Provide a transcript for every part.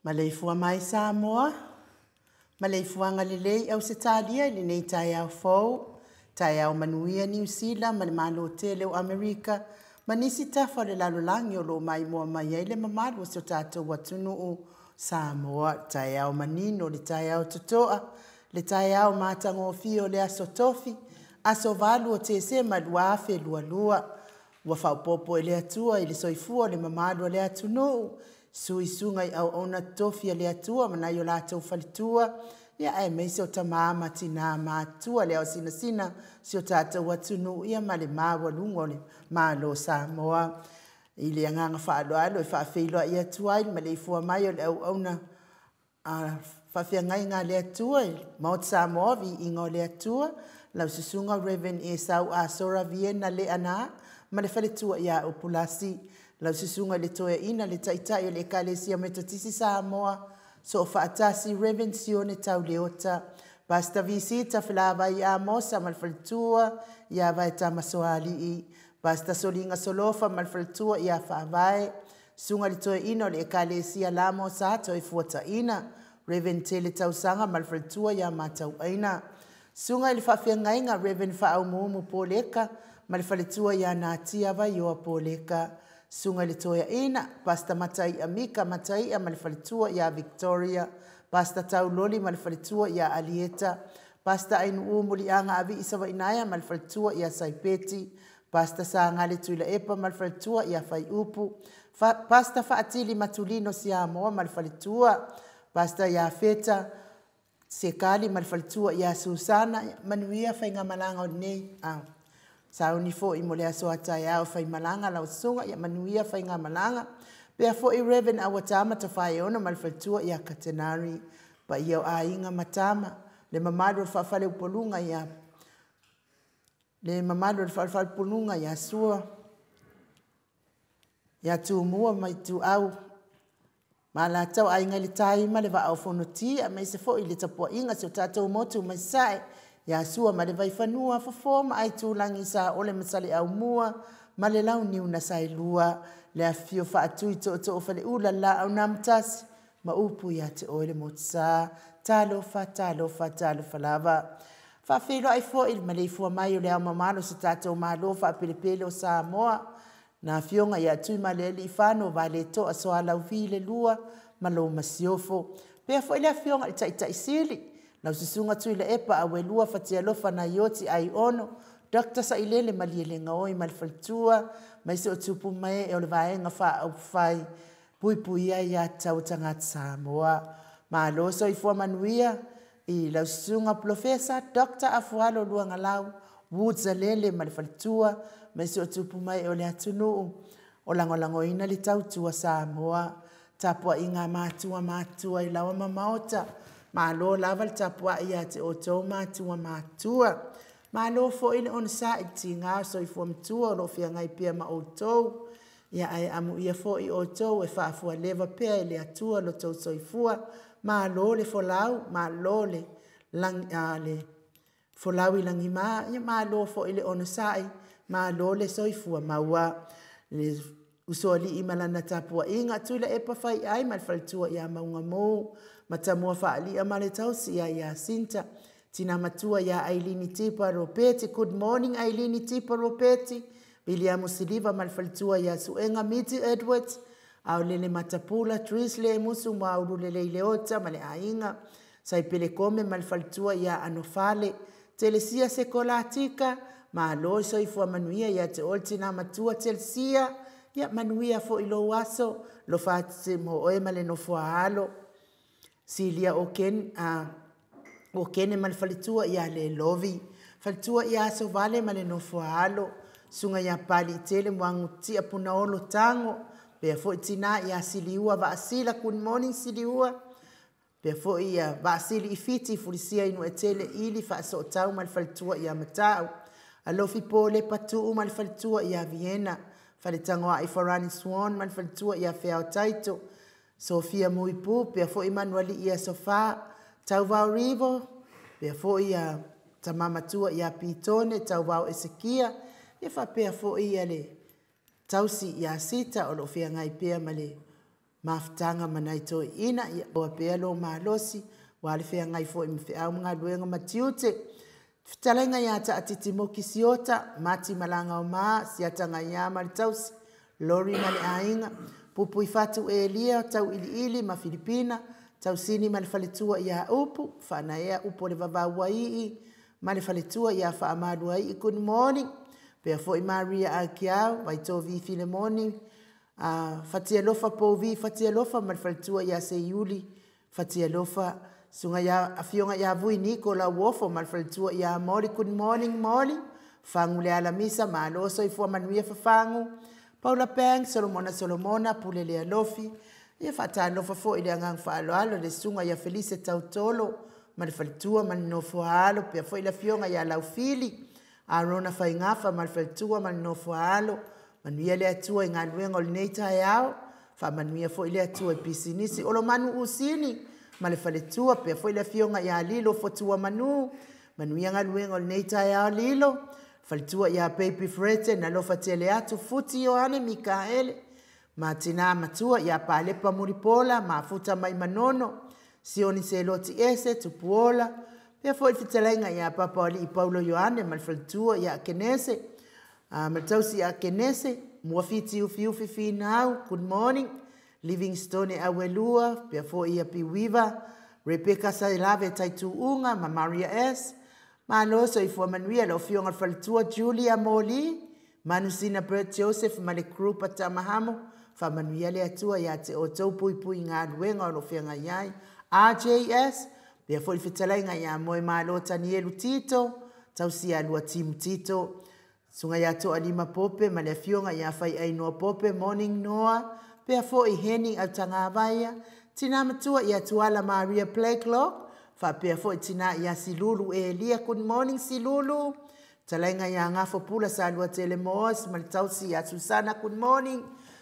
Maleifua mai Samoa, maleifuaga lelei Ausetalia i lenei taeao fou, taeao manuia Niu Sila ma le Malo tele o Amerika, ma nisi tafa o le lalolagi o lo o maimoa mai ai le mamalu o si o tatou atunuu Samoa. Taeao manino le taeao totoa, le taeao matagofie o le aso Tofi, aso 8 o Tesema 2022. Ua faaopoopo e le Atua i le soifua o le mamalu o le atunuu, suisuga i auauna tofi a le Atua ma nai o latou faletua, ia aemaise o tama ma tina matua le aosinasina si o tatou atunuu ia ma le maualuga o le Malo Samoa. I le agaga faaaloalo e faafeiloai atu ai le maleifua mai o le auauna a faafeagaiga a le Atua i Maota Samoa, viiga o le Atua, lau susuga Reverend Esau Asora Viena Leana ma le faletua ia Upulasi, lau susuga i le toeaina le taitai o le Ekalesia Metotisi Samoa, Soofaatasi Reverend Sione Tauleota, Pastor Visita Felavai Amosa ma le faletua ia Vaetamasoalii, Pastor Soliga Solofa ma le faletua ia Faavae, susuga i le toeaina o le Ekalesia Lamo Sa Toefuataina, Reverend Tele Tausaga ma le faletua ia Matauaina, Susuga i le Faafeagaiga Reverend Faaumuumu Poleka ma le faletua ia Natia Vaioa Poleka. Susuga i le Toeaina, Pastor Mataia Mika Mataia ma le faletua ia Victoria. Pastor Tauloli ma le faletua ia Alieta. Pastor Ainuu Muliaga Avii Savainaea ma le faletua ia Saipeti. Pastor Sagale Tuilaepa ma le faletua ia Faiupu. Pastor Faatili Matulino Siamoa ma le faletua. Pastor Iafeta Sekali ma le faletua ia Susana. Manuia faigamalaga o lenei sauni foi mo le aso a taeao faimalaga lau susuga, ia manuia faigamalaga. Pea foi Reverend Awatama Tafaeono ma le faletua ia Katenari. Paia o aiga ma tama, le mamalu o le faafaleupoluga ia le mamalu o le faafaleupoluga ia Sua, ia Tumua ma Ituau, ma latou aiga i le tai ma le vaa o Fonoti, aemaise foi le tapuaiga si o tatou motu mai Sasae, ia Sua ma le Vaifanua, Fofo ma Aitulagi, Saole ma Saleaaumua ma le Launiu na Saelua, le afifio Faatui Tootoo o Faleula, le Laau na Amotasi ma upu ia te oe le Motusa. Talofa, talofa, talofa lava. Faafeiloai foi le maleifua mai o le ao mamalu o se tatou Malo faapelepele o Samoa, na afioga ia Tuimalealiifano Vaaletoa Sualauvi II ma lou masiofo. Pea foi le afioga i le Taitai Sili, lau Susuga Tuilaepa Auelua Fatialofa Naioti Aiono, Dr. Sailele Malielegaoi ma le faletua, mai se o tupu mae o le Vaega Faaupufai Puipuia Aia Tatau a Tagata Samoa. Malo soifua manuia i lau Susuga Polofesa Dr. Afualo Luagalau Woods Alele ma le faletua, mai se o tupu mae o le atunuu o lagolagoina le tautua Samoa. Tapuaiga matua matua i lawa ma maota, malo lava le tapuai ia te outou matua matua. Malo foi le onosai i tiga o soifua matua o lo o feagai pea ma outou. Ia ae amuia foi outou e faafualeva pea e le Atua lo tou soifua. Malo le folau, malo le, lagi, le folau i lagima, ia malo foi le onosai, malo le soifua maua. Le usoalii ma lana tapuaiga, Tuilaepa Faiai ma le faletua ia Maugamu, Matamua Faalia ma le tausi ia Iasinta, Tina Matua ia Ailini Tipa Ropeti. Good morning Ailini Tipa Ropeti. Viliamu Siliva ma le faletua ia Suega Miti Edwards, Aolele Matapula, Trisle Musu Maulu Lelei Leota ma le aiga, Saipele Kome ma le faletua ia Anofale, Telesia Sekolatika, malo soifua manuia ia te oe tina matua Telesia, ia manuia foi lou aso, lo faatse mo oe ma le nofoa alo. Silia o Ken, o Kene ma le faletua ia le lovi, faletua ia aso vale ma le nofoa alo, suga ia pali tele moangu tia puna olo tango, pea foi tina ia Siliua Vaasila. Good morning Siliua. Pea foi ia Vaasili Ifiti Fulisia inu e tele ili faasootau ma le faletua ia Matau. Alofi Pole Patuu ma le faletua ia Viena. Faletangoai Farani Swan ma le faletua ia Feao Taito. Sofia Muipu, pea foi Manuali ia Sofa. Tauvao Rivo, pea foi ia Tamamatua ia Pitone, Tauvao Esekia. Ia faapea foi ia le tausi ia Sita o lo o feagai pea ma le mafutaga ma nai toeaiina. Ia oa pea lo malosi, ua le feagai foi ma feau ma galuega ma tiute. Fetalaiga ia Taatiti Moki Siota, Mati Malaga o Ma, Siata ia ma le tausi, Lori ma le aiga, Pupui Fatu Elia, Tau Iliili ma Filipina, Tausini ma le faletua ia Upu, Faanaea Upu o le Vavauaii, ma le faletua ia Faamaluai. Good morning. Pea foi Maria Akiau, Vaitovi Filemoni, Fatialofa Pouvi, Fatialofa ma le faletua ia Seiuli, Fatialofa, Suga ia afioga ia Vui Niko Lauofo ma le faletua ia Moli. Good morning Moli. Fangu le alamisa, malo soifua manuia fafangu. Paula Pang, Solomona Solomona, Pule le Alofi. Ia faatalofa foi le agaga faaaloalo le susuga ia Felise Tautolo ma le faletua ma le nofoa alo, pea foi le afioga ia Laufili Arona Faigafa ma le faletua ma le nofoa alo. Manuia le Atua i galuega o lenei taeao, faamanuia foi le Atua i pisinisi. Olomanu Usini ma le faletua, pea foi le afioga ia Lilo Fotua Manu, manuia galuega o lenei taeao Lilo. Faletua ia Baby Frete, nalofa tele atu Futi Ioane Mikaele, ma tina matua ia Palepa Mulipola, mafuta mai Manono, Sioni Seloti Ese, Tupuola, Pea foi fetalaiga ia Papaoalii Paulo Ioane ma le faletua ia Kenese, ma le tausi ia Kenese, Muafiti Ufiufi Finau, good morning. Livingstone Auelua, pea foi ia Piuiva, Rebecca Sailave Taituuga ma Maria S. Malo soifua manuia lau afioga i le faletua Julia Moli, Manusina Bert Joseph ma le group a Tamahamo, faamanuia le Atua ia te outou puipui galuega o lo o feagai ai. RJS, pea foi le fetalaiga ia Moemalo Tanielu Tito, tausia lua timu Tito, Susuga ia Toalima Pope ma le afioga ia Faiainoa Pope, morning Noa, pea foi Heni Autagavaia, tina matua ia Tuala Maria Blacklock, faapea foi tina ia Silulu Elia, good morning Silulu, fetalaiga ia Gafo Pula Saluatele Moas ma le tausi ia Susana, good morning,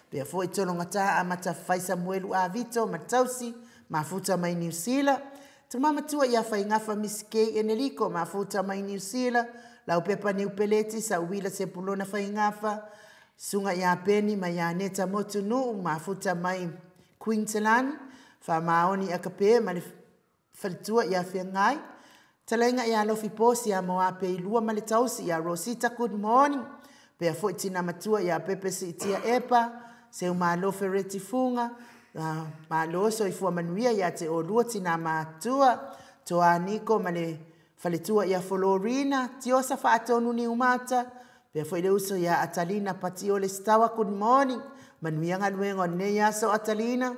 pea foi Tologata Amata Fai Samuelu Avito ma le tausi, mafuta mai Niu Sila, tama matua ia Faigafa Miss K Eneliko, mafuta mai Niu Sila, Laupepa Niu Peleti, Sauila Sepulona Faigafa, Susuga ia Peni ma ia Neta Motunuu, mafuta mai Queensland, Faamaoni Akape ma le faletua ia Feagai, Talaiga ia Lofi Posi ia Moape i lua ma le tausi ia Rosita, good morning, pea foi tina matua ia Pepe Siitia Epa, Seumalo Fereti Fuga, malo soifua manuia ia te olua tina matua, Toa Niko ma le faletua ia Florina, Tiosa Faatonu Niumata, pea foi le uso ia Atalina Patiole Stawa, good morning, manuia galuega o lenei aso Atalina,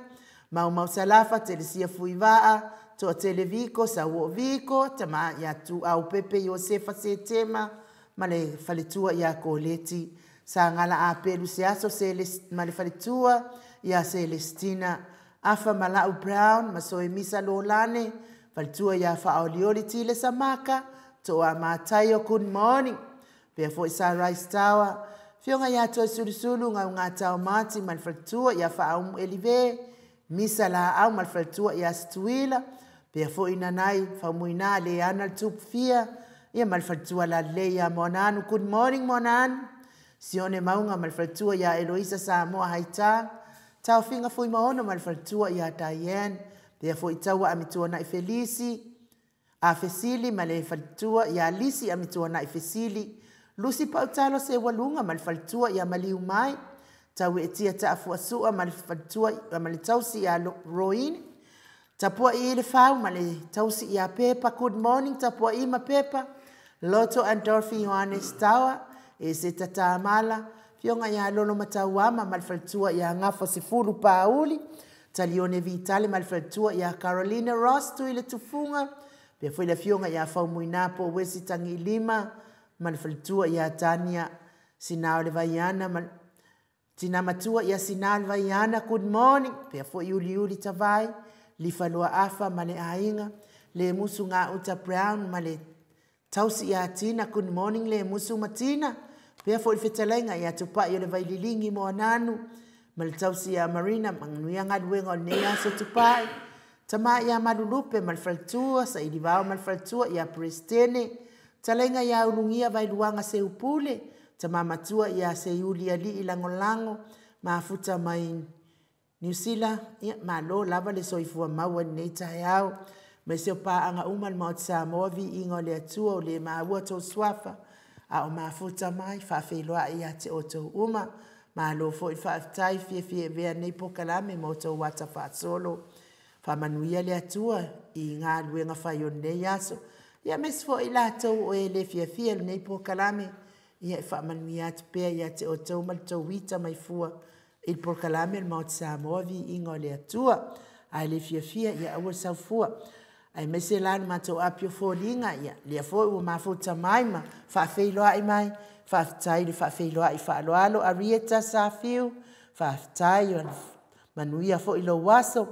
Maumau Salafa, Telesia Fuivaa, Toatele Viko, Sauoo Viko, tama ia Tuau Pepe Iosefa Setema, ma le faletua ia Koleti, Sagala Apelu Seaso ma le faletua ia Celestina, Afa Malau Brown, ma Soemisa Lolane, faletua ia Faaolioli Tile Samaka, Toa Mataio, good morning, pea foi Sunrise Tower, Fioga ia Toe Sulusulu, Gaugata o Mati ma le faletua ia Faaumu Elive, Misa Laau ma le faletua ia Situila, pea foi Nanai Faumuina Leana le Tupufia, ia ma le faletua Lalei ia Moananu, good morning Moananu, Sione Maunga ma le faletua ia Eloisa Samoa Haita, Taofiga Fuimaono ma le faletua ia Diane, pea foi Taua Amituanai Felisi, a Fesili ma le faletua ia Lisi Amituanai Fesili, Lusi Pautalo Sewaluga ma le faletua ia Maliu Mai, Tauetia Taafuasua ma le faletua ma le tausi ia Roine, Tapuai i le Fau ma le tausi ia Pepa, good morning Tapuai ma Pepa, Loto and Dorothy Ioannes Tawa, e se tatamala, Fioga ia Lolo Matauama ma le faletua ia Gafa Sefulu Pauli, Talione Vitale ma le faletua ia Carolina Ross Tui le Tufuga, pea foi le afioga ia Faumuina po Wesi Tagilima ma le faletua ia Tania Sinao le Vaiana ma tina matua ia Sinao le Vaiana, good morning, pea foi Uliuli Tavai, Lifaloa Afa ma le aiga, le Musu Gauta Brown ma le tausi ia Tina, good morning le Musu ma Tina, pea foi le fetalaiga ia Tupai o le Vaililingi Moananu ma le tausi ia Marina, manuia galuega o lenei aso Tupai, tama ia Malulupe ma le faletua, Sailivao ma le faletua ia Prestene, talaiga ia Ulugia Vailuaga Seupule, tama matua ia Seiuli Alii Lagolago, mafuta mai Niu Sila, ia malo lava le soifua maua i lenei taeao. Mai se o paaga uma le Maota Samoa, viiga o le Atua o le maua tou suafa, a o mafuta mai faafeiloai ia te outou uma. Malo foi faafetai fiafia e avea nei polokalame ma outou ata faasolo. Faamanuia le Atua i galuega fai o lenei aso. Ia aemaise foi i latou o e le fiafia i lenei polokalame, ia e faamanuia atu pea ia te outou ma le tou ita mai fua i le polokalame o le Maota Samoa, viiga o le Atua. A le fiafia, ia aua le saufua. Aemaise la le matou api o foliga, ia lea foi ua mafuta mai ma faafeiloai mai, faafetai le faafeiloai faaaloalo Arieta Safiu, faafetai o manuia foi lou aso.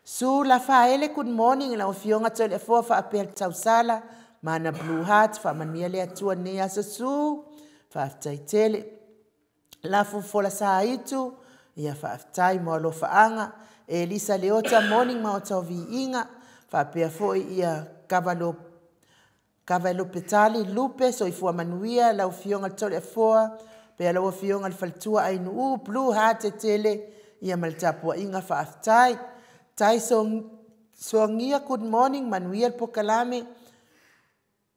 Su Lafaele, good morning lau afioga Toleafoa faapea le tausala, mana blue heart, faamanuia le Atua lenei aso Su, faafetai tele. Lafu Folasaitu, ia faafetai mo alofaaga. Elisa Leota, morning maota o viiga, faapea foi ia Kavalo Kavalopetali Lupe, soifua manuia lau afioga le Toleafoa, pea lau afioga le faletua Ainuu, blue heart tele, ia ma le tapuaiga faafetai. Tai Soagia, good morning, manuia le polokalame.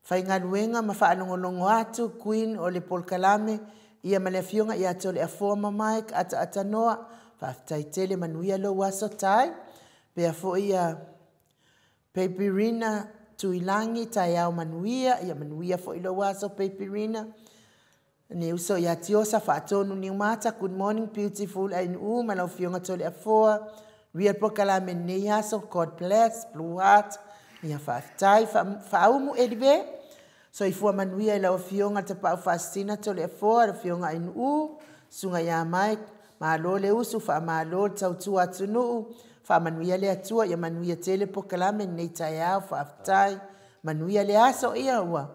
Faigaluega ma faalogologo atu Queen o le polokalame ia ma le afioga ia Toleafoa ma Mike Ataata Noa. Faafetai tele manuia lou aso Tai. Faapea foi ia Baby Rina Tuilagi, taeao manuia, ia manuia foi lou aso Baby Rina. Le uso ia Tiosa Faatonu Niumata, good morning beautiful Ainuu ma lau afioga Toleafoa. Manuia le polokalame i lenei aso, God bless, blue heart. Ia faafetai. Faaumu Elive, soifua manuia i lau afioga i le Tapaau Faasisina Toleafoa, le afioga Ainuu, susuga ia Mike, malo le usu, faamalo le tautua atunuu, faamanuia le Atua, ia manuia tele le polokalame i lenei taeao, faafetai. Manuia le aso, ia ua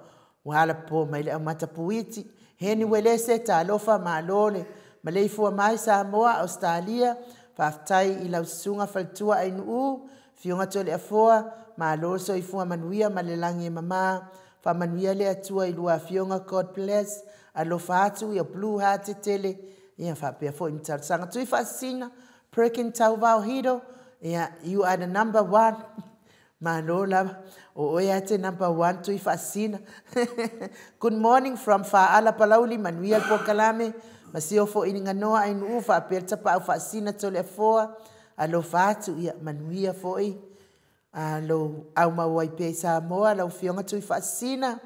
alapop mai le aumata puiti. Heni Uelese, talofa malo le maleifua mai Samoa, Ausetalia, faafetai i lau susuga faletua Ainuu, afioga Toleafoa, malo le soifua manuia ma le lagi e mama, faamanuia le Atua i lua afioga, God bless, alofa atu, ia blue heart tele, ia faapea foi ma talosaga. Tuifaasisina, Perkin Tauvao Hito, ia you are the number one. Malo lava, o oe lava e te number one Tuifaasisina. Good morning from Faala Palauli, manuia le polokalame, ma si ofo iliga Ainuu faapea le Tapaau Faasisina Toleafoa, alofa atu, ia manuia foi lou aumau ai pea i Samoa, lau afioga Tuifaasisina.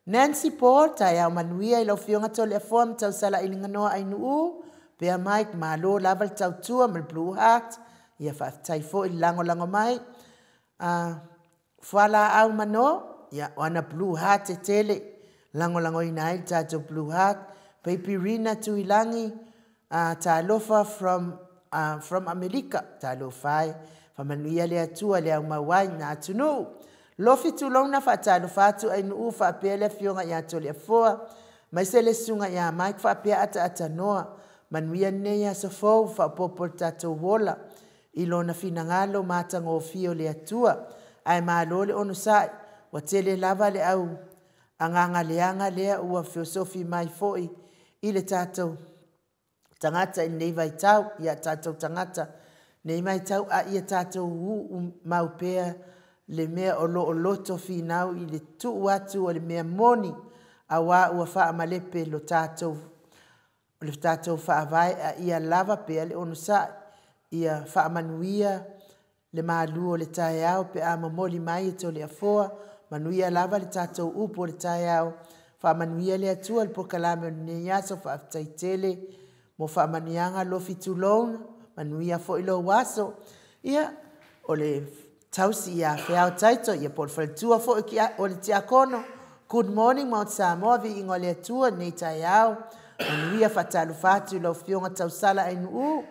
Nancy Paul, taeao manuia i lau afioga Toleafoa ma tausala iliga Ainuu, pea Mike, malo lava le tautua ma le blue heart, ia faafetai foi le lagolago mai. Fualaau Mano, ia o ana blue heart e tele, lagolagoina ai le tatou blue heart. Baby Rina Tuilagi, talofa from Amerika, talofa e, faamanuia le Atua le aumau ai na atunuu. Lofi Tulouna faatalofa atu Ainuu faapea le afioga ia Toleafoa, maise le susuga ia Mike faapea Ataata Noa, manuia lenei aso fou, faaopoopo le tatou ola i lona finagalo matagofie o le Atua. Ae malo le onosai, ua tele lava le au agaga leaga lea ua feosofi mai foi i le tatou tagata i lenei vaitau, ia tatou tagata i lenei vaitau, a ia tatou uu mau pea le mea o lo o loto finau i le tuu atu o le mea moni, aua ua faamalepe le tatou faavae, a ia lava pea le onosai, ia faamanuia le malu o le taeao pe a momoli mai e Toleafoa, manuia lava le tatou upu o le taeao, faamanuia le Atua i le polokalame o lenei aso, faafetai tele mo faamanuiaga Lofi Tulouna, manuia foi lou aso. Ia, o le tausi ia Feao Taito, ia po o le faletua foi o le tiakono, good morning Maota Samoa, viiga o le Atua i lenei taeao, manuia. Faatalofa atu i lau afioga Tausala Ainuu,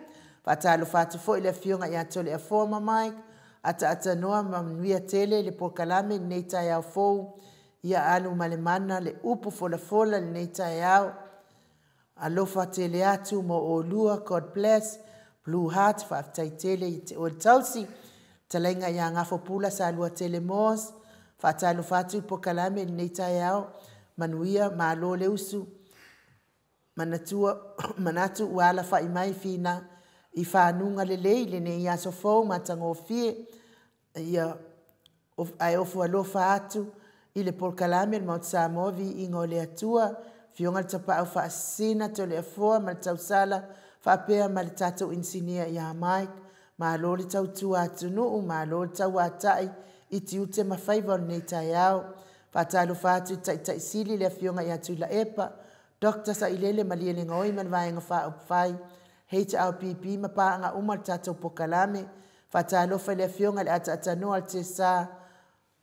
faatalofa atu foi i le afioga ia Toleafoa ma Mike, Ataata Noa, manuia tele le polokalame i lenei taeao fou, ia alu ma le mana le upu folafola i lenei taeao, alofa tele atu mo olua, God bless, blue heart, faafetai tele i te oe le tausi, talaiga ia Gafopula Saluatele Moss, faatalofa atu i le polokalame i lenei taeao, manuia, malo le usu, manatu ua alafai mai fina i fanuga lelei lenei aso fou matagofie, ia ae ofo alofa atu i le polokalame le Maota Samoa, viiga o le Atua, afioga i le Tapaau Faasisina Toleafoa ma le tausala faapea ma le tatou inisinia ia Mike, malo le tautua atunuu, malo le tauatai i tiute ma faiva o lenei taeao. Faatalofa atu i le Taitai Sili le afioga ia Tuilaepa, Dr. Sailele Malielegaoi ma le Vaega Faaupufai, HRPP ma paaga uma le tatou polokalame. Faatalofa i le afioga i le Ataata Noa o le Tesa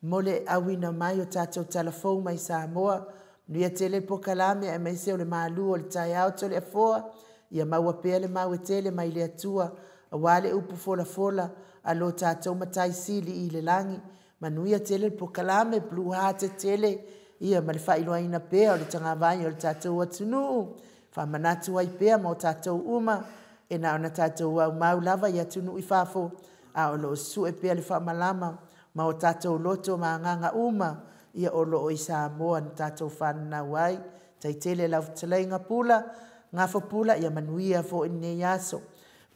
mo le auina mai o tatou talafou mai Samoa. Manuia tele le polokalame aemaise o le malu o le taeao Toleafoa, ia maua pea le mau e tele mai le Atua, aua le upu folafola a lo tatou Matai Sili i le lagi. Manuia tele le polokalame, blue heart tele, ia ma le faailoaina pea o le tagavai o le tatou atunuu, faamanatu ai pea mo tatou uma, e na ona tatou aumau lava i atunuu i fafo, a o lo o sue pea le faamalama ma o tatou loto ma agaga uma, ia o lo o i Samoa na tatou fananau ai. Tai tele lau fetalaiga Pula, Gafo Pula, ia manuia foi lenei aso.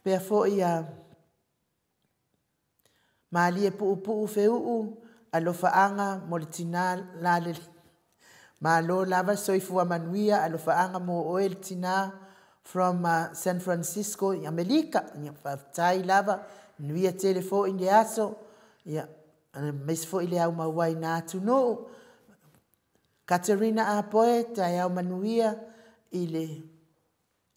Pea foi ia malie puupuu feuu, alofaaga mo le tina lalele. Malo lava le soifua manuia, alofaaga mo oe le tina from San Francisco i Amerika. Ia faafetai lava, manuia tele foi le aso, ia aemaise foi le aumauaiina atunuu. Katerina Apoe, taeao manuia i le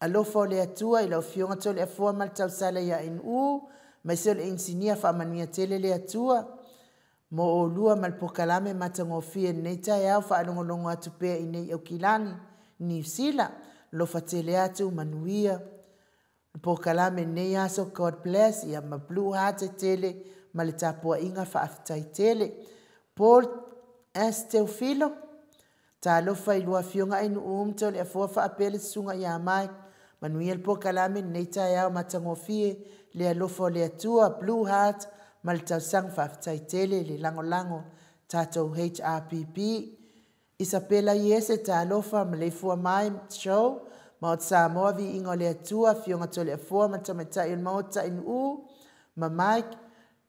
alofa o le Atua i lau Afioga Toleafoa ma le tausala ia Inu, aemaise o le inisinia faamanuia tele le Atua mo oulua ma le polokalame matagofie i lenei taeao faalogologo atu pea i inei i Aukilani, Niu Sila. Alofa tele atu, manuia le polokalame i lenei aso, God bless, ia ma blue heart tele ma le tapuaiga faafetai tele. Paul S. Teofilo, talofa i lua Afioga Ainuu ma Toleafoa faapea le Susuga ia Mike, manuia le polokalame i lenei taeao matagofie le alofa o le Atua, blue heart ma le talosaga faafetai tele le lagolago tatou HRPP. Isapela Iese, talofa maleifua mai show, Maota Samoa, viiga o le Atua, Afioga Toleafoa ma le Tamaitai o le Maota Ainuu ma Mike,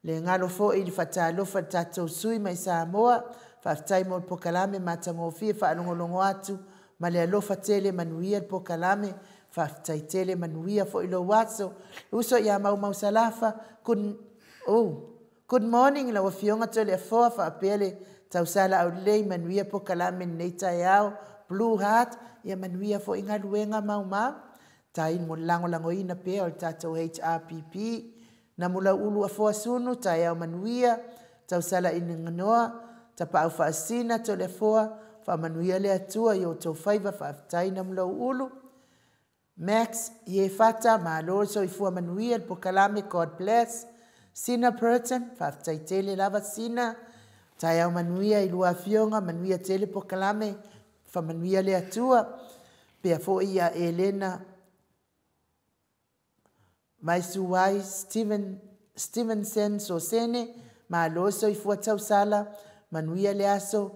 le galo foi i le faatalofa i le tatou sui mai Samoa, faafetai mo le polokalame matagofie faalogologo atu ma le alofa tele, manuia le polokalame, faafetai tele, manuia foi lou aso. Uso ia Maumau Salafa, good, oh, good morning lau Afioga Toleafoa faapea le tausala aulelei, manuia polokalame i lenei taeao, blue heart, ia manuia foi galuega maumau. Tai mo le lagolagoina pea o le tatou HRPP. Namulauulu Afoa Sunu, taeao manuia, tausala i Ganoa, Tapaau Faasisina, Toleafoa, faamanuia le Atua i o outou faiva, faafetai Namulauulu. Max Iefata, malo le soifua manuia le polokalame, God bless. Sina Burton, faafetai tele lava Sina, taeao manuia i lua afioga, manuia tele polokalame, faamanuia le Atua. Pea foi ia Elena Vaisuai Stevenson Sosene, malo soifua tausala, manuia le aso,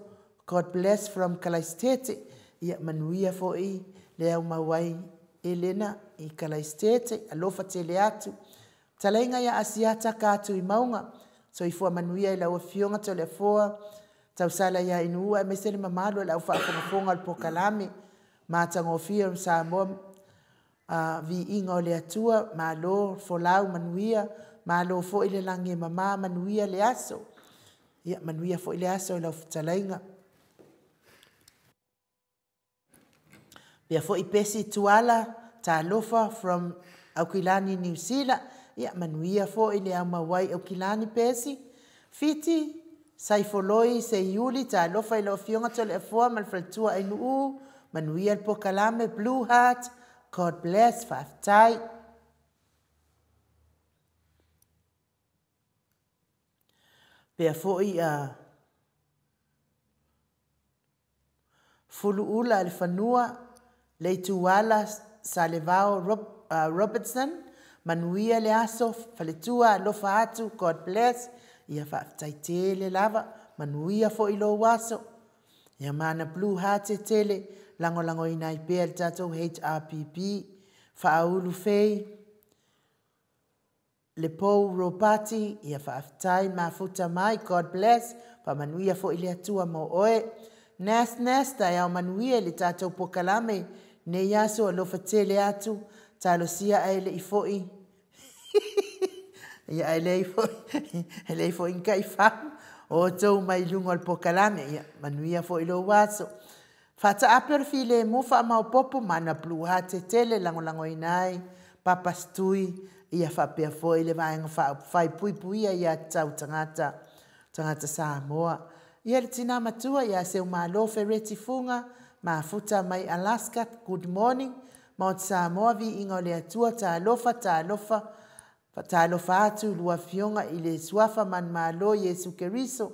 God bless from Kalaistete. Ia manuia foi le aumau ai Elena i Kalaistete, alofa tele atu. Talaiga ia Asiata ka atu i mauga, soifua manuia i lau Afioga Toleafoa, tausala ia Inuua aemaise le mamalu o le au faafogafoga o le polokalame, matagofie o Samoa, viiga o le Atua, malo folau manuia, malo foi le lagi e mama, manuia le aso. Ia manuia foi le aso i lau fetalaiga. Pea foi Pesi Tuala, talofa from Aukilani, Niu Sila. Ia manuia foi le aumau ai Aukilani Pesi. Fiti, Saifoloi, Seiuli, talofa i lau Afioga Toleafoa ma le faletua Ainuu, manuia le polokalame, blue heart, God bless, faafetai. Pea foi Fuluula le fanua, Leituala Salevao Robertson, manuia le aso, faletua alofa atu, God bless, ia faafetai tele lava, manuia foi lou aso. Ia mana blue heart tele, lagolagoina ai pea le tatou HRPP, Faaulu Fei, le Pou Ropati, ia faafetai mafuta mai, God bless, faamanuia foi le Atua mo oe. Nas Nas, taeao manuia i le tatou polokalame, nei aso alofa tele atu, talosia ae lei foi, ia ae leai foi, leai foi ni taifau, o outou mai luga o le polokalame, ia manuia foi lou aso. Faataape o le filemu faamaopoopo mana blue heart tele lagolagoina ai Papa Stui, ia faapea foi le vaega faaupufai puipuia ia tatau tagata, tagata Samoa. Ia le tina matua ia Seumalo Fereti Fuga, mafuta mai Alaska, good morning, Maota Samoa, viiga o le Atua, talofa, talofa, faatalofa atu i lua afioga i le suafa manumalo Iesu Keriso.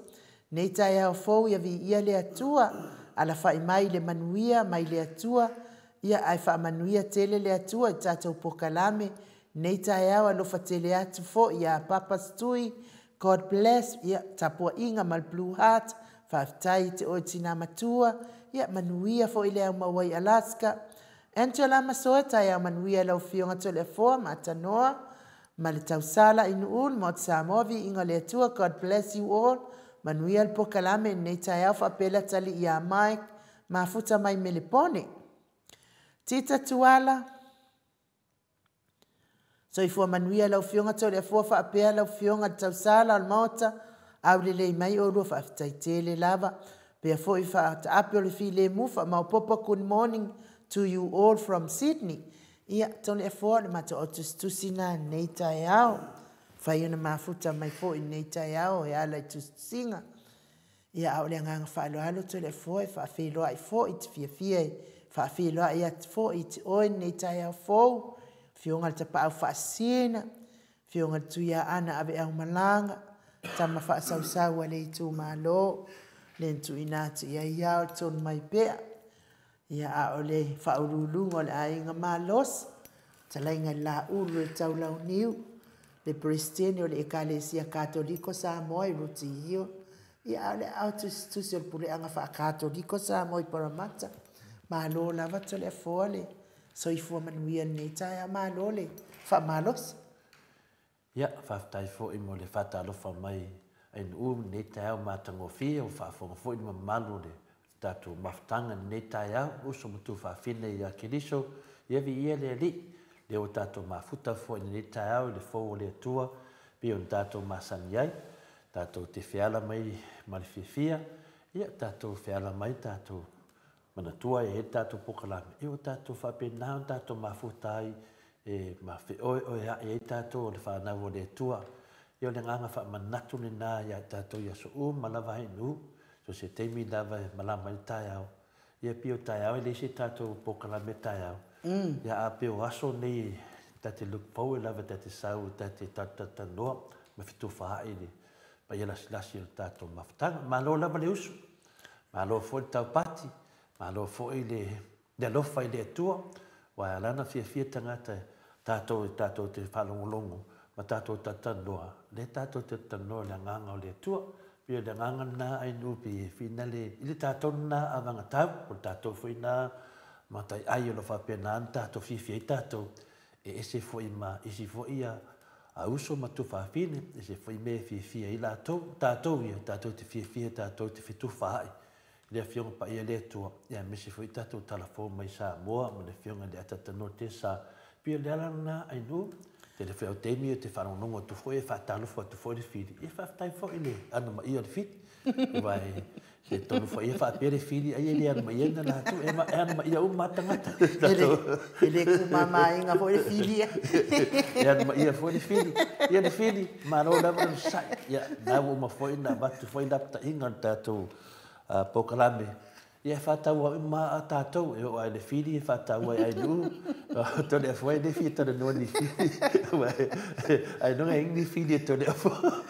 Nei taeao fou ia viia le Atua, alafai mai le manuia mai le Atua, ia ae faamanuia tele le Atua i tatou polokalame. Nei taeao alofa tele atu foi ia Papa Stui, God bless, ia tapuaiga ma le blue heart, faafetai te oe tina matua, ia manuia foi le aumau ai Alaska. Angela Masoe, taeao manuia i lau Afioga Toleafoa ma Atanoa, ma le tausala Inuuu, le Maota Samoa, viiga o le Atua, God bless you all, manuia le polokalame i lenei taeao faapea le atalii ia Mike, mafuta mai Melepone. Tita Tuala, Soifua manuia lau Afioga Toleafoa faapea lau Afioga i le Tausala o le Maota, aulelei mai oulua faafetai tele lava. Pea foi faataape o le filemu faamaopoopo good morning to you all from Sydney. Ia, Toleafoa o le matou au tusitusi lena i lenei taeao. Mafai ona mafuta mai foi i lenei taeao e ala i tusitusiga. Ia, a o le agaga faaaloalo Toleafoa e faafeiloai foi, e te fiafia e faafeiloai atu foi i te oe i lenei taeao fou, Afioga i le Tapaau Faasisina, Afioga i le Tuiaana Aveaumalaga, tama faasausau a le itumalo, le na tuuina atu i ai ao le tonu mai pea. Ia, a o le faauluuluga o le aiga malosi, fetalaiga i le Laulu e Taulauniu, le Peresetene o le Ekalesia Katoliko Samoa i Rooty Hill, ia, a o le aao tusitusi o le Puleaga Faa-Katoliko Samoa i Paramata. Malo lava Toleafoa le soifua manuia i lenei taeao, malo le faamalosi. Ia, faafetai foi mo le faatalofa mai Ainuu i lenei taeao matagofie, ua faafofoga foi le mamalu o le tatou mafutaga i lenei taeao, uso ma tufaafine ia Keriso, ia viia le Alii, lea ua tatou mafuta foi i lenei taeao i le fou o le Atua, pei ona tatou masani ai, tatou te feala mai ma le fiafia, ia tatou feala mai tatou manatua e i ai le tatou polokalame, ia ua tatou faapena ona tatou mafuta ai e ma feoeoea'i ai tatou o le fanau a le Atua. Ia o le agaga faamanatu lena ia i tatou i aso uma lava Ainuu, so o se taimi lava e malama ai le taeao, ia pei o taeao e leai se tatou polokalame taeao, ia a pei o aso nei ta te look forward lava ta te sau ta te talatalanoa ma fetufaai i le paia lasilasi o le tatou mafutaga. Malo lava le usu, malo foi le taupati, malo foi le alofa i le Atua, aua e ala ona fiafia tagata tatou e tatou te faalogologo ma tatou talatalanoa, lea tatou te talanoa i le agaga o le Atua. Pei o le agaga lena Ainuu pei e finale i le tatou lena avagatau, po o le tatou foi lena mataiai o lo o faapena ona tatou fiafia ai tatou, e ese foi ma isi foi a uso ma tufaafine, ese foi mea e fiafia ai latou. O tatou ia, tatou te fiafia tatou te fetufaai i le Afioga Paia a le Atua, ia aemaise foi tatou talafou mai Samoa ma le Afioga i le Atatanoa Tesa. Pei o le ala lena Ainuu, tele foi au taimi ou te faalogologo atu foi e faatalofa atu foi le Fili, ia faafetai foi i le anomaia o le Fili. Aua e se tonu foi ia faapea le Fili ai e le anomaia na latou, e anomaia uma lava tagata. E le kumamaina foi le Fili. E anomaia foi le Fili. Ia le Fili, malo lava le onosai. Ia, na ua uma foi ona avatu foi lapataiga o le tatou polokalame. Ia e faataua uma lava tatou, e oo lava i le Fili e faataua e Ainuu, Toleafoa e le fia talanoa ni Fili, ailoga e i ai ni Fili e Toleafoa.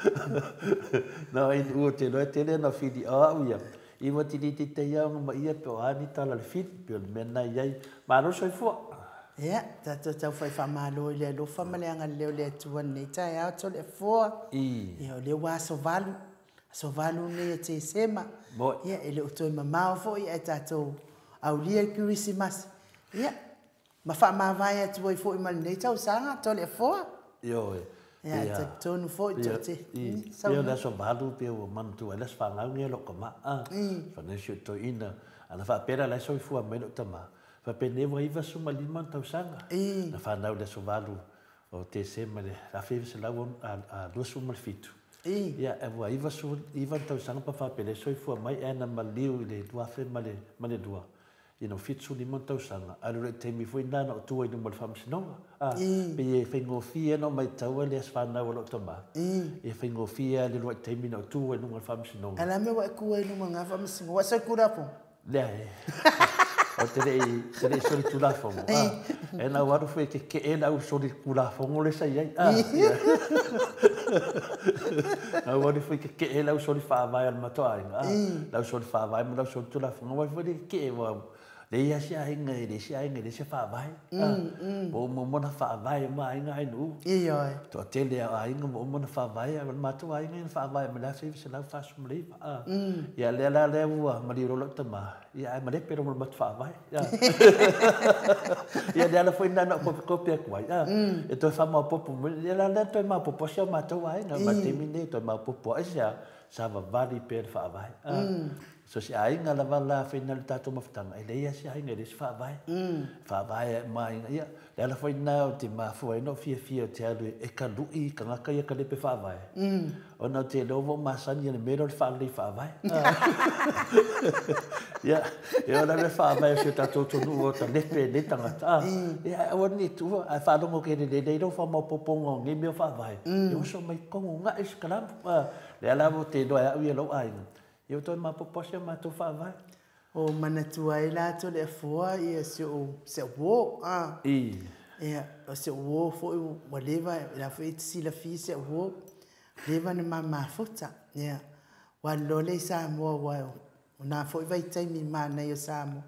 Na o Ainuu ou te iloa e tele ona Fili, o au ia, iwa te le taitai lava ona maia pe o a ni tala a le Fili, pei o le mea lena e i ai. Malo le soifua. Ia, tatou taufai faamalo i le alofa ma le agalelei o le Atua i lenei taeao Toleafoa. Ia, o lea ua aso 8, aso 8 lenei o Tesema. Ia, e le o toe mamao foi ae tatou aulia le Kerisimasi. Ia, ma faamavae atu ai foi ma lenei tausaga Toleafoa. Ioe. Ia, e talitonu foi tou te Pei o le aso 8 pei ua manatua ai le aso fanau lenei o lou tama. Fanau si ou toeaina. Ana faapea la, la e soifua mai lou tama, faapenei ua 95 ona tausaga. Na fanau i le aso 8 o Tesema i le 1927. Ia, ua 99 tausaga pa faapea la e soifua mai, ae na maliu i le 2002, ina ua 75 tausaga, ae o le taimi foi lena na ou tu ai i luma o le faamasinoga. Pei e faigofie ona ou maitaua le aso fanau o lou tama, e faigofie lava le uluai taimi na ou tu ai i luga o le faamasinoga. A o le a mea ua e tu ai i luga o lena faamasinoga? Ua e solitulafono? Leai, ou te le i solitulafono. E na ou alu foi e keke'e le au solitulafono lea sa i ai. Na ou alu foi e keke'e le au soli faavae a le matou aiga, le au soli faavae ma le au solitulafono. Na ou alu foi lea e keke'e, aua e leai lava se aiga, e leai se aiga e leai se faavae. Ua uma ona faavae uma aiga Ainuu. Ioe. Toatele lava o aiga ua uma ona faavae, a o le matou aiga na faavae mai le 1949. Ia lea la lea ua maliu loa lou tama, ia ae malepe loa ma le matou faavae. Ia le ala foi lena na ou kopekope atu ai, e toe faamaopoopo mai. Ia la lea toe maopoopo si o matou aiga. Ma le taimi lenei e toe maopoopo. Aisea? Savavali pea le faavae. So se aiga lava la faina le tatou mafutaga, e leai lava se aiga e leai se faavae. E faavae lava uma aiga. Ia, le ala foi lena ou te mafua ai ona ou fiafia ou te alu e kaluʻi i tagata ia kalepe faavae, ona ou te iloa ua ou masani i le mea lea o le faalelei faavae. Ia, e oo la i le faavae o si o tatou atunuu o talepe e nei tagata, a, ia ae aua ne i tuua, ae faalogo atu e lelei ai lou faamaopoopoga o nei mea o faavae, ia oso mai totonu gae se kalamu. A, lea la ou te iloa e au ia lou aiga, Ia ua toe maopoopo lava si a matou faavae. O manatua ai la Toleafoa ia si ou si au uo a. I. Ia o si ou uo foi ua leva la foi e te silafia si au uo, leva ona ma mafuta. Ia ua alu loa lea i Samoa aua o na foi vaitaimi manaia o Samoa.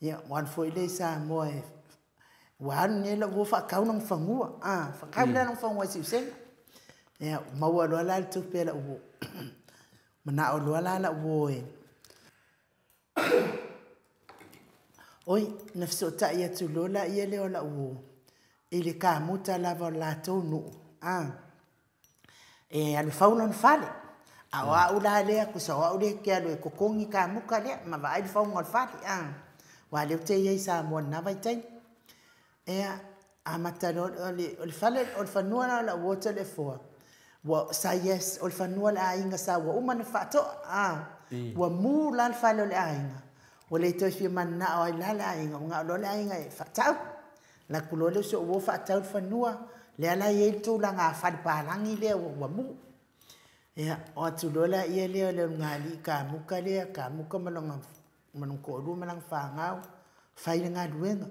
Ia ua alu foi lea i Samoa e ua alu nei lau uo faatau lona fanua, a, faatau la lona fanua i Siusega. Ia maua loa la le tupe a lau uo, manao loa la lau uo e oi, na fesootai atu loa laia lea o lau uo i le kamuta lava o le latou nuu, a, e alu e fau lona fale. A o au la lea, tusa o au lea ou te alu e totogi kamuta lea ma vaai le fauga o le fale, a, aua o lea ou te i ai i Samoa i lena vaitaimi. Ia, amata loa, o le fale, o le fanua lena o lau uo Toleafoa, ua, sa ia, o le fanua o le aiga sa ua uma ona faatoa, a, ua mu la le fale o le aiga, ua le toe fia mananao ai la le aiga, ua manao loa le aiga e faatau. Alu atu loa lea o si ou uo faatau le fanua, lea la e i ai le tulaga fale palagi lea ua mu. Ia, o atu loa laia lea o le ulugalii kamuka lea, kamuka ma lona ma lona toalua ma lana fanau, fai le galuega.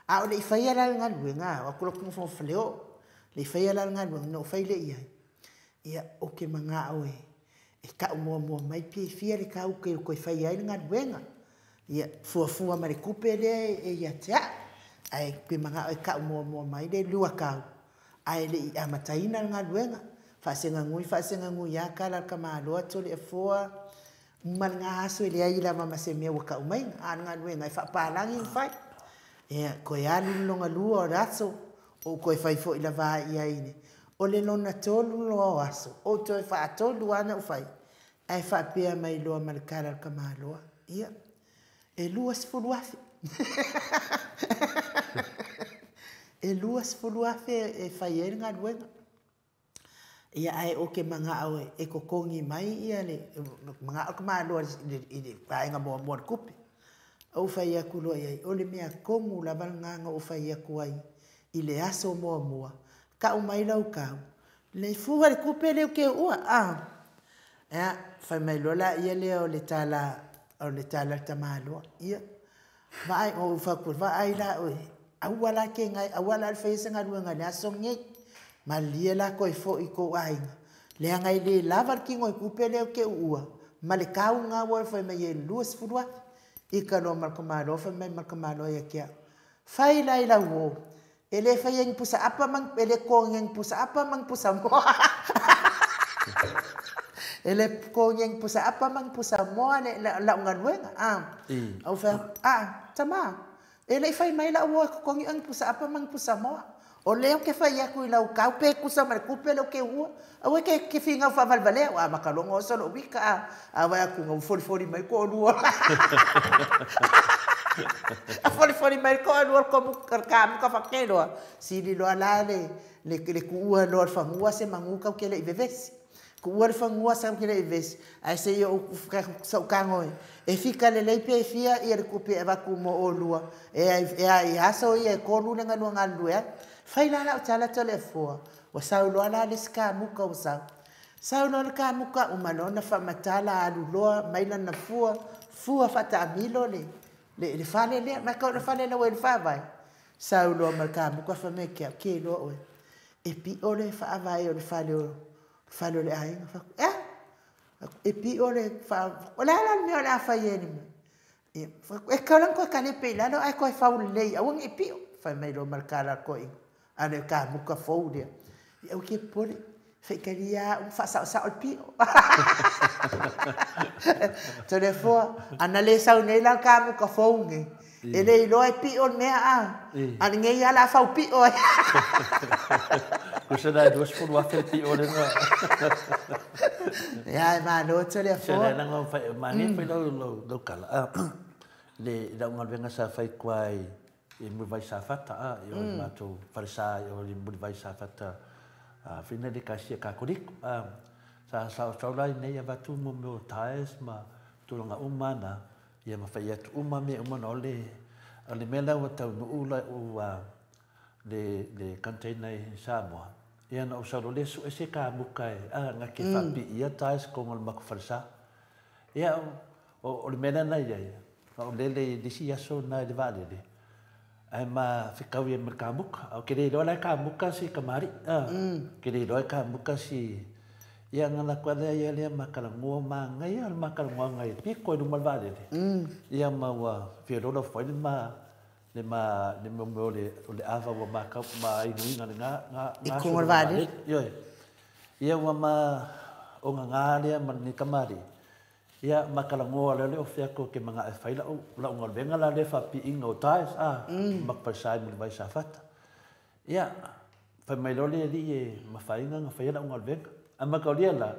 A o le i faia la le galuega, o atu loa ou nofonofo faleoo, le i faia la le galuega, ona ou fai lea i ai, ia, ou te manao e tau muamua mai pe fia le tau ou te toe faia ai le galuega. Ia, fuafua ma le tupe lea e ia te au, ae ou te manao e tau muamua mai le lua tau, ae le i amataina le galuega. Faasegagui faasegagui lava tala a le tamaloa Toleafoa, uma lena aso e leai lava ma se mea ua tau maina, a o le galuega e faapalagi ona fai. Ia, toe alu le lona lua o le aso, ou toe fai foi lava i ai. O le lona tolu loa o aso, ou toe faatolu lava ona ou fai, ae faapea mai loa ma le tala a le tamaloa, ia, e 20,000. E 20,000 e fai ai le galuega. Ia ae ou te manao e totogi mai ia le manao le tamaloa i le vaega muamua o le tupe. Ou fai atu loa i ai, o le mea tonu lava lena na ou fai atu ai i le aso muamua, tau mai lau tau, le fua le tupe lea ou te uua, a. Ia, fai mai loa laia lea o le tala o le tala a le tamaloa, ia, Vaai, ua ou fai atu, vaai la oe, aua la ke gai, aua la le faia se galuega i le aso lenei. Malilie la toe foi i tou aiga, leaga e le lava le tinoitupe lea ou te uua, ma le tau lena ua e fai mai ai e 20,000. Ita loa ma le tamaloa fai mai ma le tamaloa ia te au, fai la i lau uo, E le faia ni pusa apa ma ni, e le totogia ni pusa apa ma ni pusa moa. E le totogia ni pusa apa ma ni pusa moa le, lau galuega. Ah. Ou fai atu, ah, tama, e le i fai mai lau uo e totogi oe ni pusa apa ma ni pusa moa. O lea ou te fai atu i lau kau pe tusa ma le tupe lea ou te uua. Aua e ke finau faavalevalea, ua amata loa ona oso lou ika, a, a vaai atu ua folifoli mai toalua. A folifoli mai le toalua o le kamuka fakeloa, sili loa la le, le, le tuua loa o le fanua se manu tatou te le i vevesi. Tuua le fanua sau te le i vevesi, ae se i ou sau tago e, e fika lelei pe fia ia le tupe e avatu mo olua, e e i aso ia e tolu le galua galulue ai. Fai la lau tala Toleafoa, Ua sau loa la le isi kamuka ua sau. Sau loa le kamuka, uma loa ona faamatala alu loa mai lana fua, fua faataamilo le, le, le fale lea. Mai kau le fale lea ua i le faavae. Sau loa ma le kamuka fai mai ke au, ke loa oe. E piʻo le faavae o le fale o, fale o le aiga. Fai atu, ea? E piʻo le faavae. O le a la le mea o le a fai ai le mea? Ia, fai atu, e tatau la ona toe kalepe i lalo ae toe fau lelei, aua ne i piʻo. Fai mai loa ma le tala a le toeaina. A o le kamuka fou lea. Ia aua e te popole, faitalia au ma faasaosao le pio. Toleafoa, ana le sau nei la le kamuka fou nei, e le iloa e pio le mea a, a lenei lava o le a fau pio ai. Tusa la e 20,000 le pio lena. Ia, e malo Toleafoa. Se leaga fai manaia foi lau tala le lau galuega sa fai tua i Mulivai Safata i o matou falesa i o i Mulivai Safata fina le Ekalesia Katoliko. Sa saosao la i nei avatu mo mea o tyres ma tulaga uma na, ia ma fai atu uma mea uma na o le mea la ua taunuu la ua le container i Samoa. Ia na ou sau loa lea sue se kamuka e na te faapiia tyres i totonu o le matou falesa. Ia o le mea lea na i ai, na ou lele i le isi aso na i le vaalele, ae ma fetau ai ma le kamuka. Ae ou te le iloa la e kamuka si kamali'i, ou te le iloa e kamuka si... Ia na alu atu lava lea ia lea ma talanoa, manaia le ma talanoaga i le pito i luma o le vaalele. Ia ma ua fia lola foi le ma le ma le mea o le ava ua ma inuina i lena I luga o le vaalele. Ioe. Ia ua ma ogaga lea ma lenei kamali'i. Ia ma talanoa loa lea o fea tou te manao e fai lau galuega la lea faapiiina o tyres ma falesa i Mulivai Safata. Ia fai mai loa le alii e mafai ona faia lau galuega. Ae mataulia la,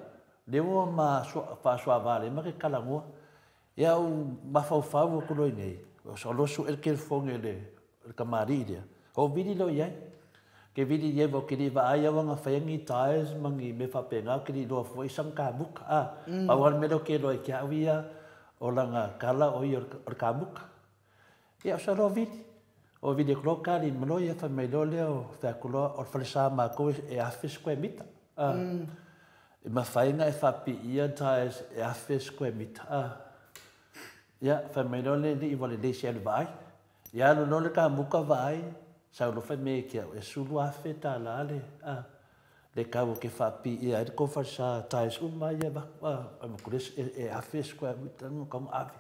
lea ua ma faasoava lea ma te talanoa. Ia ou mafaufau atu loa i inei, o loa sue le telefoni e le kamali'i lea, ou vili loa i ai. Ke vili i ai aua ou te le i vaai au na faia ni tyres ma ni mea faapena, ou te le iloa foi sana kamuka. Pau lava le mea lea ou te iloa ia te au ia, o lana tala o ia o le kamuka. Ia o sau loa vili. O vili atu loa tali mai loa ia, fai mai loa lea o fai atu loa, o le falesa o matou e 1,000 square meter. E mafai ona e faapiia tyres e 1,000 square meter. Ia, fai mai loa le alii ua lelei se i alu e vaai. Ia alu loa le kamuka vaai, sau loa fai mai ia te au, e $10,000 le le tau ou te faapiia ai le tou falesa tyres uma ia e avatu. Fai atu e 1,000 square meter na tatau ona ave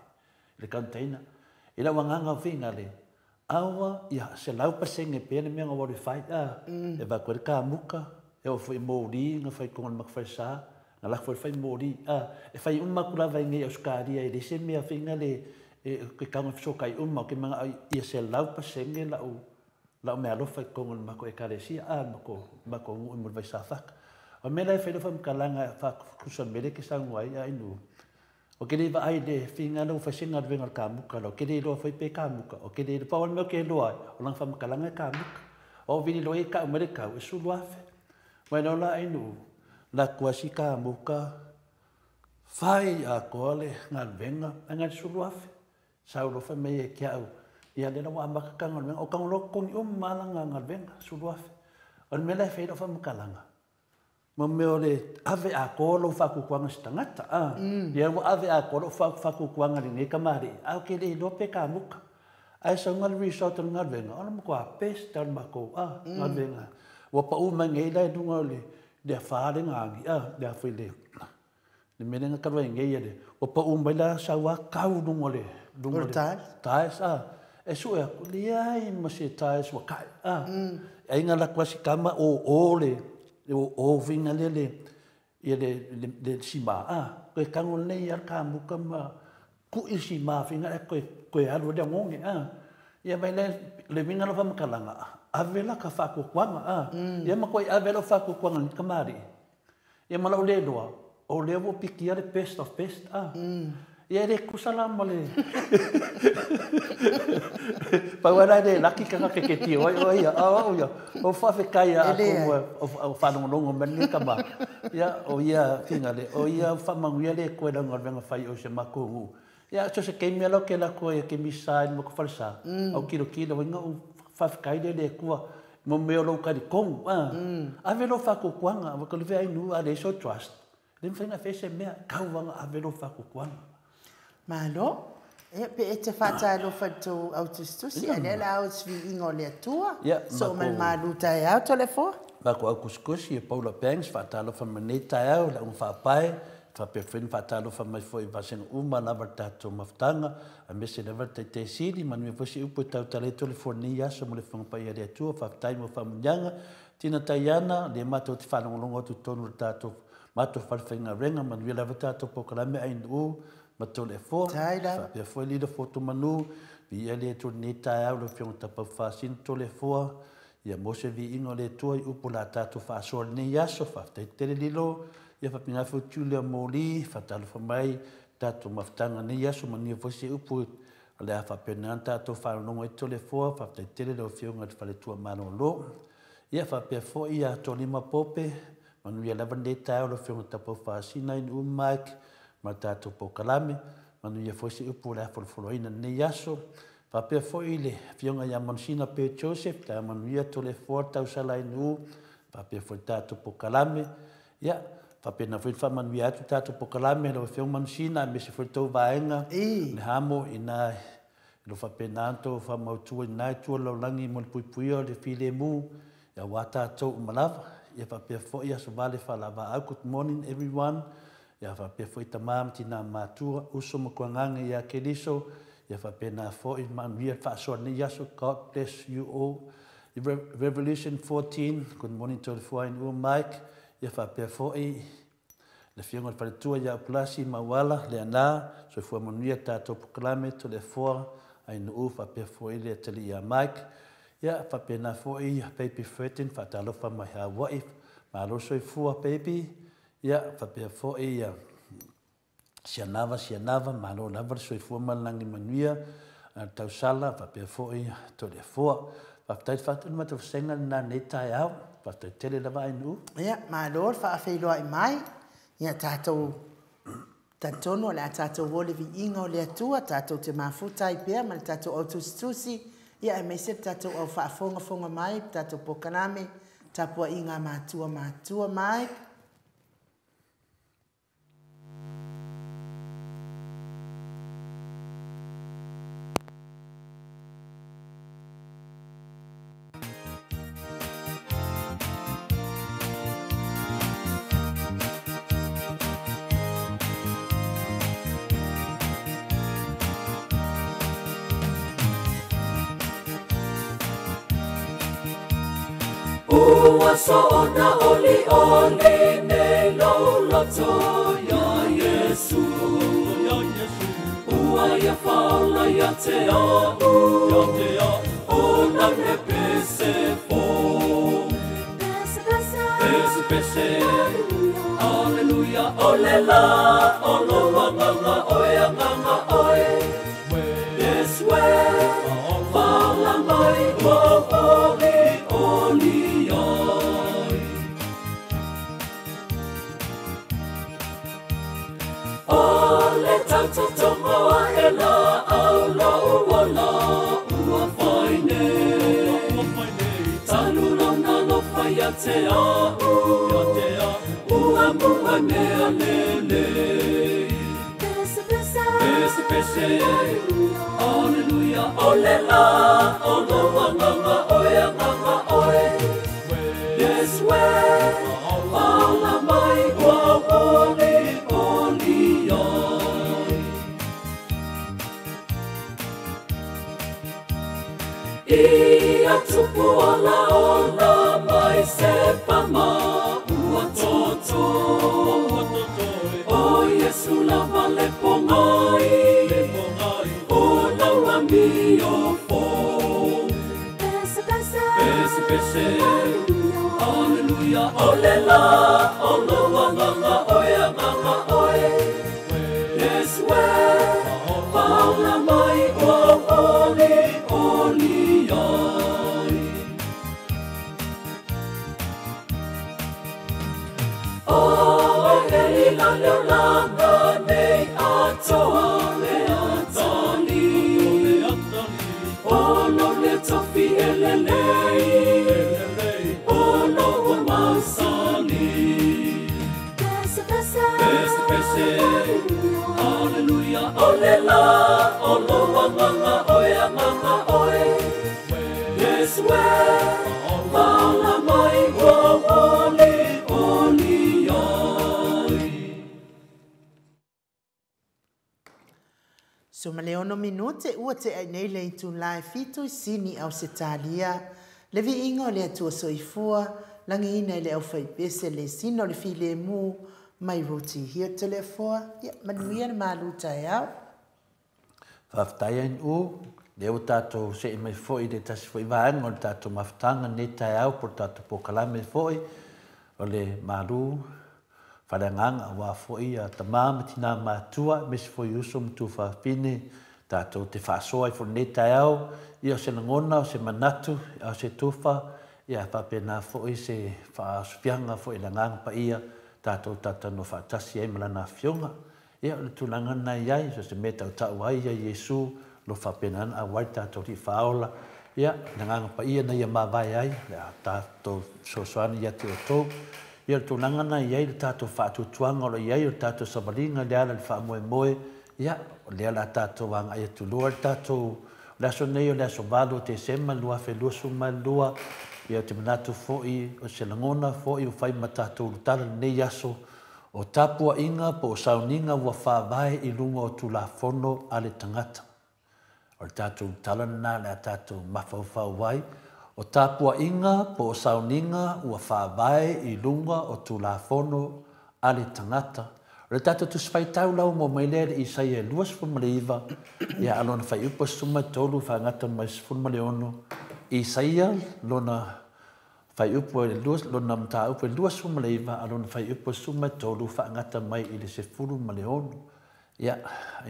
i le container. I lau agaga finagale, aua ia 100% pea le mea na ou alu e fai, e avatu ai le kamuka, e oo foi i moli na fai i totonu o le matou falesa, na lafo foi le fai moli, e fai uma atu lava i inei i Ausetalia, e leai se mea foi lea e tago e fesootai uma, ou te manao ia 100% lau meaalofa i totonu o le matou Ekalesia, le matou nuu i Mulivai Safata. O le mea la e fai ai lau faamatalaga e faatutusa i le mea lea e te saunoa ai Ainuu, ou te le vaai i le finagalo ua fai se galuega a le kamuka la, ou te le iloa foi pe kamuka, ou te le iloa, pau lava le mea ou te iloa ai, o lana faamatalaga e kamuka. O vili loa ia tau mai le tau, e 10,000. Mai loa la Ainuu, alu atu lava si kamuka, fai atoa le galuega, ae na o le 10,000. Sau loa fai mai ia te au, ia lea la ua amata ta galuega, ou tago loa totogi uma lava lana galuega, 10,000. O le mea la e fai ai lau faamatalaga, mo mea o le ave atoa lou faatuatuaga i se tagata. Ia ua ave atoa lou faatuatuaga i lenei kamali'i, ae ou te le iloa pe kamuka. Ae sau le result o le galuega, o le matua best lava o le matou galuega. Ua pau mai nei la i luga o le afa lea na agi, le a foi le mea lea na talu ai nei, ua pau mai la sau lava tau i luga o le tyres. E sue atu, leai ma se tyres ua tae. Ai na alu atu lava si tama o le o fina lea le sima, toe tago lelei lava le kamuka ma tui le sima fina lea toe alu ai le oneone. Ia vai la le uiga o lau faamatalaga, ave la ta faatuatuaga. Ia matuai ave lau faatuatuaga i le kamali'i. Ia ma lau le iloa, o lea ua pikia le best of best. Ia e le tutusa la ma le... Pau lava la e le laki tagata e te tio ai oe ia. A o au ia, o faafetai ia atonu o faalogologo mai lenei tama. Ia, o ia finagale, o ia faamanuia le Atua i lau galuega fai o si o matou nuu. Ia, so o se taimi lava la ou te alu atu ai ou te misa ai i le matou falesa, ou tilotilo ai, ona ou faafetai lea i le Atua mo mea o lou talitonu. Ave lou faatuatuaga, aua te alu Ainuu a leai sou trust, e le mafai ona e faia se mea, tau lava ona ave lou faatuatuaga. Malo. Ia, pe e te faatalofa i le tou au tusitusi, a o lea o le a o i se viiga o le Atua. Soo ma le malu taeao Toleafoa. Matou au tusitusi, o Paula Banks, faatalofa mai lenei taeao i lau faapae, faapea foi ona faatalofa mai foi i vasega uma lava o le tatou mafutaga, aemaise lava le Taitai Sili, manuia foi se upu e tautala ai Toleafoa i lenei aso mo le Fofoga Paia o le Atua. Faafetai mo faamanuiaga. Tina Taiana, lea matou te faalogologo atu i totonu o le tatou matou falefaigaluega, manuia lava tatou polokalame Ainuu ma Toleafoa. Faapea foi Lilo Fotumanu, viia le Atua i lenei taeao lau Afioga Tapau Faasino Toleafoa, ia mo se viiga o le Atua i upu o le a tatou faasoa i lenei aso. Faafetai tele Lilo, Ia faapena foi Julia Moli, faatalofa mai tatou mafutaga nei aso, manuia foi se upu o le a faapena ona tatou faalogologo ai Toleafoa, faafetai tele lau Afioga i le Faletua Malolo. Ia faapea foi ia Tolima Pope, manuia lava lenei taeao lau Afioga Tapaufasina Inu Mike ma le tatou polokalame, manuia foi se upu o le a folofoloina lenei aso. Faapea foi le Afioga ia Manusina Pe Joseph, taeao manuia Toleafoa Tausala Inu, faapea foi le tatou polokalame. Ia, faapena foi le faamanuia atu tatou polokalame lau Afioga Manusina, aemaise foi le tou vaega, le hamo ina lo faapena ona tou faamautua ina i tua o le lalolagi mo le puipuia o le filemu, aua tatou uma lava. Ia faapea foi aso vale faalavaau, good morning everyone. Ia faapea foi tama ma tina matua, uso ma kuagaga ia Keriso. Ia faapena foi manuia le faasoa lenei aso, God bless you all. Revolution 14, good morning to le Fuainuu Mike. Ia faapea foi le Afioga i le Faletua ia Upulasi Mauala Leana, soifua manuia tatou polokalame Toleafoa Ainuu, faapea foi le atalii ia Mike. Ia faapena foi Baby Fredin, faatalofa mai Hawaii, malo soifua baby. Ia faapea foi ia Sianava, Sianava, malo lava le soifua ma le lagi manuia, tausala, faapea foi Toleafoa. Faafetai le faatali matafasega lena nei taeao, faafetai tele lava Ainuu. Ia, malo le faafeiloai mai. Ia tatou talitonu o le a tatou o le viiga o le Atua, tatou te mafuta ai pea ma le tatou au tusitusi, ia aemaise le tatou au faafogafoga mai, le tatou polokalame, tapuaiga matua matua mai. Ua soona oli oli nei lou loto ia Iesu. Ua ia faola ia te au, o nau le pese fo. Pese pese, Alleluia, o le la, o lo anganga oe, anganga oe. Yes we, faola mai ua oli oli ai. O le tautotogo a e la au lo uola ua fai nei. Talu lona lofa ia te au, ua mua mea lelei. Pese pese, Alleluia, o le la, o lo anganga oe, anganga oe. Yes we, faola mai ua oli oli ai. Ia tupu ala ola mai se pama ua toto. O Iesu lava le pongai, o lau amio fo. Pese pese, Alleluia, o le la, o lo anganga oe, anganga oe. Yes we, faola mai ua oli oli ai. O eli la leo langa nei atoa le atali. O lo le tofi elelei, o lo o mausali. Pese pese, Alleluia, o le la, o lo anganga oe, anganga oe. Yes we, faola mai ua oli oli ai. So ma le 6 minute ua te ai nei le itula e 7 i Sini Ausetalia. Le viiga o le Atua soifua, lagiina i le aufaipese le sina o le filemu mai Roti Hia Toleafoa. Ia, manuia le malu taeao. Faafetai Ainuu, lea ua tatou se'i mai foi le tasi foi vaega o le tatou mafutaga nei taeao po o le tatou polokalame foi o le malu Faaleagaga aua foi tama ma tina matua, aemaise foi uso ma tuafafine, tatou te faasoa ai foi i lenei taeao, ia o se lagona, o se manatu, a o se tofa, ia faapena foi se faaosofiaga foi i le Agaga Paia, tatou talatalanoa faatasi ai ma Lana Afioga. Ia, o le tulaga lena e i ai, so o se mea e tautau ai ia Iesu, o lo o faapena ona auai le tatou Alii Faaola. Ia, le Agaga Paia ina ia mavae ai, o le a tatou fesoasoani ia te outou. Ia, o le tulaga lena e i ai le tatou faatuatuaga o lo o i ai, o le tatou savaliga i le ala i le faamoemoe, ia, o lea o le a tatou agai atu loa le tatou, o le aso lenei o le aso 8 o Tesema 2022, ia, ou te manatu foi, o se lagona foi ua fai ma tatou ulutala i lenei aso, O tapuaiga po o sauniga ua faavae i luga o Tulafono a le tagata. O le tatou tala lena o le a tatou mafaufau ai, o tapuaiga po o sauniga ua faavae i luga o Tulafono a le tagata. O le tatou Tusi Faitau la ua maua mai lea i le Isaia 29, ia a lona fuaiupu e 13 faagata mai le 16, Isaia lona Fuaiupu e lua, lona mataupu e 29 a lona fuaiupu e 13 faagata mai i le 16. Ia,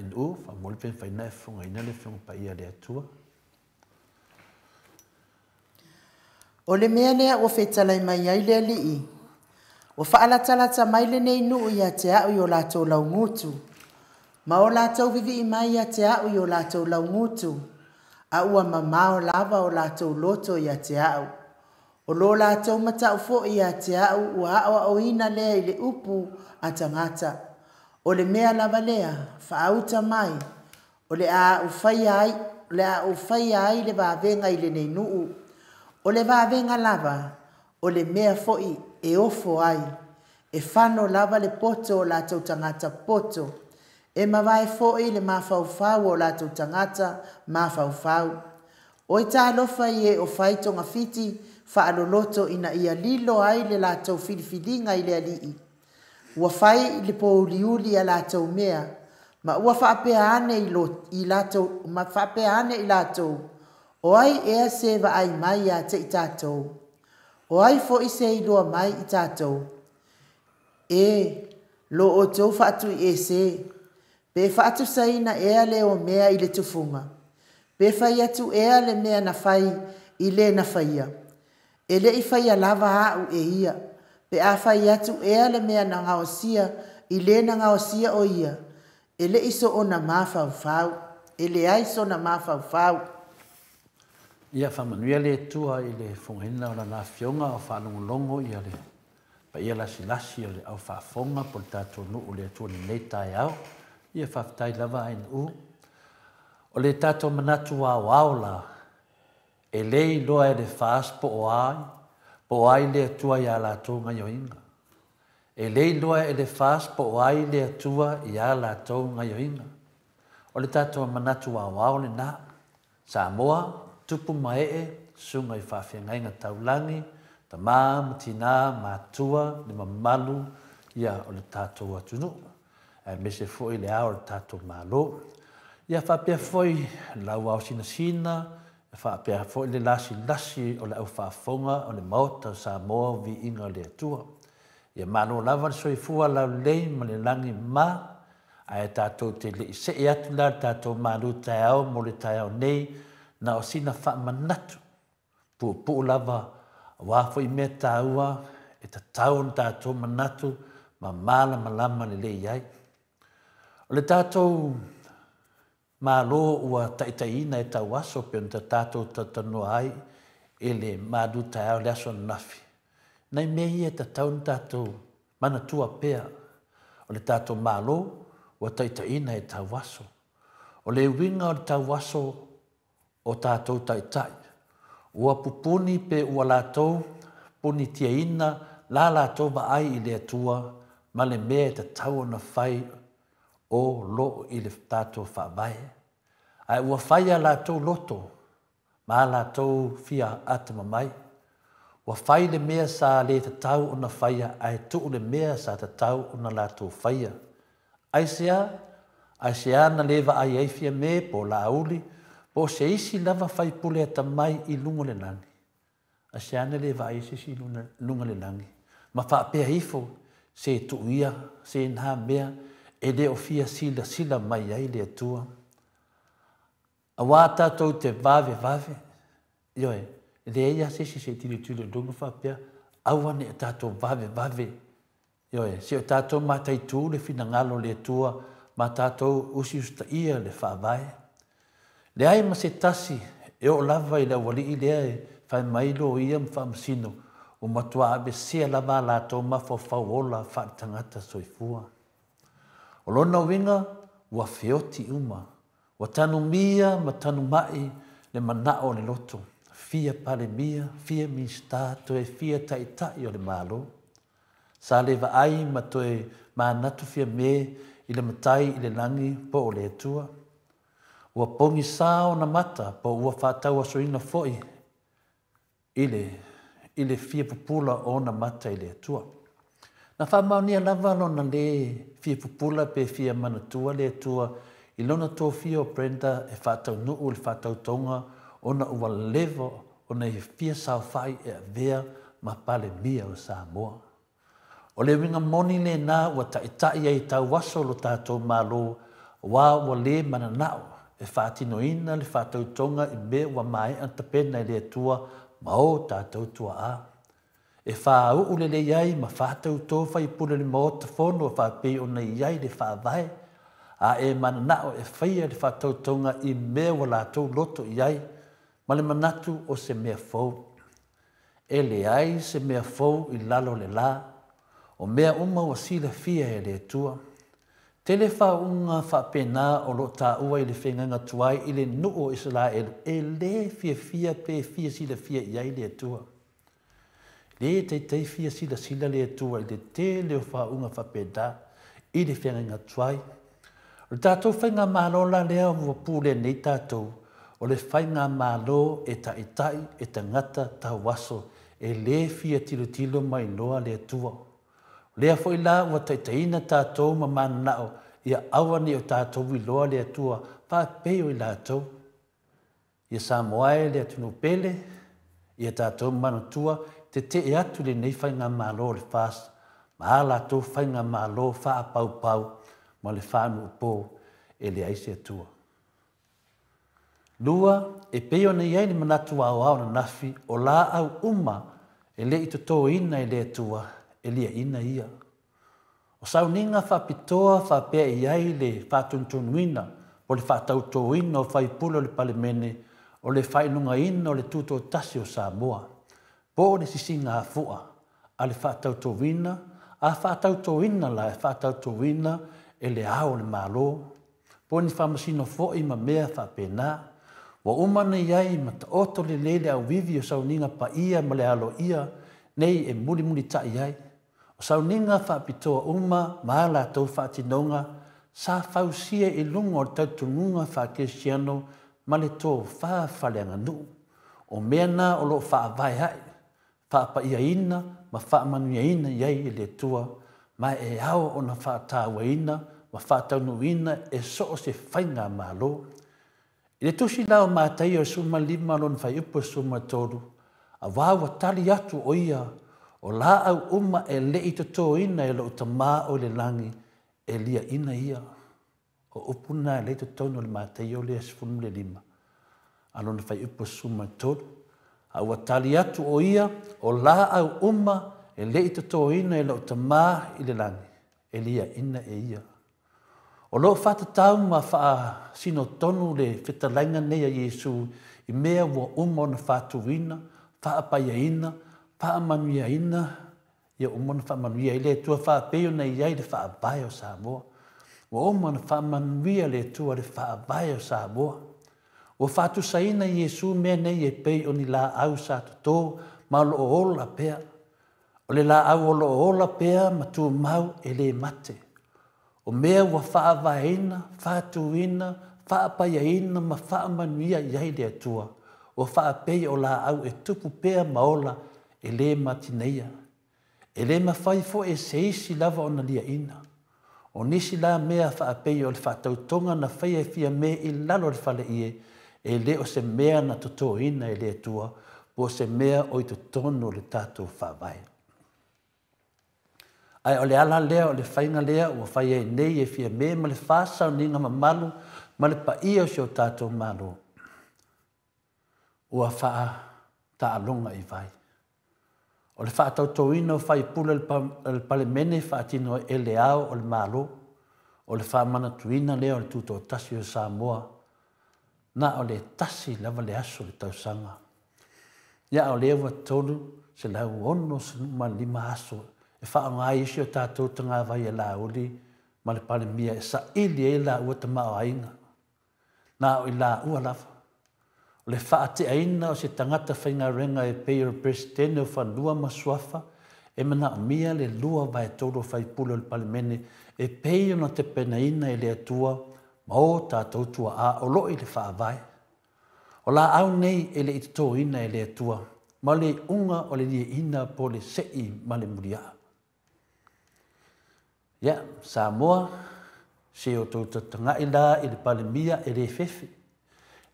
NU, faamoli pe mafai ona e fofogaina le Afioga Paia a le Atua. O le mea lea ua fetalai mai ai le Alii, ua faalatalata mai lenei nuu ia te au i o latou laugutu, ma o latou vivii mai ia te au i o latou laugutu, a ua mamao lava o latou loto ia te au. O lo latou matau foi ia te au ua aoaoina lea i le upu a tagata. O le mea lava lea, faauta mai, o le a ou faia ai, o le a ou faia ai le vavega i lenei nuu. O le vavega lava, o le mea foi e ofo ai, e fano lava le poto o latou tagata poto, e mavae foi le mafaufau o latou tagata mafaufau. Oi talofa i e o fai togafiti faaloloto ina ia lilo ai le latou filifiliga i le Alii. Ua fai le pōuliuli a latou mea, ma ua faapea ane i, lo, i latou, ma faapea ane i latou, o ai ea se vaai mai ia te i tatou? O ai foi se iloa mai i tatou? E, lo outou faatuiese, pe faatusaina ea le omea i le tufuga? Pe fai atu ea le mea na fai i le na faia? E le i faia lava au e ia, pe a fai atu ea le mea na gaosia i le na gaosia o ia, e le i soona mafaufau, e leai sona mafaufau. Ia faamanuia le Atua i le fofogaina o Lana Afioga a o faalogologo ia le paia lasilasi o le au faafofoga po o le tatou nuu o le Atua i lenei taeao. Ia faafetai lava ANU. O le tatou manatu aoao la, e le iloa e le FAST po o ai, po o ai le Atua i a latou gaioiga. E le iloa e le FAST po o ai le Atua i a latou gaioiga. O le tatou manatu aoao lena. Samoa, tupu ma ee, susuga i faafeagaiga taulagi, tama ma tina, matua, le mamalu ia o le tatou atunuu, aemaise foi le ao o le tatou Malo. Ia faapea foi le lauao sinasina, faapea foi le lasilasi o le au faafofoga o le Maota o Samoa o Viiga o le Atua. Ia malo lava le soifua laulelei ma le lagi ma, ae tatou te le i see atu la le tatou malu taeao mo le taeao nei, na o sina faamanatu puupuu lava aua foi mea taua e tatau ona tatou manatu ma malamalama lelei ai. O le tatou Malo ua taitaiina e tauaso pei ona tatou talatalanoa ai i le malu taeao i le aso ananafi. Nai mea ia e tatau ona tatou manatua pea, o le tatou Malo ua taitaiina e tauaso. O le uiga o le tauaso o tatou taitai, ua pupuni pe ua latou punitiaina la latou vaai i le Atua ma le mea e tatau ona fai o lo i le tatou Faavae, ae ua fai a latou loto ma a latou fia atamamai. Ua fai le mea sa le tatau ona faia ae tuu le mea sa tatau ona latou faia. Aisea? Aisea na le vaai ai Fiame po o Laauli po o se isi lava faipule atamai i luga o le lagi? Aisea na le vaai ai se isi i luga o le lagi ma faapea ifo, Se tuu ia se nā mea e le o fia silasila mai ai le Atua. Auā tatou te vavevave, ioe, e leai lava se isi se i tilotilo i luga faapea, aua ne i o tatou vavevave, ioe, se i o tatou mataitū le finagalo o le Atua ma tatou usiusitaia le Faavae. Leai ma se tasi e oo lava i le aualii lea e fai mai loia ma faamasino, ua matua aveesea lava a latou mafaufau ola faaletagata soifua. O lona uiga, ua feoti uma, ua tanumia ma tanumai le manao o le loto, fia Palemia, fia Minisita, toe fia Taitai o le Malo. Sa le vaai ma toe manatu Fiame i le Matai i le lagi po o le Atua. Ua pogisa ona mata po ua faatauasoina foi i le i le fia pupula o ona mata i le Atua. Na faamaonia lava lona lē fia pupula pe fia manatua le Atua i lona tofia o Brenda e faataunuu le faatautoga ona ua leva ona ia fia saofai e avea ma Palemia o Samoa. O le uiga moni lena ua taitai ai tauaso lo tatou Malo aua ua le mananao e faatinoina le faatautoga i mea ua maea tapena e le Atua ma o tatou tuaa. E fāuu lelei ai ma faatautō faipule o le Maota Fono faapei ona i ai le Faavae, a e mananao e faia le faatautoga i mea ua latou loto i ai ma le manatu o se mea fou. E leai se mea fou i lalo o le la, o mea uma ua silafia e le Atua. Tele faauuga faapena o lo o taua i le feagaiga tuai i le nuu o Isaraelu e lē fiafia pe fia silafia i ai le Atua. Lē taitai fia silasila le Atua i le tele o faauuga faapena i le feagaiga tuai. O le tatou faigamalo la lea ua pulea nei tatou, o le faigamalo e taitai e tagata tauaso e lē fia tilotilo ma iloa le Atua. O lea foi la ua taitaiina tatou ma mananao ia aua ne i o tatou iloa le Atua faapei o i latou. Ia Samoa e le atunuu pele, ia tatou manatua, tetee atu lenei faigamalo o le FAST ma a latou faigamalo faapaupau ma le faanuupo e leai se Atua. Lua, e pei ona i ai le manatu aoao ananafi, o laau uma e le i totoina e le Atua, e liaina ia. O sauniga faapitoa faapea e i ai le faatonutonuina po o le faatautoina o faipule o le Palemene, o le faailogaina o le Tutoatasi o Samoa, po o le sisigafua a le faatautoina, a faatautoina la, e faatautoina e Le Ao o le Malo, po o ni faamasino foi ma mea faapena. Ua uma ona i ai ma taoto lelei le auivi o sauniga paia ma le aloaia nei e mulimulitai ai. O sauniga faapitoa uma ma a latou faatinoga sa fausia i luga o le talitonuga faakerisiano ma le tofa faaleaganuu. O mea na o lo o faavae ai, faapaiaina ma faamanuiaina i ai e le Atua, ma e ao ona faatauaina ma faataunuuina e so o se faigamalo. I le tusi la o Mataio e 15 lona fuaiupu e 13, Auā ua tali atu ʻo ia, O lāʻau uma e le i totoina e loʻu Tamā o i le lagi, e liaʻina ia. O upu na e lei totonu o le Mataio lea 15, a lona fuaiupu e 13. A ua tali atu ʻo ia, O lāʻau uma e le i totoina e loʻu Tamā i le lagi, e liaʻina e ia. O lo o faatatau ma faasino tonu le fetalaiga nei a Iesu i mea ua uma ona faatuina, faapaiaina, faamanuiaina, ia uma ona faamanuia ai le Atua faapei ona i ai le Faavae o Samoa. Ua uma ona faamanuia le Atua i le Faavae o Samoa. Ua faatusaina Iesu mea nei e pei o ni laau sa toto ma o lo o ola pea. O le laau o lo o ola pea ma tumau e le mate. O mea ua faavaeina, faatuina, faapaiaina ma faamanuia i ai le Atua, ua faapei o laau e tupu pea ma ola e le matineia. E le mafai foi e se isi lava ona liaina. O nisi la mea faapei o le faatautoga na faia e Fiame i lalo o le faleie, e le o se mea na totoina e le Atua, po o se mea o i totonu o le tatou Faavae. Ae o le ala lea o le faiga lea ua fai ai nei e Fiame ma le FAST sauniga mamalu ma le paia o si o tatou Malo ua faataaloga i vai. O le faatautoina o faipule o le Palemene e faatino ai e le Ao o le Malo, o le faamanatuina lea o le Tutoatasi o Samoa, na o le tasi lava le aso o le tausaga. Ia a o lea ua 365 aso e faaaoga ai isi o tatou tagavai e Laauli ma le Palemia e saili ai laua tamaoaiga. Na o i laua lava. O le faateaina o se tagata faigaluega e pei o le Peresetene o Fanua ma Suafa e manaomia le 2/3 o faipule o le Palemene e pei ona tapenaina e le Atua ma o tatou tuaa o lo o i le faavae. O laau nei e le i totoina e le Atua, ma o le iuga o le liaina po o le sei ma le muliaa. Ia, Samoa, se o outou tataga'i la i le Palemia e le fefe,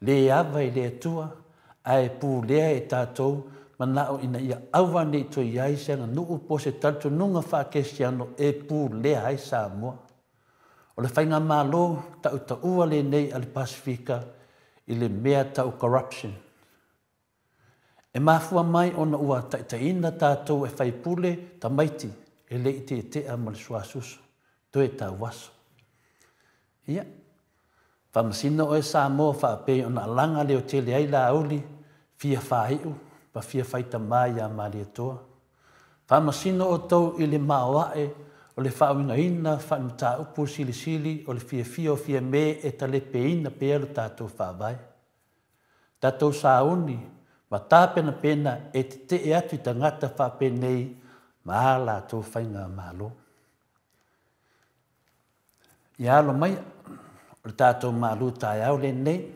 le ava i le Atua, ae pulea e tatou manao ina ia aua ne i toe i ai se aganuu po o se talitonuga faakerisiano e pulea ai Samoa. O le faigamalo tautaua lenei a le Pasefika i le mea tau corruption. E mafua mai ona ua taitaiina tatou e faipule tamaiti e le i tetea ma le suasusu toe tauaso. Ia, faamasino oe Samoa faapei ona alaga leotele ai Laauli fia faaiu ma fia faitama ia Malietoa. Faamasino outou i le maoae o le faauigaina faale-mataupu silisili o le fiafia o Fiame e talepeina pea lo tatou faavae. Tatou sauni ma tapenapena e tetee atu i tagata faapenei ma a latou faigamalo. Ia alo mai, o le tatou malu taeao lenei,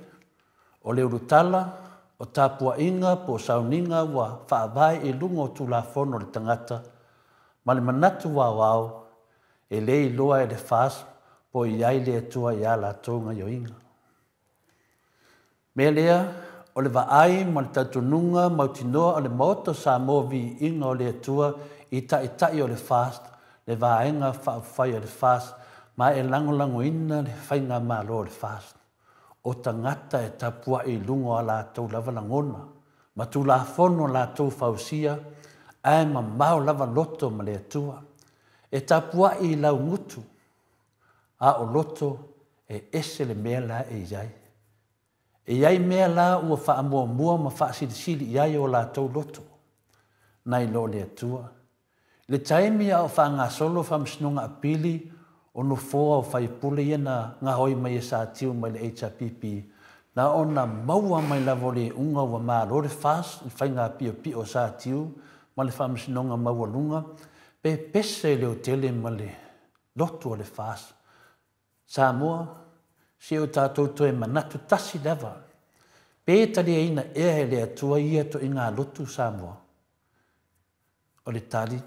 o le ulutala, o tapuaiga po o sauniga ua faavae i luga o Tulafono a le tagata ma le manatu aoao e le iloa e le FAST po o i ai le Atua i a latou gaoioiga. Mea lea, o le vaai ma le talitonuga mautinoa o le Maota o Samoa Viiga o le Atua i Taitai o le FAST, le Vaega Faaupufai a le FAST, ma e lagolagoina le faigamalo a le FAST. O tagata e tapuai i luga o a latou lava lagona ma Tulafono latou fausia, ae mamao lava loto ma le Atua. E tapuai i laugutu, a o loto e ese le mea la e i ai. E i ai mea la ua faamuamua ma faasilisili i ai o latou loto, nai lo le Atua. I le taimi a o faagasolo Faamasinoga Apili o nofoa o faipule ia na gaoi mai e Satiu mai le HRPP, na ona maua mai lava o le iuga ua malo le FAST i le faiga piopio o Satiu ma le Faamasinoga Maualuga, pepese leotele ma le lotu o le FAST. Samoa, se o tatou toe manatu tasi lava, pe taliaina ea e le Atua ia toiga lotu Samoa? O le tali,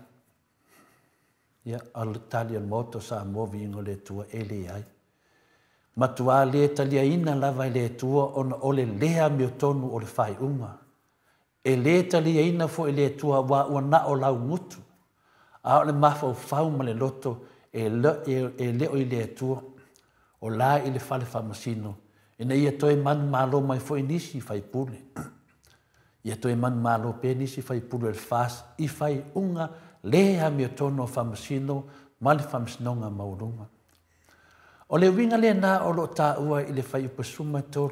ia, o le tali a le Maota o Samoa viiga o le Atua e leai. Matua le taliaina lava e le Atua ona o le le amiotonu o le faaiuga. E le taliaina foi e le Atua aua ua na o laugutu, a o le mafaufau ma le loto e le o i le Atua, o la i le fale faamasino, ina ia toe manumalo mai foi nisi faipule. Ia toe manumalo pea nisi faipule o le FAST i faaiuga le amiotonu o faamasino ma le Faamasinoga Maualuga. O le uiga lena o lo o taua i le fuaiupu 13,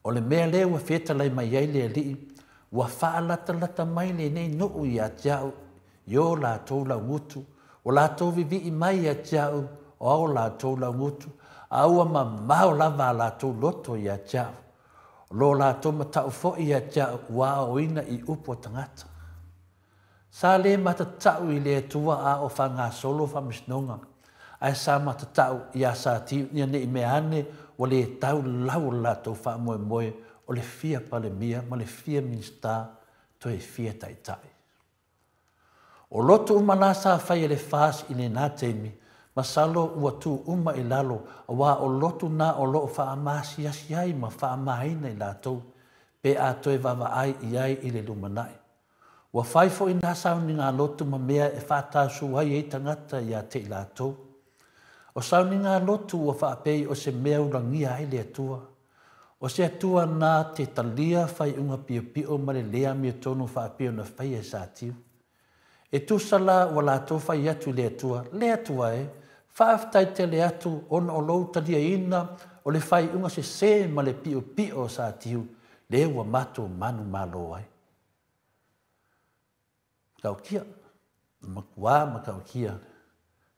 o le mea lea ua fetalai mai ai le Alii, ua faalatalata mai lenei nuu ia te au i o latou laugutu, ua latou vivii mai ia te au o ao latou laugutu, a ua mamao lava a latou loto ia te au. O lo latou matau foi ia te au ua aoaoina i upu a tagata. Sa le matatau i le Atua a o faagasolo faamasinoga, ae sa matatau ia Satiu ina ne i mea ane ua le tau lau o le latou faamoemoe o le fia Palemia ma le fia Minisita toe fia Taitai. O lotu uma la sa fai e le FAST i lena taimi, masalo ua tuu uma i lalo aua o lotu na o lo o faamaasiasi ai ma faamaina i latou pe a toe vaavaai i ai i le lumanai. Ua fai foi nā sauniga lotu ma mea e faatasū ai ai tagata iā te i latou. O sauniga lotu ua faapei o se mea ulagia ai le Atua. O se Atua na te talia faaiuga piopio ma le lē amiotonu faapei ona faia e Satiu. E tusa la ua latou fai atu i le Atua, le Atua e, faafetai tele atu ona o lou taliaina o le faaiuga sesē ma le piopio o Satiu, lea ua matou manumalo ai. Matautia, matua matautia.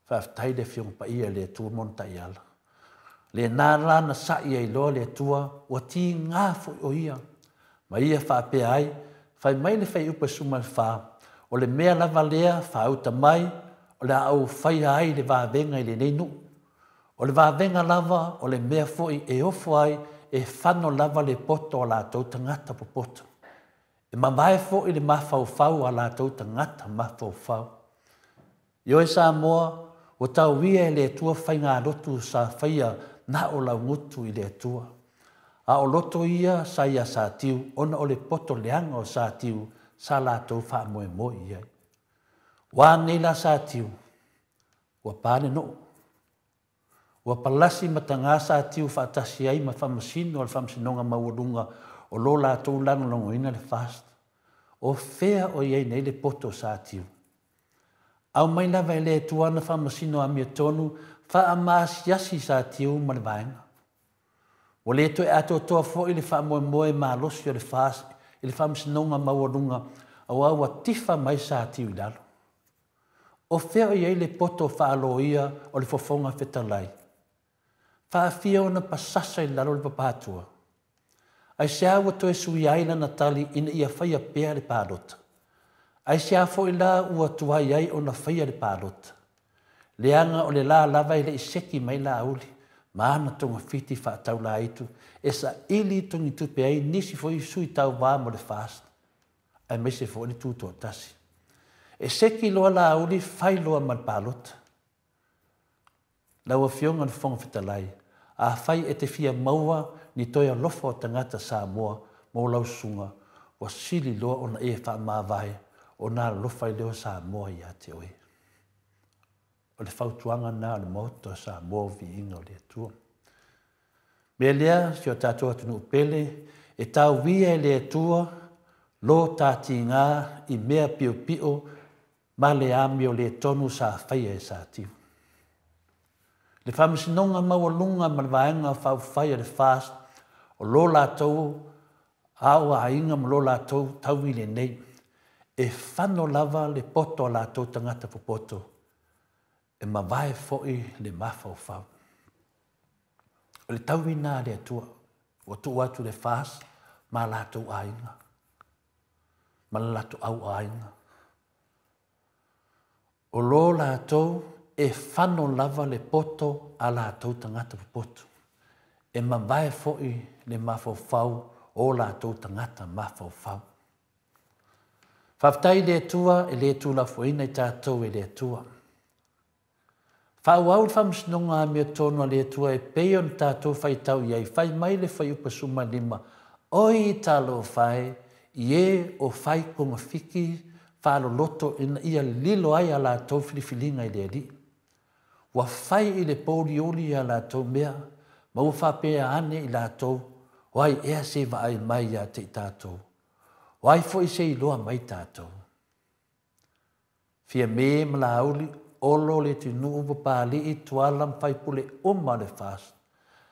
Faafetai le Afioga Paia i le Atua ma ona taiala. Lena la na sa'i ai loa le Atua, ua tiga foi o ia. Ma ia faapea ai, fai mai le fuaiupu 14, o le mea lava lea faauta mai, o le a ou faia ai le vavega i lenei nuu. O le vavega lava o le mea foi e ofo ai e fano lava le poto a latou tagata popoto. E mavae foi le mafaufau a latou tagata mafaufau. Ioe Samoa, ua tauia e le Atua faigalotu sa faia na o laugutu i le Atua. A o loto ia sa ia Satiu ona o le poto leaga o Satiu sa latou faamoemoe i ai. Ua a nei la Satiu? Ua pa le noo. Ua palasi matagā Satiu faatasi ai ma faamasino o le Faamasinoga Maualuga o lo latou lagolagoina le FAST. O fea o i ai nei le poto o Satiu? Aumai lava e le Atua ana faamasino amiotonu faamaasiasi Satiu ma le vaega. Ua le toe atoatoa foi le faamoemoe malosi o le FAST i le Faamasinoga Maualuga auā ua tifa mai Satiu i lalo. O fea o i ai le poto faaloia o le Fofoga Fetalai? Faafia ona pasasa i lalo le papatua. Aisea ua toe suia ai lana tali ina ia faia pea le palota? Aisea foi la ua tuai ai ona faia le palota? Leaga o le la lava e le i seki mai Laauli ma ana togafiti faataulaitu e saili togitupe ai nisi foi sui tauvā mo le FAST, aemaise foi le Tutoatasi. E seki loa Laauli fai loa ma le palota. Lau Afioga i le Fofoga Fetalai, afai e te fia maua ni toe alofa o tagata Samoa mo lau susuga, ua sili loa ona e faamavae ona alolofa ai lea o Samoa ia te oe. O le fautuaga lena o le Maota o Samoa o viiga o le Atua. Mea lea, si o tatou atunuu pele, e tauia e le Atua lo ta tiga i mea piopio ma le amioletonu sa faia e Satiu. Le Faamasinoga Maualuga ma le Vaega Faaupufai a le FAST o lo latou aoaiga ma lo latou taui lenei, e fano lava le poto a latou tagata popoto, e mavae foi le mafaufau. O le tauina a le Atua, ua tuu atu le FAST ma latou aiga, ma le latou auaiga. O lo latou e fano lava le poto a latou tagata popoto, e mavae foi le mafaufau o latou tagata mafaufau. Faafetai i le Atua e le tuulafoaiina i tatou e le Atua. Faaauau le faamasinoga amiotonu a le Atua e pei ona tatou faitau i ai, fai mai le fuaiupu 15, Oi talofa e, i e o fai togafiti faaloloto ina ia lilo ai a latou filifiliga i le Alii. Ua fai i le pouliuli a latou mea, ma ua faapea ane i latou, o ai ea se vaai mai ia te i tatou? O ai foi se iloa mai tatou? Fiame ma Laauli, Olo Leatinuu, Papalii, Tuala ma faipule uma o le FAST.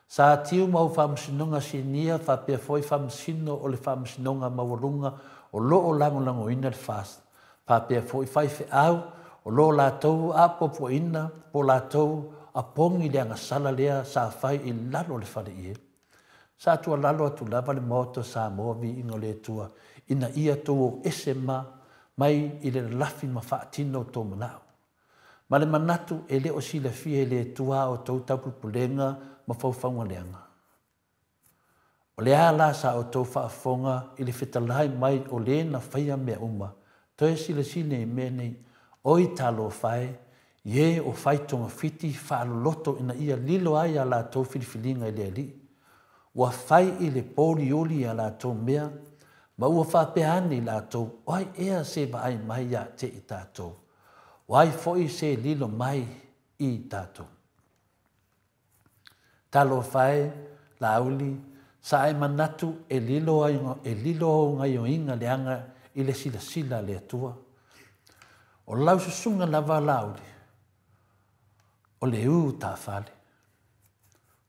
Satiu ma au faamasinoga sinia faapea foi faamasino o le Faamasinoga Maualuga o lo o lagolagoina le FAST. Faapea foi faifeau o lo o latou apoapoaina po o latou apogi le agasala lea sa fai i lalo o le faleie. Sa tuualalo atu lava le Maota o Samoa viiga o le Atua ina ia tou o ese ma mai i le lalafi ma faatino outou manao. Ma le manatu e le o silafia e le Atua a outou taupulepulega ma faufauga leaga. O le a la sa outou faafofoga i le fetalai mai o le na faia mea uma, toe silasila i mea nei, Oi talofa e, i e o fai togafiti faaloloto ina ia lilo ai a latou filifiliga i le Alii. Ua fai i le pouliuli a latou mea, Ma ua faapea ane i latou, O ai ea se vaai mai ia te i tatou? O ai foi se lilo mai i tatou? Talofa e, Laauli, sa e manatu e lilo ai, e lilo ou gaioiga leaga i le silasila a le Atua. O lau susuga lava Laauli, o le ū taafale.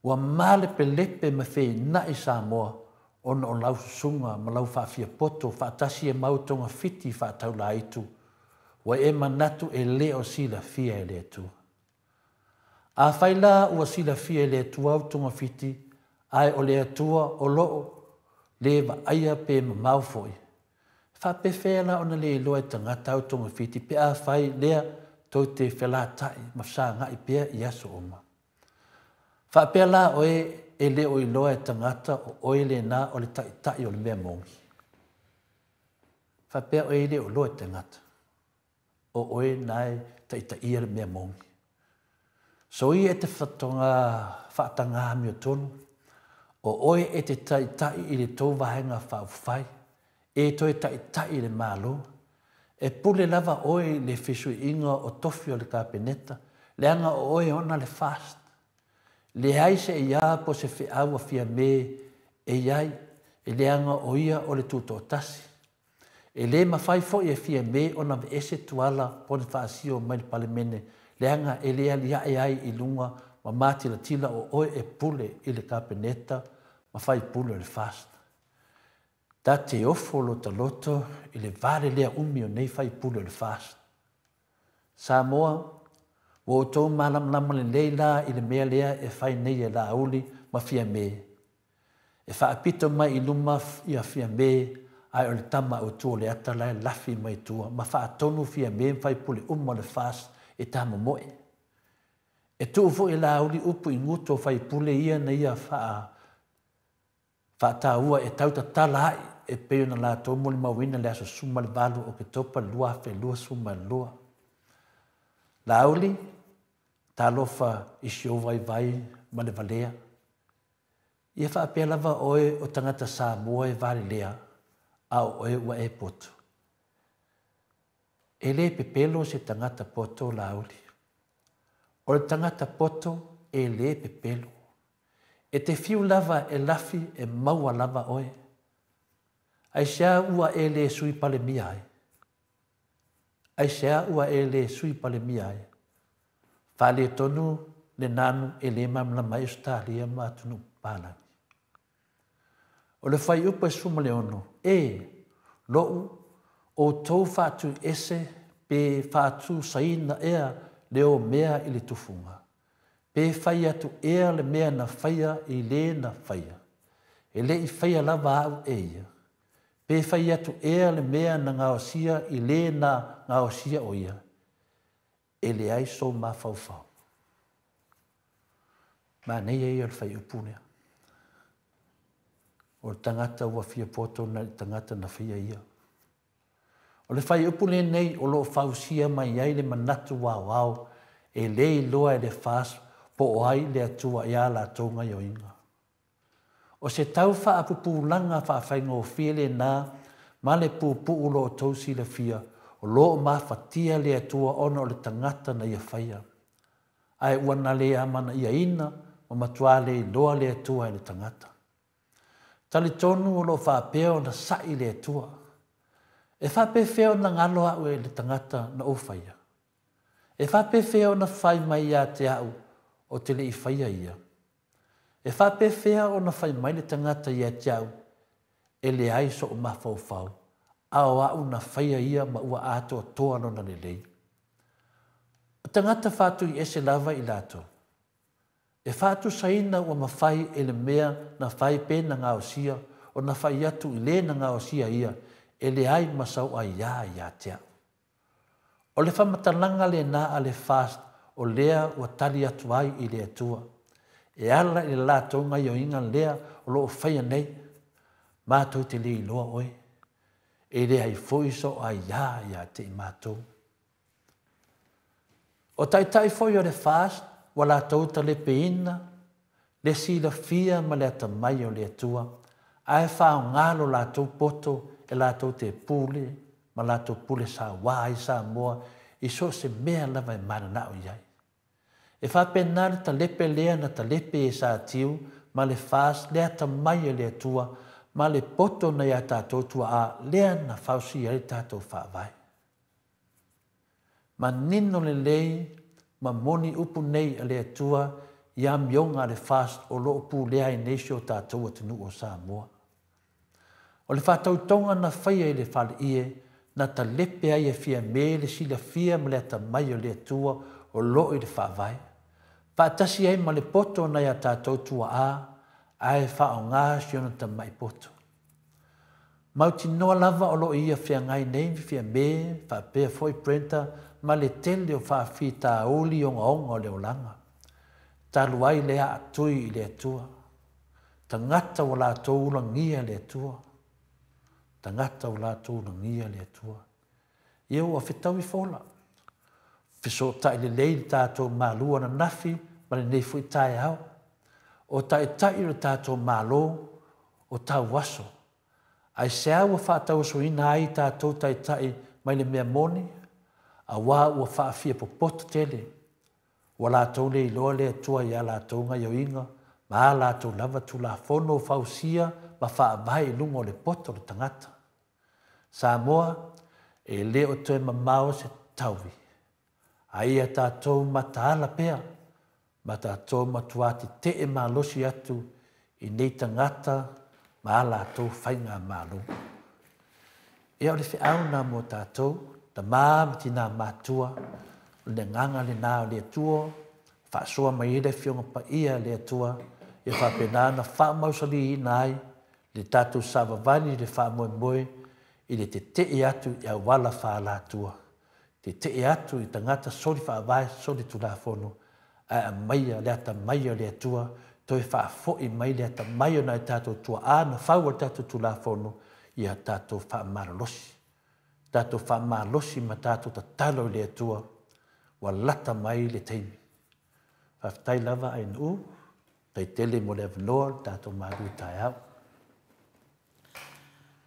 Ua malepelepe ma feinaʻi Samoa ona o lau susuga ma lau faafiapoto faatasi e mau togafiti faataulaitu, ua e manatu e le o silafia e le Atua. Afai la ua silafia e le Atua au togafiti, ae o le Atua o loo le vaaia pe mamao foi, e faapefea la ona le iloa e tagata au togafiti pe afai lea tou te felataʻi ma fesagai pea i aso uma? Faapea la oe e le o iloa e tagata o oe lena o le taitai o le mea moni? Faapea oe e le o iloa e tagata o oe na e taitaia le mea moni? Soia e te whatoga whaatanga amiotonu, o oe e te taitai i le tou vaega faaupufai, e toe taitai i le Malo. E pule lava oe i le fesuiiga o tofi o le Kapeneta, leaga o oe e ona le FAST. Leai se iā po se feau a Fiame e i ai, e leaga o ia o le Tutoatasi. E le mafai foi e Fiame ona aveese Tuala Ponifasio mai le Palemene leaga e le aliae ai i luga ma matilatila o oe e pule i le Kapeneta ma faipule o le FAST. Ta te ofo lotaloto i le valelea umi o nei faipule o le FAST. Samoa, ua outou malamalama lelei la i le mea lea e fai nei e Laauli ma Fiame. E faapito mai i luma ia Fiame ae o le tama autu o le ata la e lafi mai tua ma faatonu Fiame ma faipule uma o le FAST e tamomoe. E tuu foi e Laauli upu i gutu o faipule ia na ia faa faataua e tau tatala ai e pei ona latou molimauina le aso 18 Oketopa 2022. Laauli, talofa i si ou vaivai ma le valea. Ia faapea lava oe o tagata Samoa e valelea, a o oe ua e poto. E le pepelo se tagata poto Laauli. O le tagata poto e le pepelo. E te fiu lava e lafi e maua lava oe. Aisea ua e le Sui Palemia ai? Aisea ua e le Sui Palemia ai? Faaletonu le nanu e le malamalama ai Ausetalia ma atunuu papalagi. O le fuaiupu e 16, E, loʻu, outou faatuiese pe faatusaina ea le omea i le tufuga, pe fai atu ea le mea na faia i le na faia, e le i faia lava au e ia, pe fai atu ea le mea na gaosia i le na gaosia o ia, e leai sou mafaufau. Manaia ia o le fuaiupu lea. O le tagata ua fia poto nai le tagata na faia ia. O le fuaiupu lenei o lo o fausia mai ai le manatu aoao e le iloa e le FAST po o ai le Atua i a latou gaioiga. O se tau faapupulaga faafaigofie lena ma le puupuu lo outou silafia o lo o mafatia le Atua ona o le tagata na ia faia. Ae ua na le amanaiaina ma matua le iloa le Atua e le tagata. Talitonu o lo o faapea ona saʻi le Atua. E faapefea ona galo au e le tagata na ou faia? E faapefea ona fai mai ia te au o te le i faia ia? E faapefea ona fai mai le tagata ia te au e leai soʻu mafaufau, a o au na faia ia ma ua atoatoa lona lelei? O tagata faatuiese lava i latou. E faatusaina ua mafai e le mea na fai pe na gaosia ona fai atu i le na gaosia ia e leai ma sau aiā ia te au. O le faamatalaga lena a le FAST o lea ua tali atu ai i le Atua. E ala i le latou gaioiga lea o lo o faia nei, matou te le iloa oe, e leai foi sou aiā ia te i matou. O taitai foi o le FAST ua latou talepeina le silafia ma le atamai o le Atua, ae faaaoga lo latou poto e latou te pule ma latou pule sauā ai Samoa i so o se mea lava e mananao i ai. E faapena le talepe lea na talepe e Satiu ma le FAST le atamai a le Atua ma le poto nai a tatou tuaa lea na fausia ai le tatou Faavae. Manino lelei ma moni upu nei a le Atua i amioga a le FAST o lo o pulea ai nei si o tatou atunuu o Samoa. O le faatautoga na faia i le faleie na talepe ai e Fiame le silafia ma le atamai o le Atua o lo o i le Faavae, faatasi ai ma le poto nai a tatou tuaa ae faaaoga si ona tamai poto. Mautinoa lava o lo o ia feagai nei Fiame faapea foi Brenda ma le tele o faafitauli ogaoga o le olaga, talu ai le aatui i le Atua. Tagata ua latou ulagia le Atua. Tagata ua latou ulagia le Atua. Ia ua fetaui fola. Fesootai lelei le tatou malu ananafi ma lenei foi taeao. O taitai o le tatou Malo o tauaso. Aisea ua faatauasoina ai tatou taitai mai le mea moni? Aua ua faafiapopoto tele. Ua latou le iloa le Atua i a latou gaioiga ma a latou lava Tulafono fausia ma faavae i luga o le poto o le tagata. Samoa, e le o toe mamao se taui, a ia tatou mataala pea ma tatou matuā tetee malosi atu i nei tagata ma a latou faigamalo. Ia o le feau lena mo tatou, tama ma tina matutua, o le agaga lena o le Atua, faasoa mai ai le Afioga Paia a le Atua, ia faapena ona faamausaliina ai le tatou savavali i le faamoemoe i le tetee atu i auala faalatua, tetee atu i tagata soli faavae, soli tulafono, ae aumaia le atamai o le Atua, toe faafoi mai le atamai o nai tatou tuaa na fau ai le tatou Tulafono, ia tatou faamalolosi. Tatou faamalosi ma tatou tatalo i le Atua, ua lata mai le taimi. Faafetai lava Ainuu, faafetai tele mo le avanoa o le tatou malu taeao.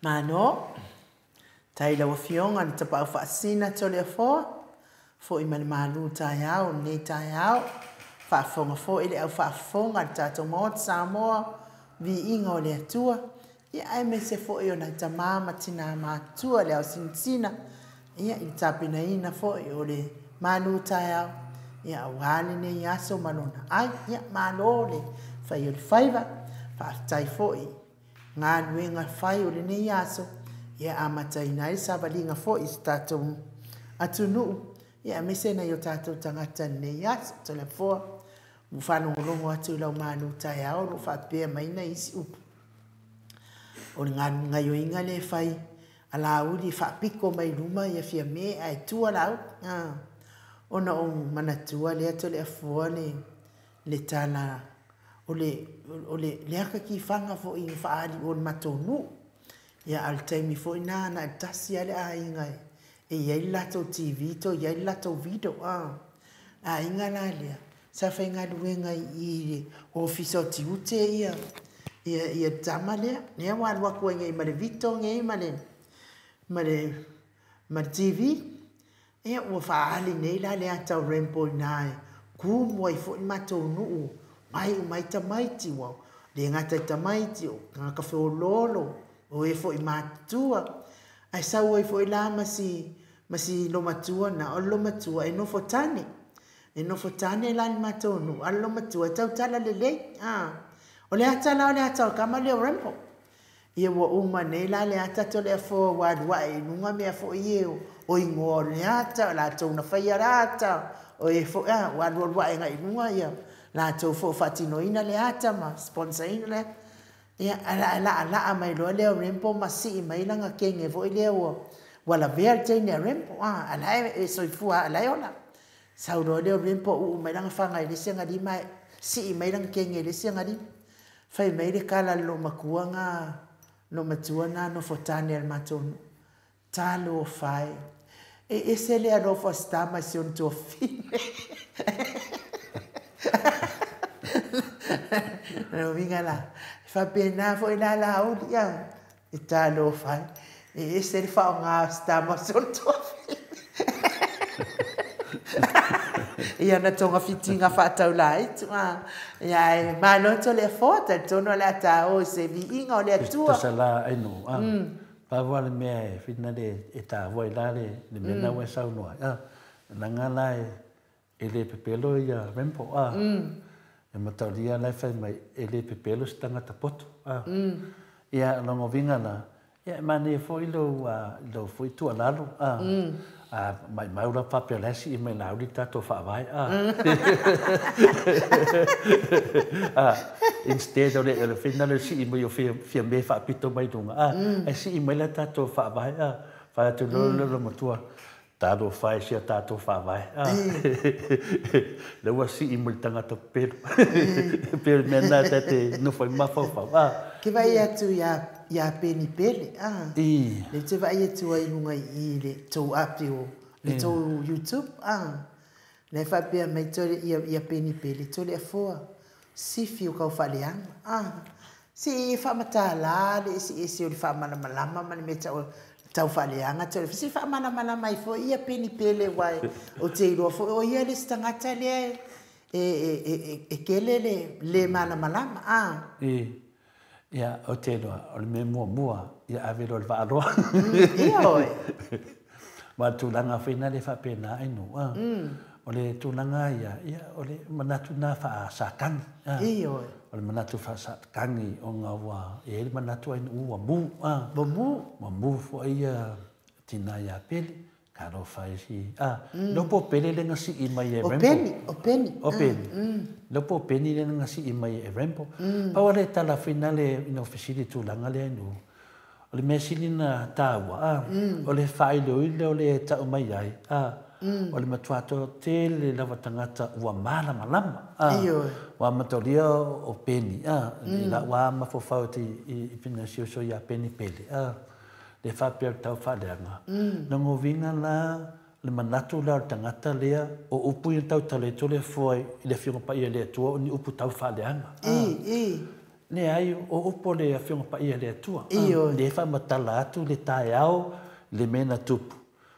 Malo. Tai lau Afioga le Tapaau Faasisina Toleafoa, foi ma le malu taeao o lenei taeao. Faafofoga foi le au faafofoga a le tatou Maota Samoa, viiga o le Atua, ia aemaise foi o nai tama ma tina matutua le aosinasina, ia i le tapenaina foi o le malu taeao, ia aua lenei aso ma lona ai. Ia malo le fai o le faiva, faafetai foi galuega fai o lenei aso, ia amataina ai le savaliga foi i se tatou atunuu, ia aemaise nai o tatou tagata i lenei aso. Toleafoa, ua faalogologo atu i lau malu taeao o lo o faapea mai nai isi upu. O le gaioiga lea e fai a Laauli e faapiko mai luma ia Fiame ae tua Laauli. Ona ou manatua lea Toleafoa le tala o le o le le aka kifaga foi na faaali i o i le matou nuu. Ia a o le taimi foi lena na o le tasi lava le aiga e i ai le latou TV toe i ai le latou video. O le aiga la lea sa faigaluega i i le Ofisa o Tiute ia ia ia le tama lea, lea ua alu atu ai nei ma le Vito nei ma le ma le ma le TV. Ia ua faaali nei la le ata o Rainbow i ina e tumu ai foi le matou nuu, omai uma ai tamaiti, ua le gata i tamaiti o tagata feoloolo, o e foi matutua. Ae sau ai foi la ma si ma si olomatua lena, o le olomatua e nofo tane. E nofo tane la i le matou nuu, a o le olomatua e tautala lelei. O le ata la o le ata o le tama lea o Rainbow. Ia ua uma nei la le ata Toleafoa ua alu ae i luga mea foi ia o igoa o le ata, o latou na faia le ata, o e foi a, ua alualu ae agai i luga ia latou foi o faatinoina le ata ma sponsor ina le ata. Ia, ae laalaa mai loa lea o Rainbow ma sii mai lana kege foi lea ua ua lavea le teine a Rainbow, a, a o la e soifua lava o la e ola. Sau loa lea o Rainbow uu mai lana fana i le isi ana lima ae sii mai lana kege i le isi ana lima. Fai mai le tala a le loomatua na, loomatua na nofo tane a le matou nuu, Talofa e, e ese le alofa o si tama i si ona tuafafine. Lona uiga la, e faapena foi la Laauli, a, e talofa e. E ese le faaaoga o si tama o si ona tuafine. I ana togafitiga faataulāitu, a. Ia ae malo Toleafoa, talitonu o le a ta o i se viiga o le Atua. Tusa la aino, a. Pau lava le mea e finale e taua ai la le mea lena ua e saunoa ai, a. Leaga la e le pepelo ia Rambo, a. E mataulia la e fai mai e le pepelo se tagata poto, a. Ia, o lona uiga la, ia e manaia foi lou, lou foi tuualalo, a. A maimau la faapea o la e sii mai Laauli le tatou faavae, a. A, instead o le, o le finale o le sii mai o Fiame faapito mai luga, a, ae sii mai le tatou faavae, a. Fai atu loa le loomatua, Talofa e si a tatou faavae. Lea ua sii mai le tagata pepelo. E pei o le mea lena ta te nofo ai ma mafaufau. Ke vaai atu ia Peni Pele. Lea ou te vaai atu ai i luga i i le tou api o le tou YouTube. Lea e faapea mai ia Peni Pele, Toleafoa, sifi o kau faaleaga. Se i faamatala le eseese o le faamalamalama ma le mea tau tau faaleaga tau se faamalamalama ai foi ia Peni Pele aua ou te iloa foi o ia le isi tagata lea e e e tele le le malamalama a. Ia, ou te iloa, o le mea muamua, ia ave loa i le vaaloa. Ioe. Ma o le tulaga foi lena e faapena ai nuu, a. O le tulaga ia, ia, o le manatu lena faa-Satani, a. Ioe. O le manatu faa-Satani ona ua i ai le manatu ai nuu ua mu, a. Ua mu. Ua mu foi ia tina ia Pele. Talofa e si, a, lea po o Pele lea na sii mai e Rambo. O Peni, o Peni. O Peni. Lea po o Peni lea na sii mai e Rambo. Pau lava le tala finale ina ua fesili i le tulaga lea inu, o le mea sili ona taua, a, o le faailoilo lea e tau mai ai, a, o le matua toatele lava tagata ua malamalama, a, ua amatalia o Peni, a, i lau lava mafaufau i pina si uso ia Peni Pele, a, le faapea o le tau faaleaga. Lona uiga la, o le manatu la o le tagata lea, o upu ia na tautala ai Toleafoa i le Afioga Paia a le Atua o ni upu tau faaleaga. Leai, o upu o le Afioga Paia a le Atua. Lea e faamatala atu le taeao, le mea na tupu,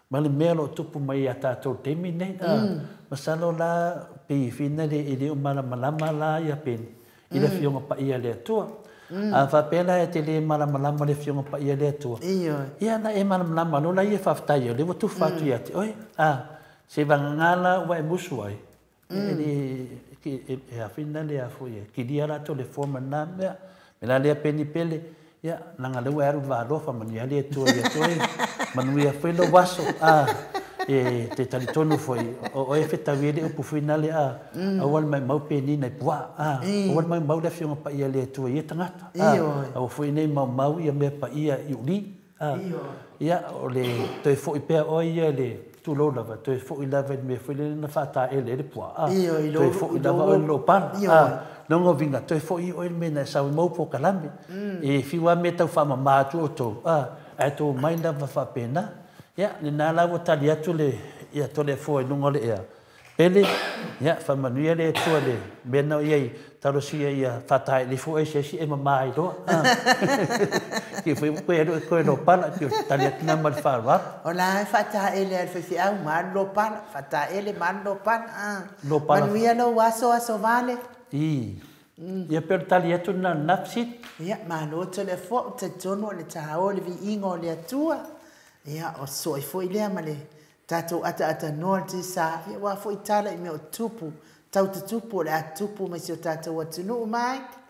ma le mea o lo o tupu mai ia tatou i le taimi lenei. Masalo la, pei fina le e le o malamalama la ia Peni i le Afioga Paia a le Atua. A faapea la e te le malamalama i le Afioga Paia a le Atua, ia na e malamalama loa laia, faafetai o lea ua tufa atu ia te oe. Se vagana la ua e musu ai, e a foi lea a foi e kilia latou le form o lena mea. Me la lea Peni Pele, ia, leaga lea ua e alu i le valoa, faamanuia le Atua ia te oe, manuia foi lou aso, a, e te talitonu foi, o oe e fetaui ai le upu foi nale, a, aua le maumau Peni nai puaa, a, aua le maumau le Afioga Paia a le Atua i ia tagata, a, aua foi nei maumau ia mea paia i uli. A, ia, o le toe foi pea oe ia i le, tulou lava, toe foi lava i le mea foi lele na faataele ai le puaa, toe foi lava oe i le lopala. A, lona uiga, toe foi oe i le mea na e sau ai mau polokalame. E fiu lava mea e tau faamama atu outou, a, ae tou omai lava faapena. Ia, lena la ua tali atu le, ia Toleafoa i luga o le ea. Pele, ia, faamanuia le Atua i le mea na i ai, talosia ia faataele ifo oe i se isi e mama ai loa. Ki foi ua toe alu e toe lopala, pei o se tali atu lena ma le faaaloalo. O la e faataele lava e le faifeau ma alu lopala, faataele ma alu lopala. Lopala. Manuia lou aso, aso vale. Ii. Ia pei o le tali atu lena o lena fesili. Ia, malo Toleafoa, ou te talitonu o le taoa o le viiga o le Atua. Ia, o soe foi lea ma le Tatou ataatanoa le tisa, ia aua foi tala i mea o tupu, tau tutupu o le a tupu mai si o tatou atunuu. Mike.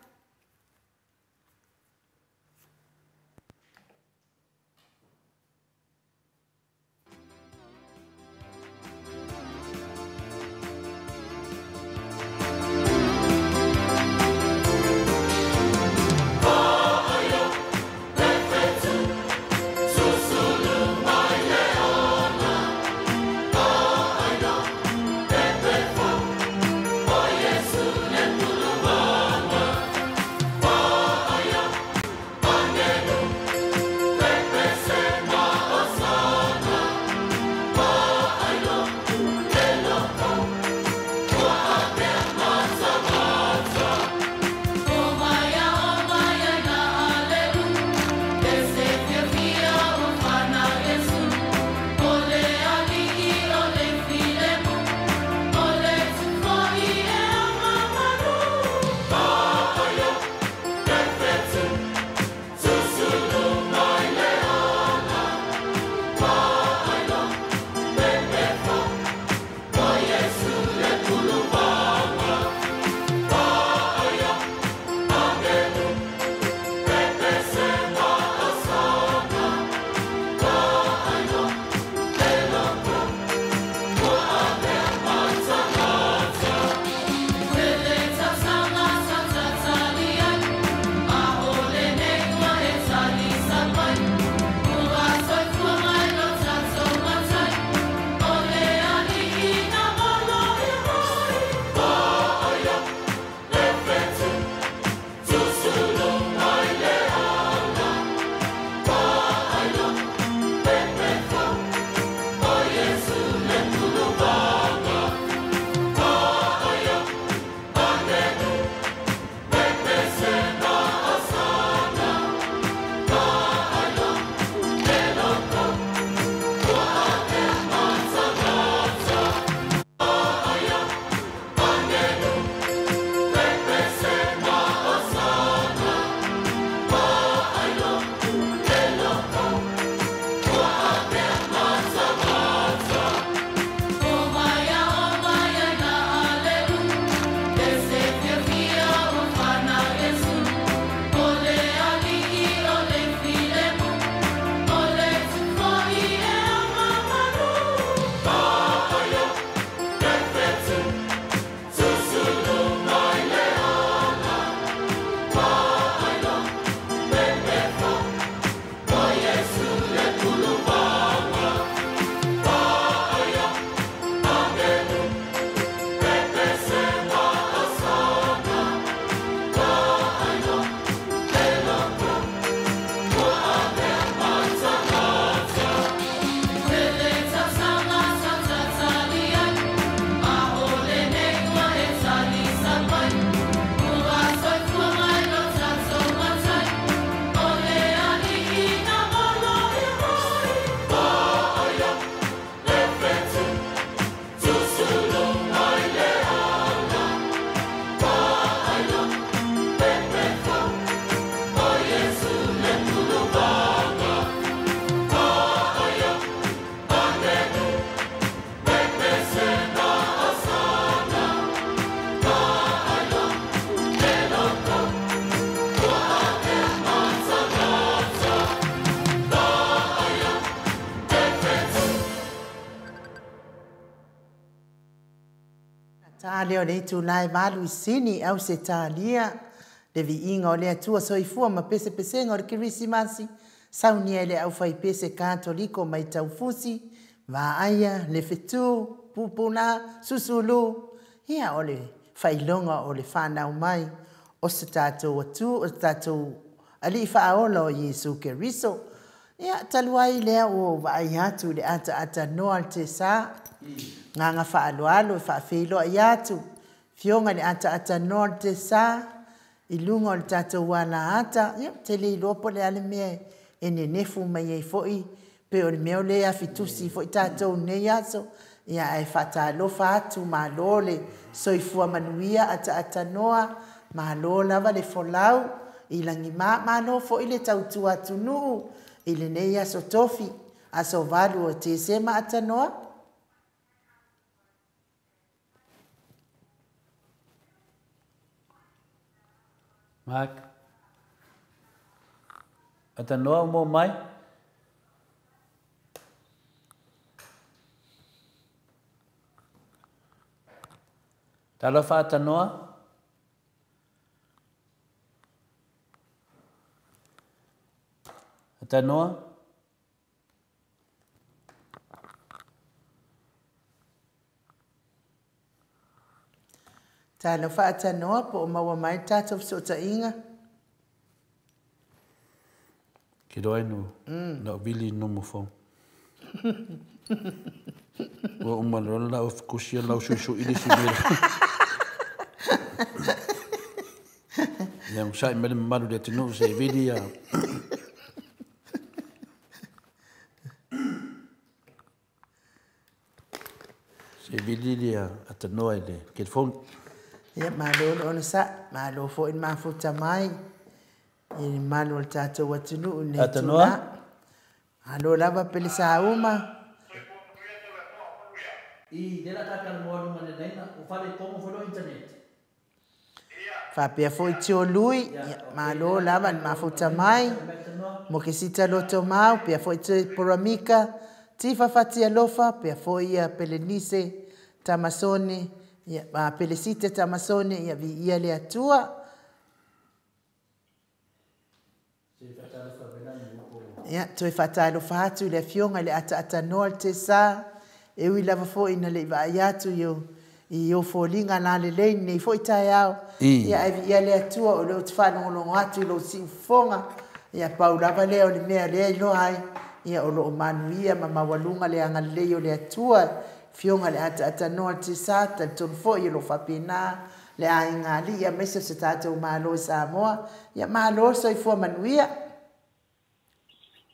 Ta lea o le itulā e 8 i Sini, Ausetalia, le viiga o le Atua soifua ma pesepesega o le Kerisimasi, saunia e le aufaipese Katoliko mai Taufusi, Vaaia, le Fetu, Pupula, Susulu, ia o le faailoga o le fanau mai o se tatou Atu, o se tatou Alii Faaola o Iesu Keriso. Ia, talu ai lea ua ou vaai atu i le ataatanoa a le Tesa, agaga faaaloalo e faafeiloai atu, Afioga i le ataatanoa o le Tesa, i luga o le tatou alaata, ia, ou te le iloa po o le a le mea e nenefu mai ai foi, pe o le mea o lea e afitusi foi tatou i lenei aso, ia, ae faatalofa atu, malo le soifua manuia ataatanoa, malo lava le folau i lagima, malo foi le tautua atunuu i lenei aso tofi, aso 8 o Tesema atanoa. Mark. Atanoa o mo mai. Talofa Atanoa. Atanoa. Talofa Atanoa po o maua mai le tatou fesootaiga. Kilo ai no na vili no mo fo. Ua uma loa la o kusia lau susu ili si mele. Ia musai mele mamalu le atunuu se vili ia. Se vili ia atanoa i le telefoni. Ia, malo le onosai, malo foi le mafuta mai i le mamalu o le tatou atunuu i lenei Atanoa. itulā. Malo lava pele sauma. I lea la ta talanoa luga le laina o fale togo foi lo internet. Faapea foi Tiolui, ia, malo lava le mafuta mai. Mokesita loto mau, pea foi te Poramika, Tifa Fatialofa, pea foi ia Pelenise Tamasone, ia, Pelesite Tamasone, ia viia le Atua. Ia, toe faatalofa atu i le afioga i le ataatanoa le Tesa, e ui lava foi ina le i vaai atu i o i o foliga lalelei nei foi taeao. Ia, ai viia le Atua o lea ou te faalogologo atu i lou siufofoga. Ia, pau lava lea o le mea lea iloa ai, ia o loo manuia ma maualuga le agalelei o le Atua. Afioga i le ataatanoa le Tesa, talitonu foi o loo faapena le aiga alii aemaise o se tatou Malo i Samoa. Ia, malo le soifua manuia.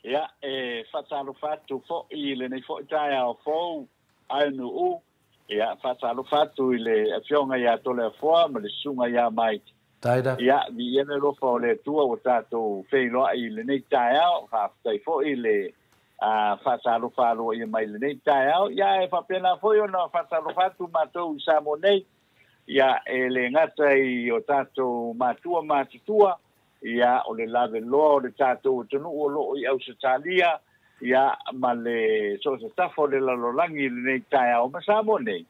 Ia, e faatalofa atu foi i lenei foi taeao fou aenuu. Ia, faatalofa atu i le afioga ia Toleafoa ma le susuga ia Mike. Taida. Ia, viia le alofa o le Atua ua tatou feiloai i lenei taeao. Faafetai foi le faatalofa aloaia mai lenei taeao. Ia, e faapena foi ona faatalofa atu matou i Samoa nei. Ia, e le gata i o tatou matua matutua, ia o le laveloa o le tatou atunuu o loo i Ausetalia, ia ma le so o se tafa o le lalolagi i lenei taeao ma Samoa nei.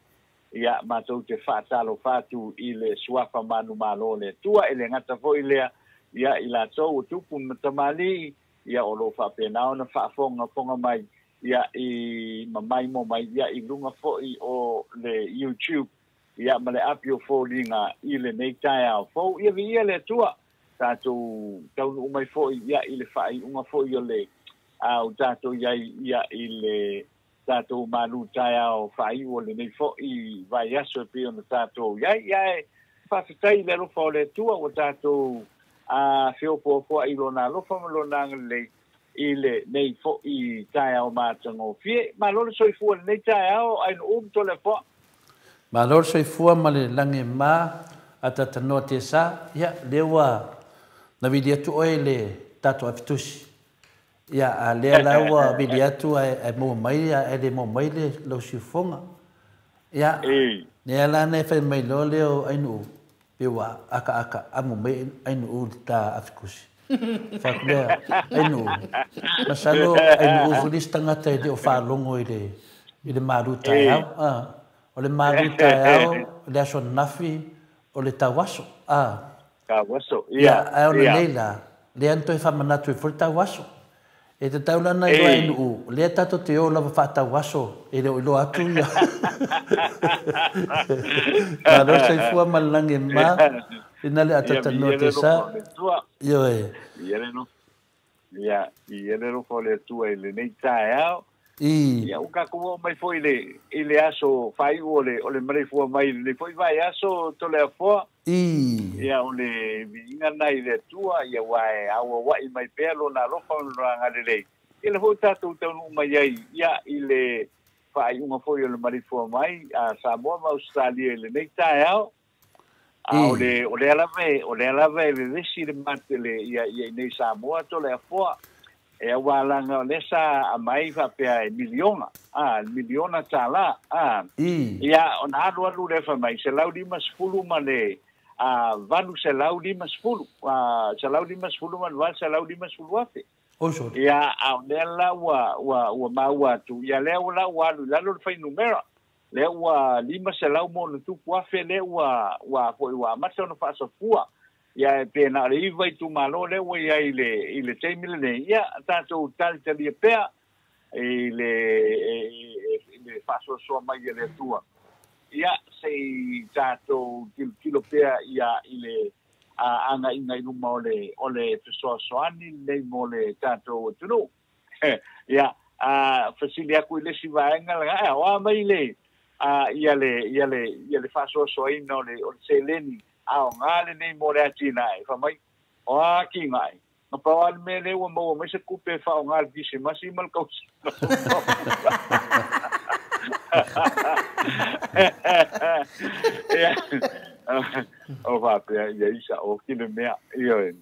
Ia, matou te faatalofa atu i le suafa manumalo o le Atua. E le gata foi lea, ia i latou o tupu ma tamalii, ia o loo faapena ona faafogafoga mai, ia i mamai mo mai, ia i luga foi o le YouTube, ia ma le api o foliga i lenei taeao fou. Ia viia le Atua, tatou taunuu mai foi ia i le faaiuga foi o le o tatou iai ia i le tatou malu taeao faaiu o lenei foi vaiaso e pei ona tatou iai. Ia, e faafetai i le alofa o le Atua ua tatou feopoapoai i lona alofa ma lona agalelei i lenei foi taeao matagofie. Malo le soifua lenei taeao ainuu ma Toleafoa. Malo le soifua ma le lagi ma atatanoa Tesa. Ia, lea ua na vili atu oe le tatou afitusi. Ia, a lea la ua vili atu ae maua mai ae le maua mai le lau siufofoga. Ia, lea la na e fai mai loa lea o ainuu, pe ua akaaka amo mai ainuu le ta afikusi. Fai lea, ainuu. Masalo ainuu foi le isi tagata e le o faalogo i le malu taeao. O le malu taeao, le aso ananafi, o le tauaso. A. Tauaso, Ia, ia, ae ona ia. nei la, lea na toe faamanatu ai foi le tauaso. E tatau la ona iloa e E. Nu'u, lea tatou te o lava faatauaso, e le o iloa atu ia. Malo le soifua ma le lagi e mama, ina le Ia, atatalanoa viia le te alofa sa. o le Atua. Ioe. Viia le alofa. Ia, viia le alofa o le Atua i lenei taeao. I. Ia, ua tatou oo mai foi i le, i le aso faaiu o le, o le maleifua mai i lenei foi vaiaso Toleafoa. I. Ia, o le viiga lena i le Atua, ia, aua e auauai mai pea Lona alofa ma Lona agalelei. Ia, lea foi ua tatou taunuu mai ai, ia, i le faaiuga foi o le maleifua mai a Samoa ma Ausetalia i lenei taeao. A o I. le, o lea lava e, o lea lava e vevesi le matele ia, ia i nei Samoa Toleafoa. E aua laga o lea sa aumai faapea e miliona, a, miliona tālā, a. I. Ia, ona alu alu lea fai mai, 150 ma le, a, 850, a, 150 ma le 850,000. Oi sole. Ia, a o lea la ua, ua, ua maua atu, ia lea la ua alu i lalo le fuainumera. Lea ua 500 ma ona tupu afe lea ua, ua foi ua amata ona faasafua. Ia, e pe na o le 9 itumalo lea ua i ai i le, i le taimi lenei. Ia, tatou talitalia pea i le, i le faasoasoa mai e le Atua. Ia, se i tatou tilotilo pea ia i le agaiga i luma o le, o le fesoasoani lenei mo le tatou atunuu. Ia, a fesili atu i le isi vaega laga, e o a mai le, a, ia le, ia le, ia le faasoasoaina o le, o le seleni aoga lenei mo le atinae. Fai mai, o a atinae? Na pau lava le mea lea ua maua mai se tupe e faaaoga i le Kisimasi ma le tausaga fou. Ia, o faapea, ia isa oki le mea. Ioe.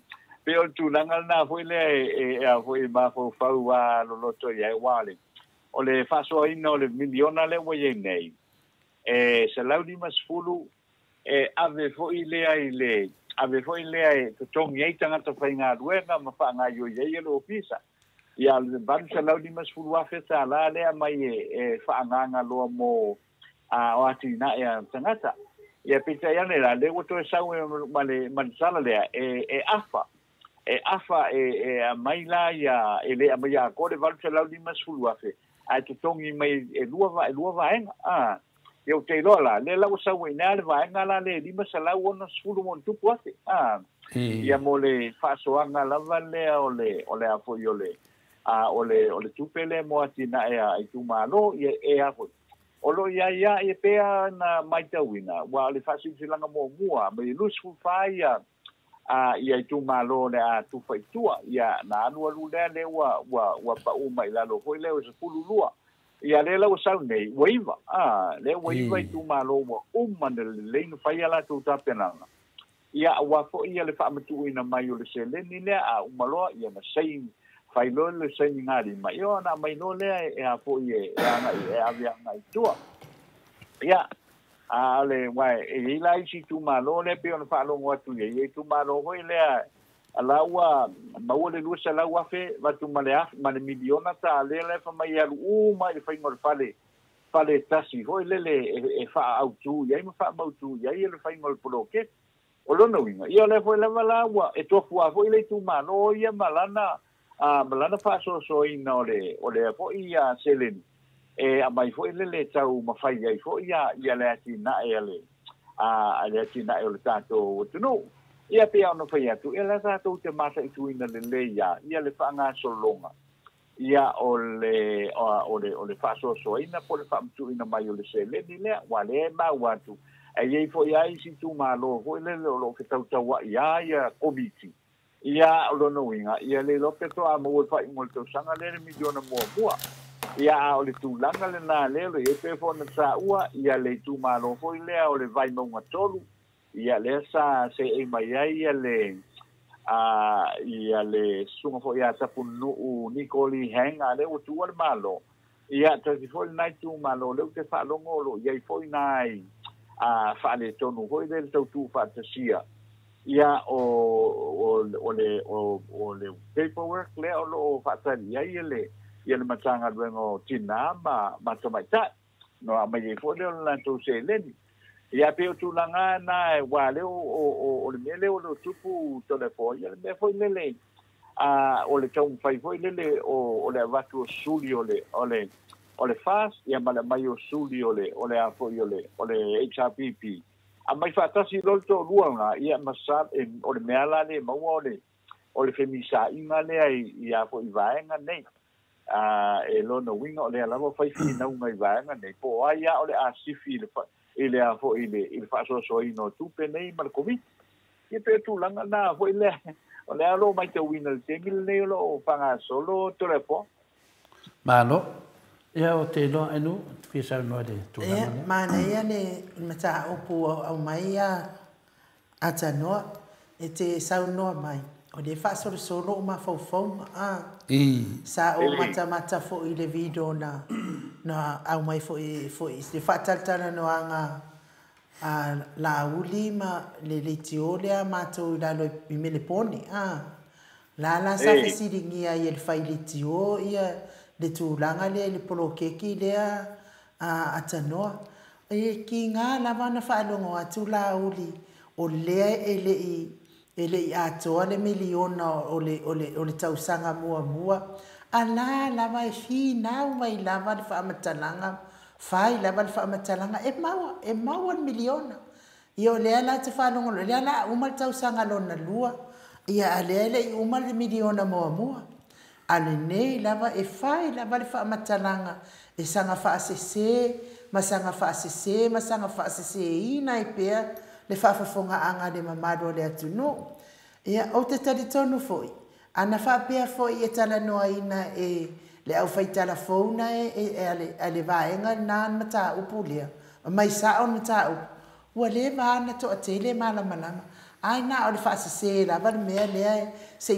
Pei o le tulaga lena foi lea e, e, e a foi e mafaufau a loloto i ai, aua o le, o le faasoaina o le miliona lea ua i ai nei, e 150 e ave foi lea i le, ave foi lea e totogi ai tagata faigaluega ma faagaioi ai e le ofisa. Ia, o le 850,000 tālā lea mai e, e faaagaaga loa mo a, o atinae a tagata. Ia, peitai ane la, lea ua toe sau e ma le, ma le tala lea, e, e afa. E afa e, e aumai la ia, e le aumai atoa le 850,000, ae totogi mai e lua, e lua vaega. A, ia ou te iloa la, lea la ua sau ai i ina le vaega la le 560 ma ona tupu afe. A, I. ia mo le faasoaga lava lea o le, o le a foi o le, a, o le, o le tupe lea mo atinae a itumalo, ia e a foi. O lo o i ai lava ia pea na matauina, aua o le faasilasilaga muamua mai le 24 ia, a, ia itumalo o le a tufa i tua, ia na alualu lea lea ua, ua, ua pau mai i lalo foi lea o 12. Ia lea la ua sau nei, ua 9, a, lea ua 9 I. itumalo ua uma ona lelei ona fai a latou tapenaga. Ia, aua foi ia le faamatuuina mai o le seleni lea, a uma loa, ia na saini, fai loa le sainigalima, ia ona aumai loa lea e, e a foi e, e agai, e ave agai i tua. Ia, a o le, aua e i ai la isi itumalo lea pei ona faalogo atu i ai, e itumalo foi lea, a la ua maua le 200,000 avatu ma le afe, ma le miliona tālā lea fai mai e alu uma i le faiga o le fale, fale tasi foi lele e, e faaautu i ai ma faamautu i ai le faiga o le poloketi. O lona uiga, ia o lea foi lava la ua e tofu foi le itumalo ia ma lana, a, ma lana faasoasoaina o le, o lea foi ia seleni e aumai foi lele tau mafai ai foi ia, ia le atinae a le, a, le atinae o le tatou atunuu. Ia pei ona fai atu, ia la tatou te mataituina lelei ia, ia le faagasologa. Ia o le, o le, o le faasoasoaina po o le faamatuuina mai o le seleni lea, aua lea e maua atu. E i ai foi lava isi itumalo foi lele o lo o fetautauai lava ia komiti. Ia, o lona uiga, ia le iloa pe toa maua i le faaiuga o le tausaga lea le miliona muamua. Ia, a o le tulaga lena lea o lo o i ai pei foi ona taua, ia le itumalo foi lea o le Vaimauga 3, ia lea sa seei mai ai ia le, a, ia le susuga foi ia Tapunuu Niko Lee Hang, a lea ua tuua le Malo. Ia, tasi foi lena itumalo lea ou te faalogo o lo o i ai foi nai, a, faaletonu foi lea le tau tuufaatasia. Ia, o, o, o le, o, o le paperwork lea o lo o faatali ai le, ia le Matagaluega o Tinā ma, ma Tamaitai. No aumai ai foi lea o le latou seleni. Ia pei o tulaga na e ua lea o le mea lea o lo o tupu Toleafoa, ia le mea foi lele o le taumafai foi lele o le avatu o suli o le FAST, ia ma le aumai o suli o le o le a foi o le HRPP. Aumai faatasi loa le toalua lena, ia ma o le mea la lea e maua o le femisaiga lea i a foi vaega nei. E lona uiga o lea lava fai finauga i vaega nei, po o ai lava o le a sifi i le a foi i le faasoasoaina o tupe nei ma le Komiti. Ia pei o tulaga na foi lea, o lea o lo o matauina i le taimi lenei o lo o faagasolo Toleafoa. Malo. Ia o te iloa Ainu, te fia saunoa i le tulaga lea. Ia, manaia le mataupu ua aumai Atanoa, e te saunoa mai, o lea e faasolosolo o mafaufauga. Sa ou matamata foi i le video na aumai foi le faatalatalanoaga a Laauli ma le leitio lea matou i lalo i Melepone. La la sa fesiligia ai e le fai leitio ia le tulaga lea i le poloketi lea Atanoa. E kiga lava ona faalogo atu Laauli o lea e le i atoa le miliona o le tausaga muamua. A la lava e finau mai lava le faamatalaga, fai lava le faamatalaga, e maua le miliona. Ia o lea la te faalogo, lea la uma le tausaga lona lua, ia a lea e le i uma le miliona muamua. A lenei lava e fai lava le faamatalaga, e saga faasese, ma saga faasese, ma saga faaseseina ai pea le faafofogaaga a le mamalu o le atunuu. Ia, ou te talitonu foi, ana faapea foi e talanoaina e le aufaitala fou na e a le vaega lena le mataupu lea, mai sao le mataupu, ua leva ona toatele malamalama. Ai na o le faasese lava le mea lea se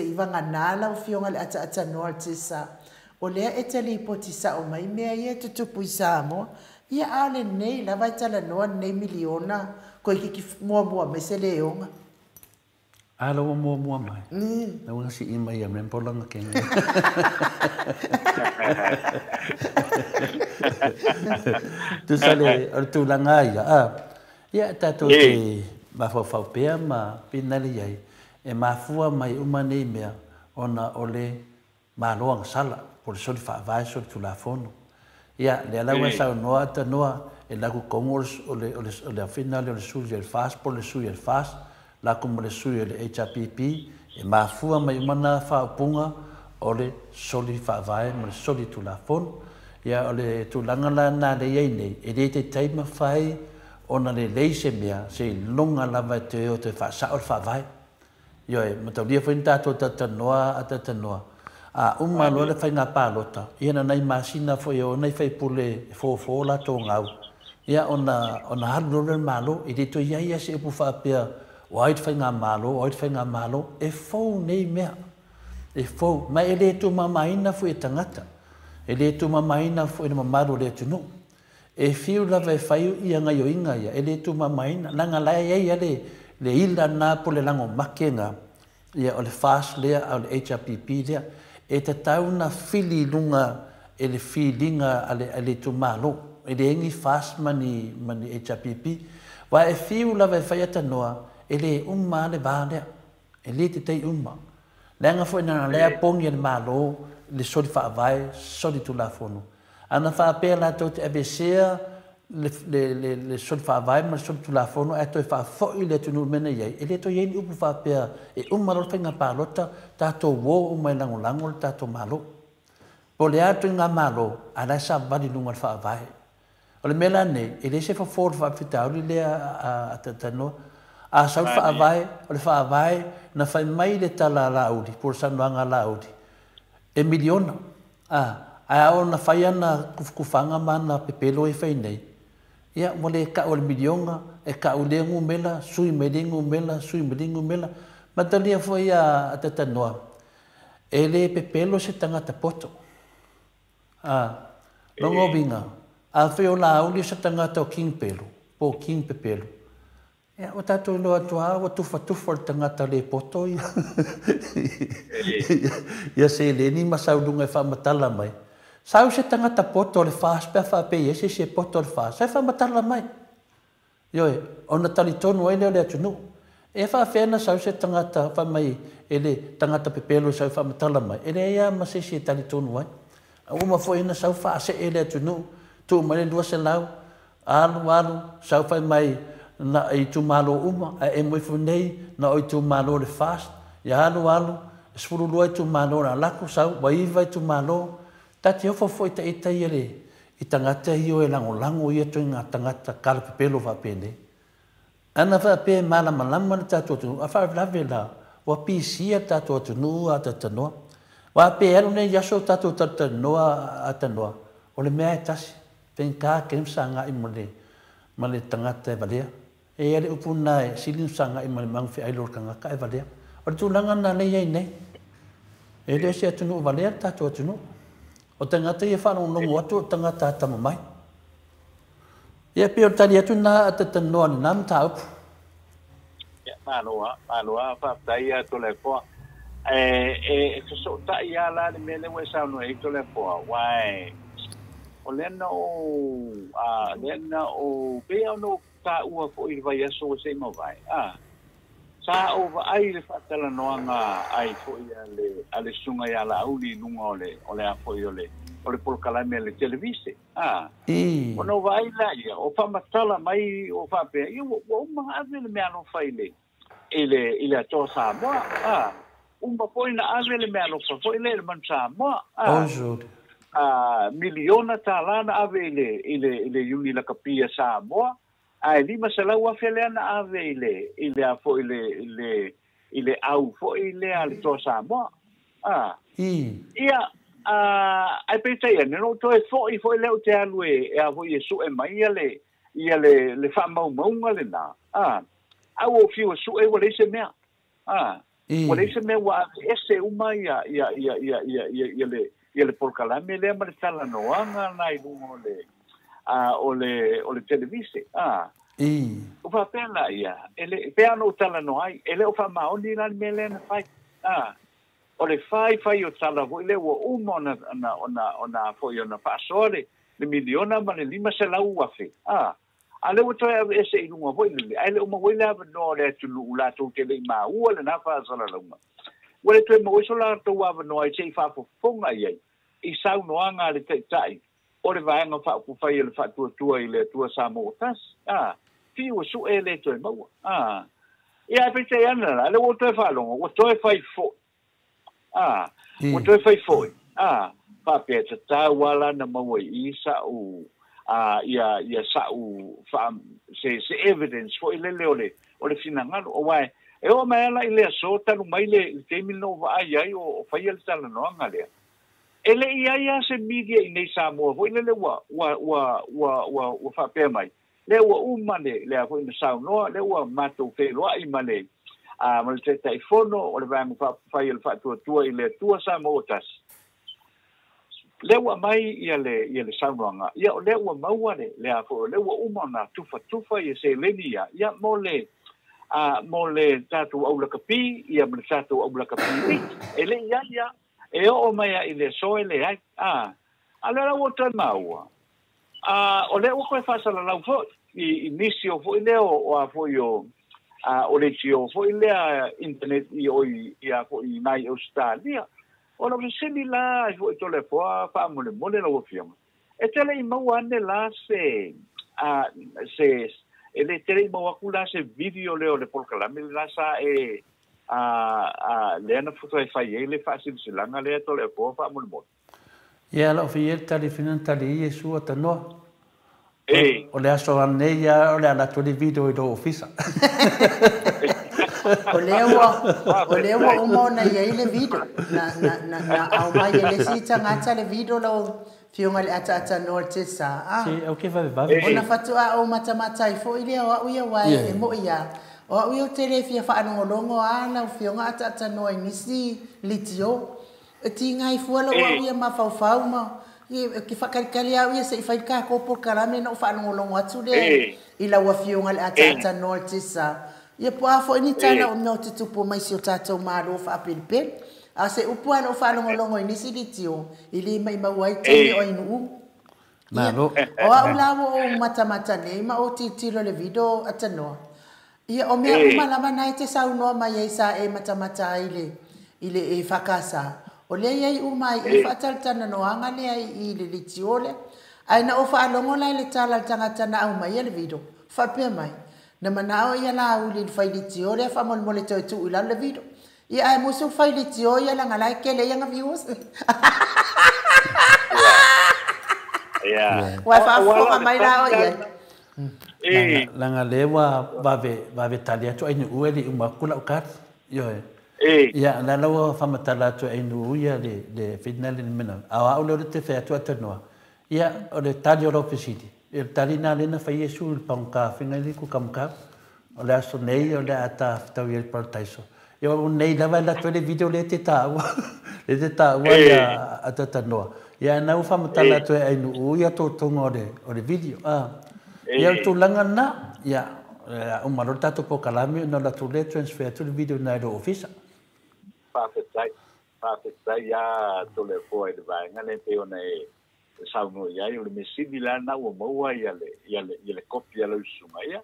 i vagana lau afioga le ataatanoa le tesa. O lea e te lipoti sao mai mea ia tutupu i Samoa. Ia a o lenei lava e talanoa lenei miliona toeitiiti muamua mai se leoga. A la ua muamua mai. La ua sii mai ia mempo langa kenga. Tusa le o le tulaga ia. Ia tatou te mafaufau pea ma pinale iai e mafua mai uma nei mea ona o le malo agasala po o le soli faavae soli tulafono. Ia lea la ua saunoa Atanoa e laku kongo o le afina le o le sui o le FAST po o le sui o le FAST laku ma le sui o le HRPP e mafua mai uma na faaupuga o le soli faavae ma le soli tulafono. Ia o le tulaga la na le iai nei e le taitai mafai ona lelei se mea se iloga lava e toe o toe faasao le faavae. Ioe, mataulia foi ni tatou talanoa atatanoa. A uma loa le faiga palota, ia na nai masina foi o nai faipule e fofo latou gau. Ia ona alu loa le malo, e le toe i ai se upu faapea o ai le faiga malo, o ai le faiga malo, e fou nei mea. E fou, ma e le tumamaina foi e tagata. E le tumamaina foi e le mamalu o le atunuu. E fiu lava e fai ia gaioiga ia, e le tumamaina. Leaga la e i ai le ila na po le lago make na, ia o le FAST lea, a o le HRPP lea, e tatau na fili i luga e le filiga a le itumalo. E leai ni FAST ma ni HRPP. Aua e fiu lava e fai Atanoa, e le uma lava le va lea. E le taitai uma. Leaga foi na lea pogi e le malo le soli faavae, soli tulafono. Ana faapea latou te avesea le soli faavae ma le soli tulafono ae toe faafoi le atunuu i le mea na i ai, e le toe i ai ni upu faapea e uma loa le faiga palota, tatou o uma e lagolago le tatou malo. Po o le a ituaiga malo, ae la e savali i luga o le faavae. O le mea la nei, e leai se fofo o le faafitauli lea a Tatanoa. A sau le faavae, o le faavae na fai mai le tala a Laauli, po o le saunoaga a Laauli, e miliona. Ae a oo na fai ana kufukufaga ma ana pepelo e fai nei, ia ua le tau o le miliona, e tau i lea numera, sui mai lea numera, sui mai lea numera. Matalia foi a Tatanoa, e le pepelo se tagata poto. Lona uiga, afai o Laauli o se tagata o King Pelo, po o King Pepelo, ia ua tatou iloa atu lava ua tufatufa le tagata le poto ia, ia seleni ma sau luga e faamatala mai. Sau se tagata poto o le FAST pe a faapea e i ai se isi e poto o le FAST, ae faamatala mai. Ioe, ona talitonu ai lea o le atunuu. E faafefea ona sau se tagata fai mai e le tagata pepelo e sau e faamatala mai, e leai lava ma se isi e talitonu ai. Ua uma foi ona sau faasee le atunuu, tuu mai le 200, alu alu, sau fai mai na o itumalo uma, ae emo ifo nei na o itumalo o le FAST, ia alu alu, e 12 itumalo o le a alu atu, sau ua 9 itumalo. Ta te ofo foi ta ita ia i tagata ia o e lagolago ia ituaiga tagata kalapepelo faapenei. Ana faapea e malamalama le tatou atunuu, a faalavelave la, ua pisia le tatou atunuu a talanoa. Aua pe alu nei aso o tatou talatalanoa a tanoa, o le mea lava e tasi, faigata tele ona fesagai ma le tagata e valea. E i ai le upu lena e sili ona fesagai ma le magafeailo o le tagata ae valea. O le tulaga lena lea e i ai nei. E le o se atunuu valea le tatou atunuu. O tagata ia e faalogologo atu o tagata atamamai. Ia pei o le tali atu lena a talatalanoa i lena mataupu. Ia, malo lava, malo lava, faafetai ia Toleafoa. E fesootai lava la le mea lea ua e saunoa i ai Toleafoa, aua o lea na ou, lea na ou, pei lava ona ou taua foi i le vaiaso ua se i mavae, sa ou vaai i le faatalanoaga ai foi a le susuga ia Laauli i luga o le, o le a foi o le, o le polokalame a le televise, Ona ou vaai lea, o faamatala mai o faapea, ia ua uma ona ave le meaalofa i le, i le Atoa Samoa, uma foi na ave le meaalofa foi lea i le Manu Samoa, miliona $1 na ave i le, i le Iuni Lakapi a Samoa, ae $500,000 lea na ave i le, i le a foi le, i le au foi lea a le Toa Samoa. Ia, ae peitai ane, na ou toe foi foi lea ou te alu e a foi e sue mai ia le, ia le faamaumauga lena. A ua ou fiu e sue ua leai se mea. Ua leai se mea ua aveese uma ia, ia, ia, ia, ia, ia, ia le, ia le polokalame lea ma le talanoaga na i luga o le, o le, o le televise. Ua faapea la ia, e le, pei ona ou talanoa ai, e le o faamaoni la le mea lea na fai. O le fai fai o tala foi lea ua uma ona, ona, ona, ona foi ona faasoa le miliona ma le $500,000. A lea ua toe aveese i luga foi lele, ae le o maua ai le avanoa o le atunuu latou te le i maua lena faasalalauga. Ua le toe maua ai so latou avanoa ai se i faafofoga i ai i saunoaga a le Taitai o le Vaega Faaupufai o le Faatuatua i le Atua Samoa ua tasi. Fiu e sue le toe maua. Ia, ae peitai ane la, lea ua ou toe faalogo, ua toe fai foi. Ua toe fai foi. Faapea, tatau lava la na maua i i sa'u, ia, ia sa'u faa, se, se evidence foi lele o le, o le finagalo. Aua e oo mai lava la i le aso talu mai le taimi lena ua vaai ai o faia le talanoaga lea. E le i ai lava se media i nei Samoa foi lele ua, ua, ua, ua, ua, ua faapea mai, lea ua uma le, lea foi na saunoa, lea ua matou feiloai ma le, ma le Taitaifono o le Vaega Faaupufai o le Faatuatua i le Atua Samoa ua tasi. Lea ua aumai ia le, ia le saunoaga, ia o lea ua maua le, lea foi, o lea ua uma ona tufatufa ia seleni ia, ia mo le, mo le tatou aulakapi, ia ma le tatou aulakapi liki. E le i ai lava, e oo mai lava i le aso e leai. A lea la ua toe maua, o lea ua toe faasalalau foi i nisi o foi lea o a foi o, o leitio foi lea internet i o i a foi i nai Ausetalia. O lau fesili la ai foi Toleafoa faamolemole lau Afioga, e te le i maua ane la se, se, e le te le i maua atu la se video lea o le polokalame lena sa e, lea na toe fai ai le faasilasilaga lea Toleafoa faamolemole. Ia, lau fia le tali fina na tali ai Iesu a tanoa. O le aso anei lava o le a alu atu ai le video i lou ofisa. O lea ua, o lea ua uma ona i ai le video. Na, na, na, na aumai e le isi tagata le video lau Afioga i le ataatanoa o le Tesa. Se, au ke vavevave. Ona faatoa ou matamata ai foi lea o au ia aua e moi lava. O au ia ou te le fia faalogologo lava lau Afioga ataatanoa i nisi litio. E tiga ai fua lou au ia mafaufau ma ou te faatalikali lava au ia se i fai le tatou polokalame ona ou faalogologo atu lea i lau Afioga i le ataatanoa o le Tesa. Ia po o a foi ni tala o mea o tutupu mai si o tatou Malo faapelepele. A se upu a lou faalogologo i nisi litio, i le maimau ai taimi o Ainuu. Malo. O au la ua ou matamata nei ma ou tilotilo i le video a Tanoa. Ia, o mea uma lava na e te saunoa mai ai sa e matamata ai i le i le EFKS. O lea i ai uma ai i faatalatalanoaga lea i i le litio lea. Ae na ou faalogo la i le tala a le tagata na aumaia le video, faapea mai, Na manao ia Laauli i le fai litio lea faamolemole toe tuu i lalo le video. Ia ae musu fai litio ia leaga la e kele ia viewers. Ua e faafofoga mai la o iai. Leaga lea ua vave vave tali atu Ainuu e le i uma atu lau tali. Ioe. Ia, la la ua faamatala atu e Ainuu ia le le finale le mea a o au lea ou te fai atu Atanoa. Ia, o le tali o lau fesili, ia le tali lena lea na fai Iesu i le pagota fina i le kukamukau. O le aso nei o le a ta fetau i ai i le parataiso. Ia o nei lava e alu atu ai le video lea e te taua, lea e te taua ia Atatanoa. Ia na ua faamatala atu e Ainuu ia totonu o le o le video. Ia o le tulaga lena, ia a uma loa le tatou polokalame ona alu atu lea transfer atu le video lena i lou ofisa. Faafetai, faafetai ia Toleafoa i le vaega lea e pei ona e saunoa i ai, o le mea sili la lena ua maua ia le, ia le, ia le kopi a lau susuga ia,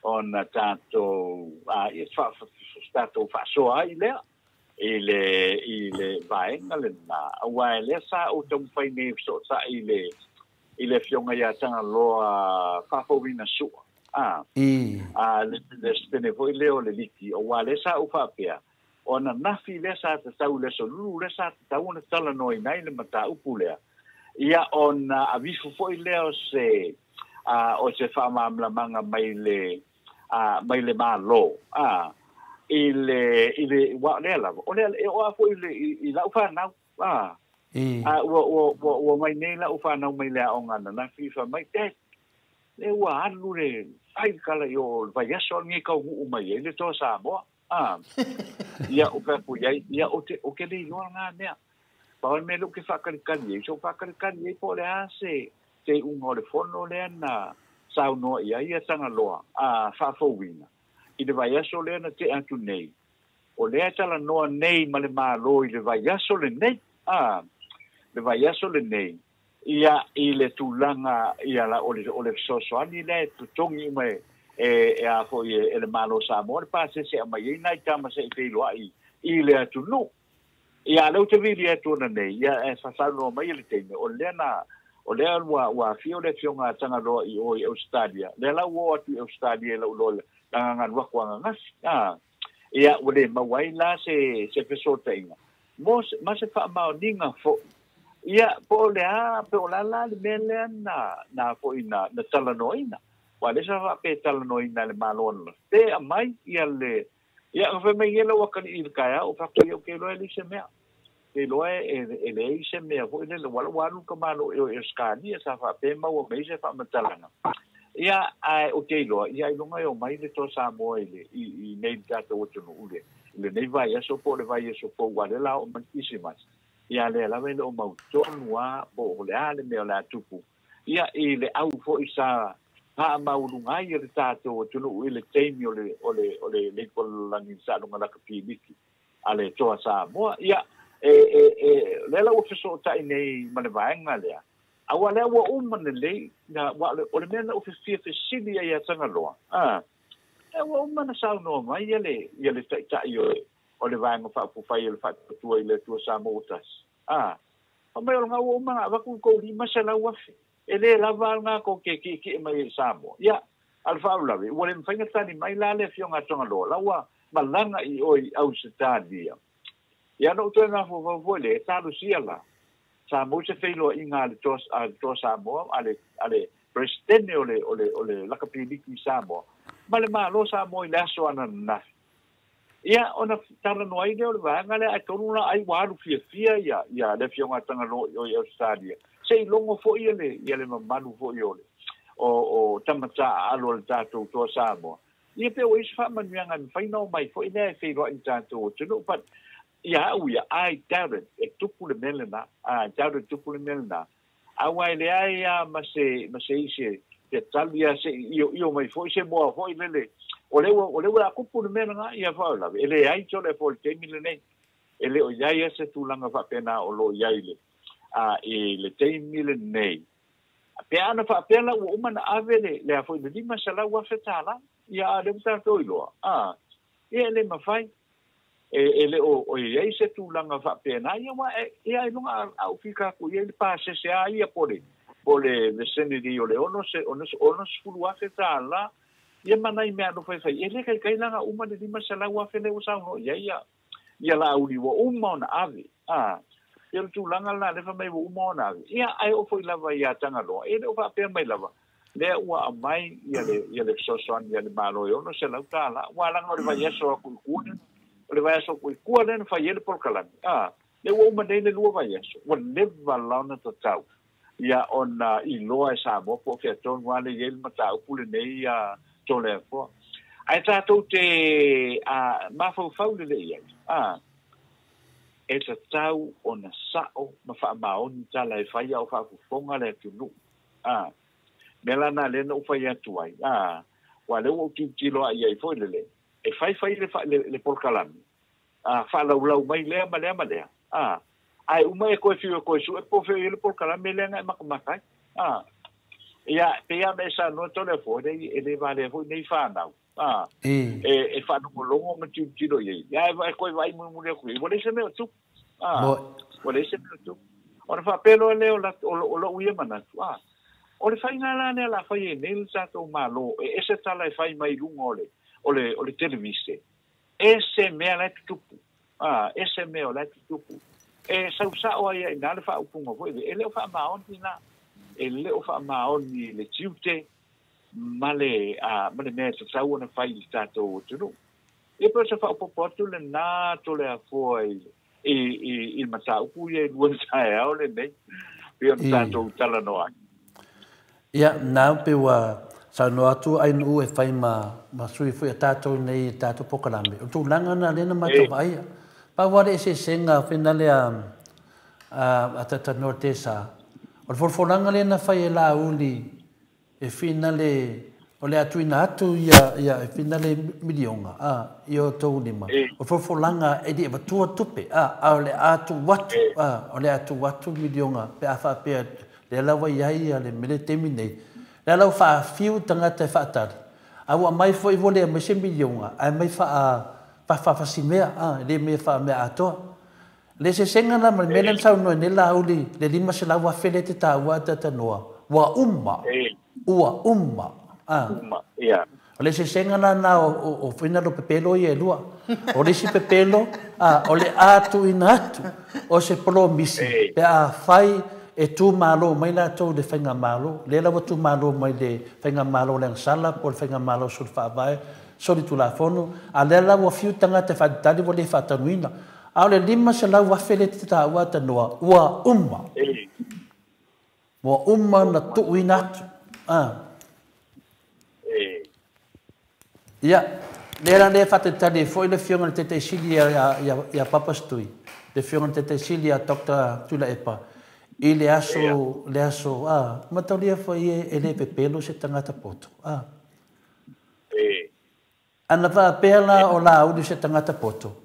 ona tatou, a, ia, tatou faasoa ai lea i le, i le vaega lena, aua e lea sa ou taumafai nei e fesootai i le, i le afioga ia Tagaloa Faafouina Sua, a, a le Peresetene foi lea o le Liki, aua lea sa ou faapea, o ananafi lea sa tatau i le Aso Lulu lea sa tatau ona talanoaina ai le mataupu lea, ia ona aveifo foi lea o se, a, o se faamalamalamaga mai le, a, mai le Malo, a, i le, i le, aua o lea lava, o lea, e oo lava foi i le, i, i lau fanau, a, a ua, ua, ua, ua mai nei lau fanau mai le aoga ananafi, fai mai, Dad, lea ua alu le, fai le tala i o le vaiaso lenei taunuu mai ai le Toa Samoa. A, ia, ou fai atu i ai, ia, ou te, ou te le iloa lena mea. Pau le mea lea ou te faatalitali ai, se ou faatalitali ai po o le a se, se iuga o le fono lea na saunoa i ai ia Tagaloa, a, faafouina, i le vaiaso lea na tea atu nei. O lea e talanoa nei ma le Malo i le vaiaso lenei, a, le vaiaso lenei, ia, i le tulaga, ia, la, o le, o le fesoasoani lea e totogi uma e, e, e a foi e, e le Malo o Samoa le pasese e aumai ai nai tama se i feiloai i le atunuu. Ia, a lea ou te vili atu ona nei, ia, e saunoa mai le teine, o lea na, o lea ua, ua afio le afioga a Tagaloa i o i Ausetalia, lea la ua oo atu i Ausetalia i lou iloa i le lagaga alu atu ananasi, a, ia, ua le maua ai la se, se fesootaiga, mo se, ma se faamaoniga foi. Ia, po o le a, po o le a la le mea lea na, na foi na, na talanoaina. Aua o lea sa faapea e talanoaina e le Malo ananafi, pe aumai ia le, ia na fai mai ia lau atalii i le taeao, ou fai atu, ia ou te iloa e leai se mea. Ou te iloa e, e leai se mea foi lele, aua ua alu le tamaloa i o i Ausetalia, sa faapea e maua mai se faamatalaga. Ia, ae ou te iloa, ia ailoga e omai le Toa Samoa i le, i, i nei le tatou atunuu i le, i lenei vaiaso po o le vaiaso fou, aua o lea o le a oo mai le Kirisimasi. Ia lea lava e le o mautonu lava po o le a le mea o le a tupu. Ia, i le au foi sa haamaualuga ai le tatou atunuu i le taimi o le, o le, o le Leipolalagi Saaloga Lakapi Liki a le Toa Samoa. Ia, e, e, e, o lea la ua fesootai nei ma le vaega lea, aua lea ua uma lelei, na, aua o le mea na ou fia fesili ai ia Tagaloa, a, lea ua uma na saunoa mai ia le, ia le Taitai o le, o le Vaega Faaupufai o le Faatuatua i le Atua Samoa ua Tasi, a, fai mai o lena ua uma ona avatu le tou $500,000, e le lava a lena tou te tietie mai ai i Samoa. Ia, a o le faalavelave, ua le mafai ona tali mai la le Afioga a Tagaloa, la ua malaga i o i Ausetalia. Ia, na ou toe mafaufau foi lea, e talosia la, sa maua se feiloaiga a le Toa, a le Toa Samoa, a le, a le Peresetene o le, o le, o le Lakapiliki i Samoa, ma le Malo o Samoa i le aso ananafi. Ia, ona talanoa ai lea o le vaega lea, ae tonu la ai ua alu fiafia ia, ia le Afioga a Tagaloa i o i Ausetalia, se i logo foi ia le, ia le mamalu foi o le, o, o tama taaalo a le tatou Toa Samoa. Ia pe ua i ai se faamanuiaga e mafai ona omai foi lea e feiloai i le tatou atunuu, but ia au ia, I doubt it, e tupu le mea lena, I doubt it tupu le mea lena. Aua e leai lava ma se, ma se isi e te tali lava se i ioio mai foi se moa foi lele. O lea ua, o lea ua tupu le mea lena, ia faalavelave, e leai sole foi i le taimi lenei. E le o iai e se tulaga faapena o lo o iai le a i le taimi lenei. Pe ana faapea la ua uma na ave le le a foi le $500,000, ia a lea ua tatou iloa, a ia e le mafai e le o iai se tulaga faapena, ia ua e ia iloga a u fika atu ia i le pasese a ia po le vicinity o le $60,000, ia ma nai mea alofa e fai, e le kaikai laga uma le $500,000 lea ua saunoa i ai ia ia Laauli ua uma ona ave. A ia le tulaga lena lea fai mai ua uma ona ave, ia ae oo foi lava ia Tagaloa, e le o faapea mai lava lea ua aumai ia le fesoasoani a le Malo e $600, ua laga o le vaiaso atu i tua, o le vaiaso atu i tua lea na fai ai le polokalame, a lea ua uma nei le 2 vaiaso, ua leva la ona tatau ia ona iloa e Samoa po o fea tonu lava le i ai le mataupu lenei ia Toleafoa. Ae tatou te mafaufau lelei ai, a e tatau ona sa'o ma faamaoni tala e fai a o faafofoga le atunuu. A mea la na lea na ou fai atu ai, a ua lea ua ou tilotilo a i ai foi lele, e fai le polokalame, a faalaulau mai lea ma lea ma lea, a ae uma e koe fiu e koe su'e po o fea i ai le polokalame lea na e matamata ai. A ia pei lava ona e saunoa Toleafoa, e le valea foi nei fanau, a e faalogologo ma tilotilo i ai, ia e koe vaai mulimuli atu i ai, ua leai se mea o tupu, a ua leai se mea o tupu. Ona faapea loa lea o lou ia manatu, a o le faiga la lea la fai ai nei le tatou Malo, e ese tala e fai mai luga o le televise, ese mea la e tutupu, a ese mea o la e tutupu, e sausa'o ai i ina le faaupuga foi e le o faamaoni na, e le o faamaoni le tiute ma le mea e tatau ona fai i le tatou atunuu. Ia pe o se faaopoopo atu lena Toleafoa i le mataupu ia i lua taeao lenei, pei ona tatou talanoa ai. Ia, nau pe ua saunoa atu ai nuu e fai ma sui foi a tatou nei i tatou polokalame. O tulaga na lea na matou vaaia. Pau lava le eseesega fena lea a Tatanoa Tesa. O le folafolaga lea na fai e Laauli e fina le o le atuina atu ia e fina le milionga a i o tou lima. O le folafolaga e li avatua tupe a o le atu atu a o le atu atu milionga pe a faapea lea lava i ai ia le mele taimi nei. Lea lau faafiu tagata e faatali. A ua mai foi ua le mai se milionga ae mai faafafasimea a le mea faamea atoa. Le eseesega la ma le mea lea na saunoa nei Laauli le $500,000 lea te taua a Tatanoa ua uma. Ua uma. Uma, ia. O le eseesega la na o fina lo pepelo ia e lua. O le isi pepelo, o le atuina atu o se polomisi pe a fai e tumalo mai latou le faigamalo, lea la ua tumalo mai le faigamalo le agasala po o le faigamalo soli faavae, soli tulafono, a lea la ua fiu tagata e faatalitali ua le faatanuina. A o le $500,000 lea te taua a Tanoa, ua uma. Ua uma na tuuina atu. Ia, lea la lea faatalitali ai foi le afioga i le Taitaisili ia Papa Stui, le afioga i le Taitaisili ia Dr. Tuilaepa, i le aso, a, mataulia foi e le pepelo se tagata poto. Ana faapea la o Laauli se tagata poto,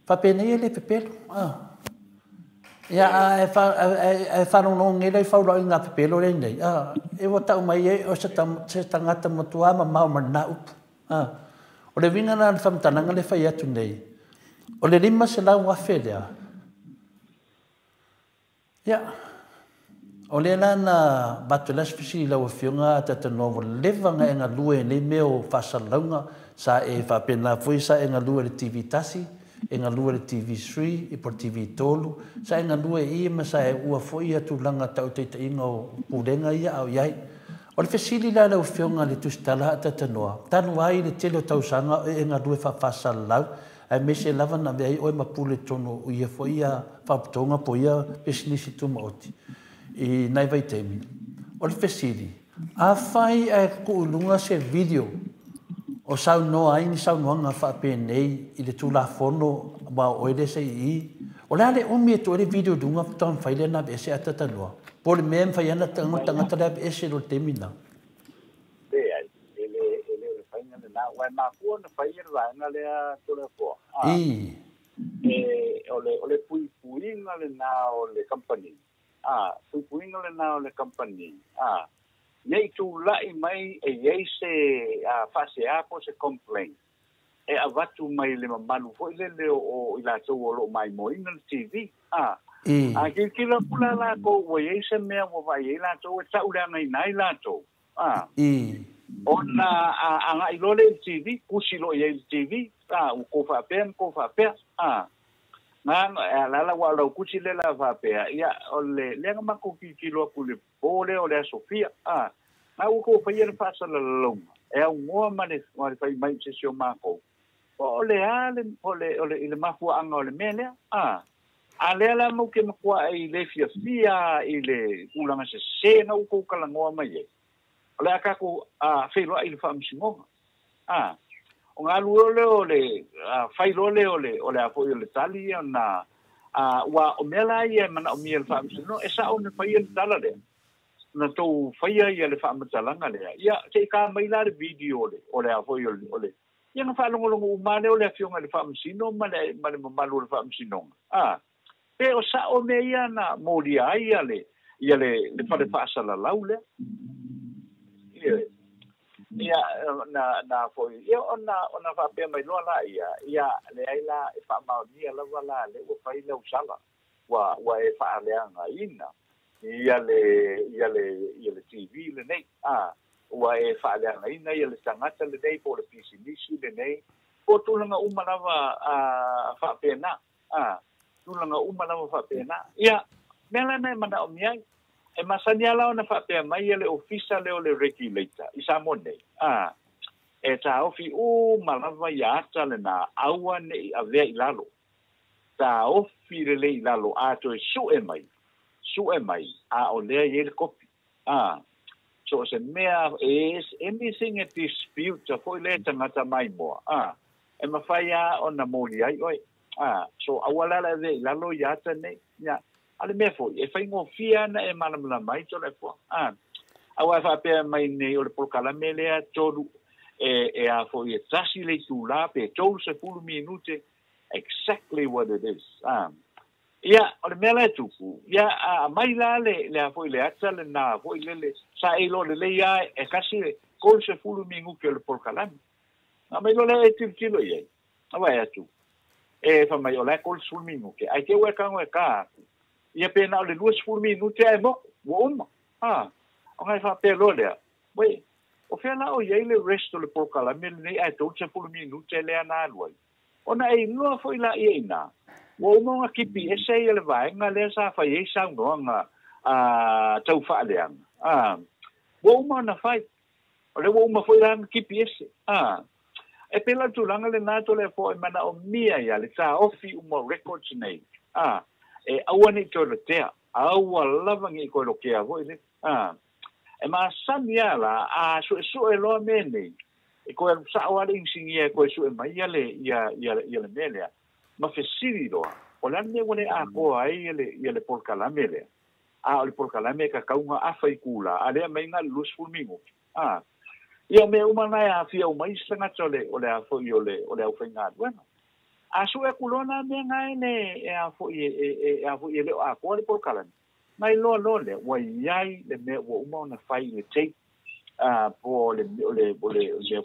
faapea nei e le pepelo. Ia, ae faalogologo nei la i faulauiga a pepelo lea nei. E ua tau mai ai o se tagata matua mamao ma lena upu. O le uiga la o le faamatalaga le fai atu nei, o le $500,000 lea, ia, o lea la na avatu ai la se fesili i lau afioga a Tatanoa, ua leva ona e galue i nei mea o faasalalauga, sa e faapena foi sa e galue i le TV1, e galue i le TV3, po o le TV3, sa e galue i ma sa e ua foi ia tulaga tautaitaiga o pulega ia a o i ai. O le fesili la lau afioga i le Tusitala a Tatanoa, talu ai le tele o tausaga e galue faafasalalau, aemaise lava na avea ai oe ma pule tonu o ia foi ia faaputoga po o ia pisinisi tumaoti i nai vaitaimi. O le fesili, afai ae tuu i luga se video o saunoa ai ni saunoaga faapenei i le Tulafono ma o oe le SAE, o le a le umi e tuu ai le video i luga faatoa mafai lea ona aveese a Tatanoa? Po o le mea e mafai ai ona tagata le aveese i lo le taimi lena? Leai, e le o le faiga lena. Ua e mafua ona fai le vaega lea Toleafoa. E o le puipuiga lenā o le kamupani. A, puipuiga lenā o le kamupani. A, nei tula'i mai e iai se faaseā po se complaint e avatu mai le mamalu foi lele o i latou o loo maimoaina le TV. A, a tilotilo atu la latou ua iai se mea ua vaai ai latou e ta'uleagaina ai latou. A, ona aga'i loa lea i le TV, tusi loa i ai i le TV, a, ua tou faapea ma tou faapea. A, na la la ua lau tusi lea la faapea, ia o le lea na matou tilotilo atu i le po lea o le aso Fia. A, na ua tou faia le faasalalauga e aunoa ma le fai mai i se isi o matou, po o le a le, o le, o le, i le mafuaaga o le mea lea. A, a lea la mau ke matua i le fiafia i le tulaga sesē na ua tou talanoa mai ai. O le a tatou feiloai i le faamasinoga. A, o galu ole o le fai loa lea o le o le a foi o le tali ia na ua o mea la ia e manaomia i le faamasinoga e sa'o ona faia le tala lea na tou faia ia le faamatalaga lea. Ia se'i tā mai la le video o le a foi o le ia na faalogologo uma lea o le afioga i le faamasino ma le mamalu o le faamasinoga. A, pe o sa'o mea ia na molia ai ia le ia le fale faasalalau lea. Ia na foi ia ona faapea mai loa la ia ia leai la e faamaonia lava la le ua fai lau sala ua e faaleagaina ia le TV lenei. A, ua e faaleagaina ia le tagata lenei po o le pisinisi lenei po o tulaga uma lava faapena. A, tulaga uma lava faapena. Ia mea la na e manaomia ai e masani ala ona faapea mai ia le ofisa lea o le regulator i Samoa nei. A, e taofi uma lava ia ata lenā aua ne'i avea i lalo. Taofi lelei i lalo a toe su'e mai a o lea i ai le kopi. A, so se mea is anything a dispute foi le tagata maimoa. A, e mafai a ona moli ai oe. A, so aua la la avea i lalo ia ata nei. Ia, a le mea foi, e faigofie ana e malamalama ai tole fua. A, aua e faapea mai nei o le polokalame lea tolu e a foi e tasi le itulā pe 30 minute, exactly what it is. A, ia, o le mea la e tupu, ia, a mai la le a foi le ata le nā foi lele, sa e loa lelei a e kasi le 30 minute o le polokalame. Na mai loa lea e tilotilo i ai, aua e atu, e fai mai o la e 30 minute, ai te ua e kago e kā atu, ia pe na o le 20 minute ae moku, ua uma. A, o ngai faapea loa lea, wei, o fea la o iai le rest o le polokalame lenei ae 30 minute lea na alu ai. Ona e iloa foi la ia inā, ua uma ona kipi ese ia le vaega lea sa fai ai saunoaga tau faaleaga. A, ua uma ona fai, o le ua uma foi la na kipi ese. A, e pela tulaga lenā tole fo e manaomia ia le taofi uma records nei. A, e aua nei toe lotea, aua lava nei koe lokea foi le. A, e masani a la, a su'esu'e loa mea nei, e koe alu sa'o a le inisinia e koe su'e mai ia le ia le mea lea. Ma fesili loa, o le a le mea ua le atoa ai ia le polokalame lea. A o le polokalame e kakauga afa i kula, a lea mai ga le 20 minute. A, ia o mea uma na e aafia uma isi tagata o le a foi o le aufaigaluega. A su'e atu loa la mea gae le e a foi e a foi e le o atoa le polokalame. Mai loa loa lea, ua iai le mea ua uma ona fai i le tape, po o le mea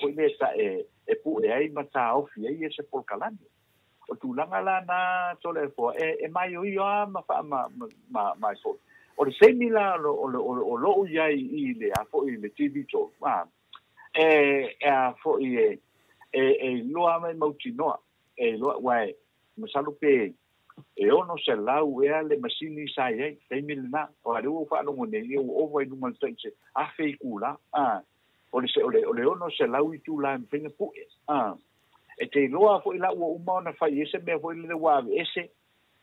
foi lea ta e pu'e ai ma taofi ai ia se polokalame. O tulaga la na tole fo e maioio a ma ma foi. O le taimi la o lo'u iai i le a foi le TV tolu, a, e a foi e iloa mai mautinoa, e iloa ua e masalo pe e 600 ea le masini sa i ai, taimi lenā. O a le ua faalogo nei, ia ua ova i luga le tai se 1,000 itulā. A, o le 600 itulā e mafai ona pu'e. A, e te iloa foi la ua uma ona fai ese mea foi lele ua ave ese,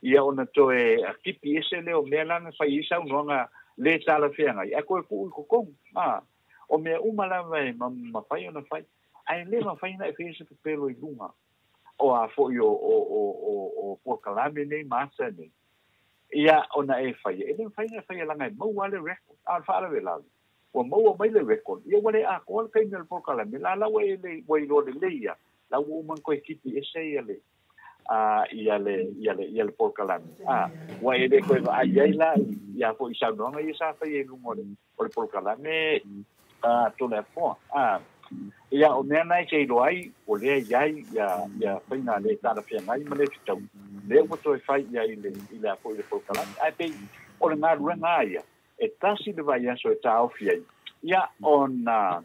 ia ona toe kipi ese lea o mea la na fai ai saunoaga le talafeagai, ae toe tuu i totonu. A, o mea uma lava e mafai ona fai, ae le mafai ona e faia se pepelo i luga o a foi o polokalame nei ma ata nei. Ia ona e faia, e le mafai ona e faia laga e maua le record. A o le faalavelave, ua maua mai le record, ia ua le atoa le taimi o le polokalame, la la ua e le ua iloa lelei ia, la ua uma ona toe kipi ese ia le. Ia le polokalame. Ua e le koe vaai ai la ia fo'i saunoaga ia sa faia i luga o le polokalame Toleafoa. Ia o mea na e te iloa ai o lea iai ia faiga le talafeagai ma le fetaui lea ua toe fai ia i le a fo'i le polokalame. Ae pei o le galuega a ia e tasi le vaiaso e taofi ai ia ona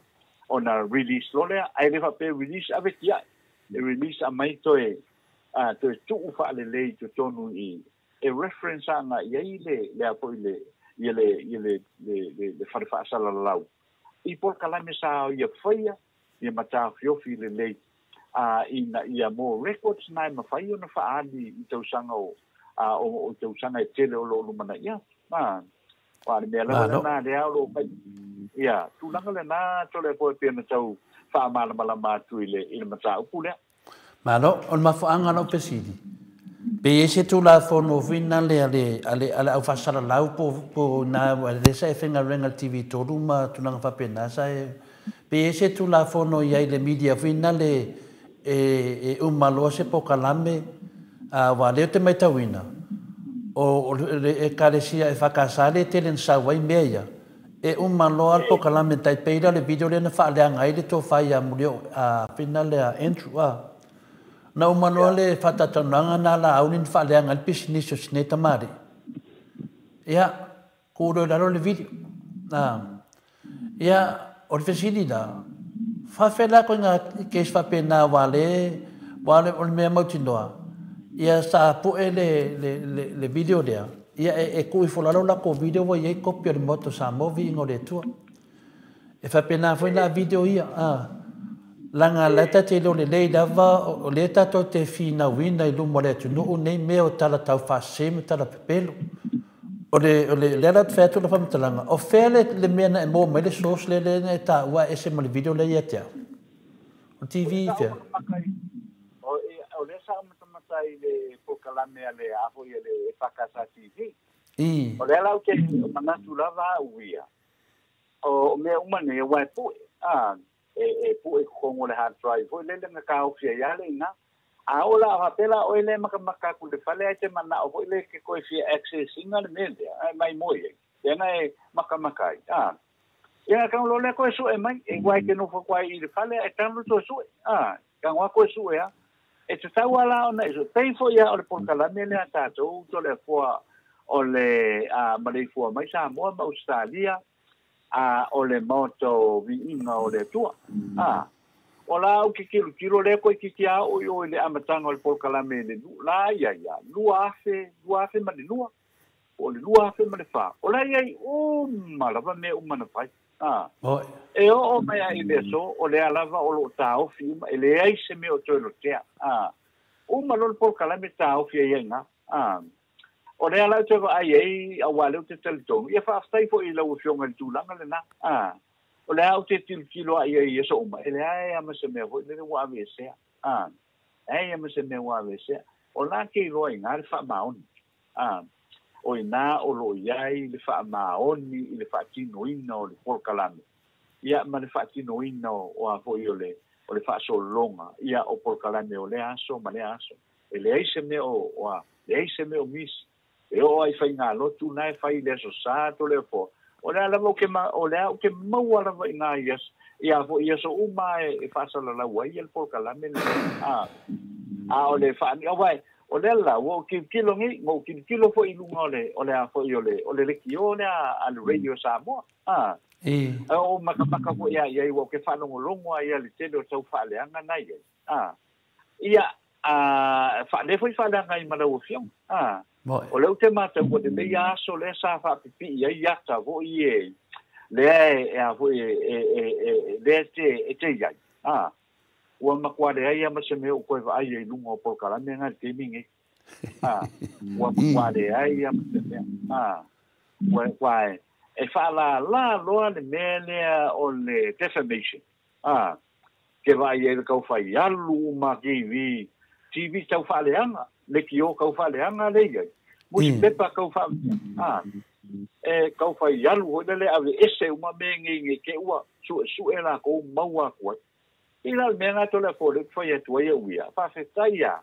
release loa lea. Ae le faapea release ave tia'i, e release aumai toe toe tuu faalelei totonu i e reference aga i ai le a fo'i le ia le fale faasalalau i polokalame sa ia faia ia mataofiofi lelei ina ia mo records na e mafai ona faaali i tausaga o tausaga e tele o loo lumana'i atu. Ua le mea lava lena lea o loo fai ia tulaga lena Toleafoa e pei ona tau faamalamalama atu i le mataupu lea. Malo, o le mafuaaga lau fesili. Pe i ai se Tulafono foi na le a le aufasalalau po na le sa e faigaluega i le TV3 ma tulaga faapena sa e pe i ai se Tulafono i ai le media foi na le e uma loa se polokalame aua lea ou te matauina o le Ekalesia e FKS le tele na sau ai mea ia e uma loa le polokalame tai pei la le video lea na faaleaga ai le tofa ia Mulio fina lea Andrew na uma loa le faatatalanoaga na la auni na faaleaga ai le pisinisi o sinei tamalii. Ia, ku loa i lalo le video. Ia, o le fesili la, faafefea la koe ngā case faapena aua le, o le mea mautinoa, ia sa pu'e le video lea, ia e tuu ifo lalo latou video ua i ai kopi o le Maota o Samoa viiga o le Atua. E faapena foi la video ia, laga la e tatou te iloa lelei lava, o lea tatou te finauina i luma o le atunuu nei mea o tala taufaasese ma tala pepelo. O le lea la ou te fai atu la faamatalaga, o fea le mea na e maua mai le source lea na e taua e ese ma le video lea ia te au? O le TV i fea? O lea sa matamata i le polokalame a le a foi le FKS TV. O lea la ou te manatu lava au ia. O mea uma nei ua e pue. E pue totonu o le hard drive foi lele na taofia ai le ina. A o la faapea oe le makamaka atu i le fale ae te manao foi le ke koe fia access ina le mea lea. Ai mai moi ai. Lea e makamaka ai. Ia kau lo le koe sue mai. E uai ke nofo koe i le fale e tanu toe sue. Kau a koe sue a. E te tau ala ona e sue. Pei foi ia o le polokalame lea tatou Toleafoa o le maleifua mai Samoa ma Australia o le Maota o viiga o le Atua. O la au ke tilotilo lea koe kiti a o i o i le amataga o le polokalame le la ia ia 2002 o le 2004. O la ia i uma lava mea uma na fai. E oo mai ai le aso o lea lava o loo taofi uma e leai se mea o toe lotea. Uma loa le polokalame taofi ai ai gā. O lea la ou te vaai ai auā lea ou te talitonu. Ia faafetai foi i lau afioga i le tulaga lenā. O lea ou te tilotilo ai ai i aso uma, e leai lava ma se mea foi lele ua aveesea. Leai lava ma se mea ua aveesea. O la ke iloa i gā le faamaoni. O ina o loo i ai le faamaoni i le faatinoina o le polokalame. Ia ma le faatinoina o a foi o le faasolologa ia o polokalame o lea aso ma lea aso. E leai se mea o a leai se mea o misi. E oo ai faigalotu na e fai le aso Sa Toleafoa. O lea lava o lea ou te maua lava i ngā ia ia foi ia so uma e faasalalau ai le polokalame le a o le faani au ai o lea la ua ou tilotilo nei ma ou tilotilo foi i luga o le a foi o le lekiō lea a le Radio Samoa. O makamaka foi a iai ua ou ke faalogologo ai le tele o tau faaleaga na iai. Ia faale foi faaleaga ai ma lau afioga. O lea ou te matau ua lelei aso lea sa faapipii ai ata foi e lea e a foi e lea e te iai. Ua matua leai lava ma se mea o koe vaai ai i luga o polokalame nga i le taimi nei. Ua matua leai lava ma se mea. Ua e faalālā loa le mea lea o le defamation. Ke vaai ai le kaufai alu uma TV, TV tau faaleaga, lekiō kau faaleaga le iai. Nusipepa kau faaleaga. E kaufai alu foi lele ave ese uma mea nei nei ke ua suesue lakou maua atu ai. I la le mea na Toleafoa le fai atu ai au ia. Faafetai ia.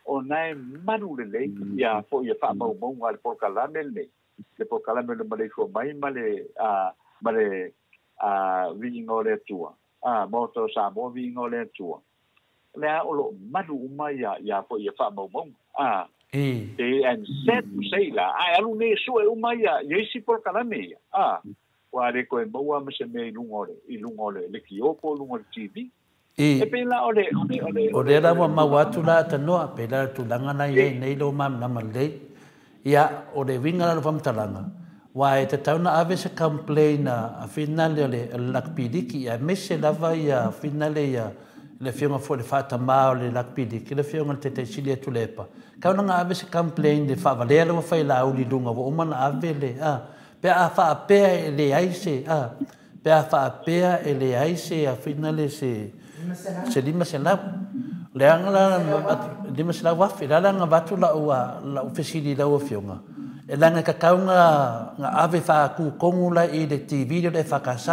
O nai malu lelei ia foi ia faamaumauga a le polokalame lenei, le polokalame le maleifua mai ma le ma le viiga o le Atua, Maota o Samoa viiga o le Atua. Le a o loo malu uma ia foi ia faamaumauga. And sad to say la, ae alu nei e sue uma ia isi polokalame ia. Ua le koe maua ma se mea i luga o le kiopo, luga o le TV. E pei la o le O lea la ua maua atu la atanoa, pe la tulaga na iai nei lo malamalama lelei. Ia, o le uiga la o le faamatalaga, ua e tatau ona ave se complain a finale o le Rugby League, ia aemaise lava ia finale ia le afioga foi i le faatamā o le Rugby League, le afioga i le Taitaisili a Tuilaepa. Tau ona ave se complain le faavalea le ua fai lauli i luga ua uma ona ave le pe a faapea e leai se pe a faapea e leai se finale se 500 leaga la 500,000 la la avatu lau fesili lau afioga e laga tatau nga ave faatutonu la i le TV le EFKS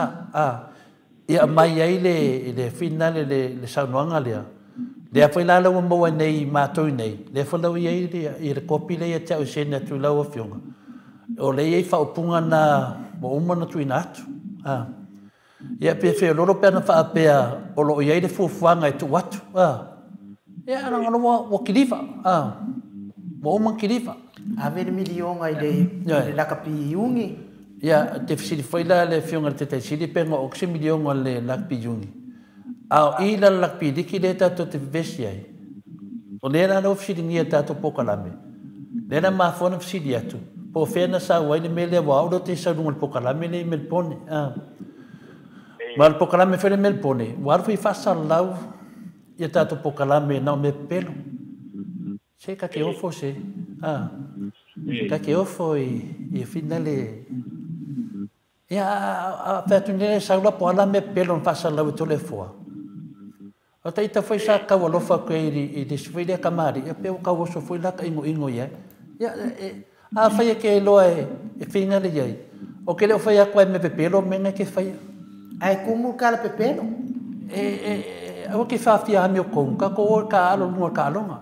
ia mai ai le finale le saunoaga lea. Lea foi la ua maua nei matou nei, lea foi lau iai le kopi lea ia te au sene atu lau afioga. O le iai faaupuga na ua uma ona tuuina atu. Ia pe feololo pe ana faapea o loo iai le fuafuaga e tuu atu. Ia ana ua kiliva. Ua uma kiliva. Ave le milionga i le lakapi iungi. Ia te fesili foi la le afioga i le Taitaisili pe nga o se milionga le lakapi iungi. A o i la lakapi liki le tatou te vevesi ai. O lea la lau fesiligia tatou polokalame. Lea la mafua ona fesili atu. Po o fea na sau ai le mea lea ua au lea te sau luga o le polokalame lea i Melbourne. Ma le polokalame foi le Melbourne, ua alu foi faasalalau ia tatou polokalame na o mea pepelo. Se ka ke ofo se. Ka ke ofo i finale. Ia a whea nei sau la po ala mea pepelo na faasalalau e tole foa. O te ita foi sa kau alofa koe i le si foi lea kamari, ia pe o kau oso foi la ka ingo ingo ia. Ia, a whai e ke loa e whinga le iai. O ke leo whai a koe me pepelo me ngai ke whai. Ai kumu ka la pepelo? Awa ke whawhia ami o kongu, ka ko o ka alo lunga ka alonga.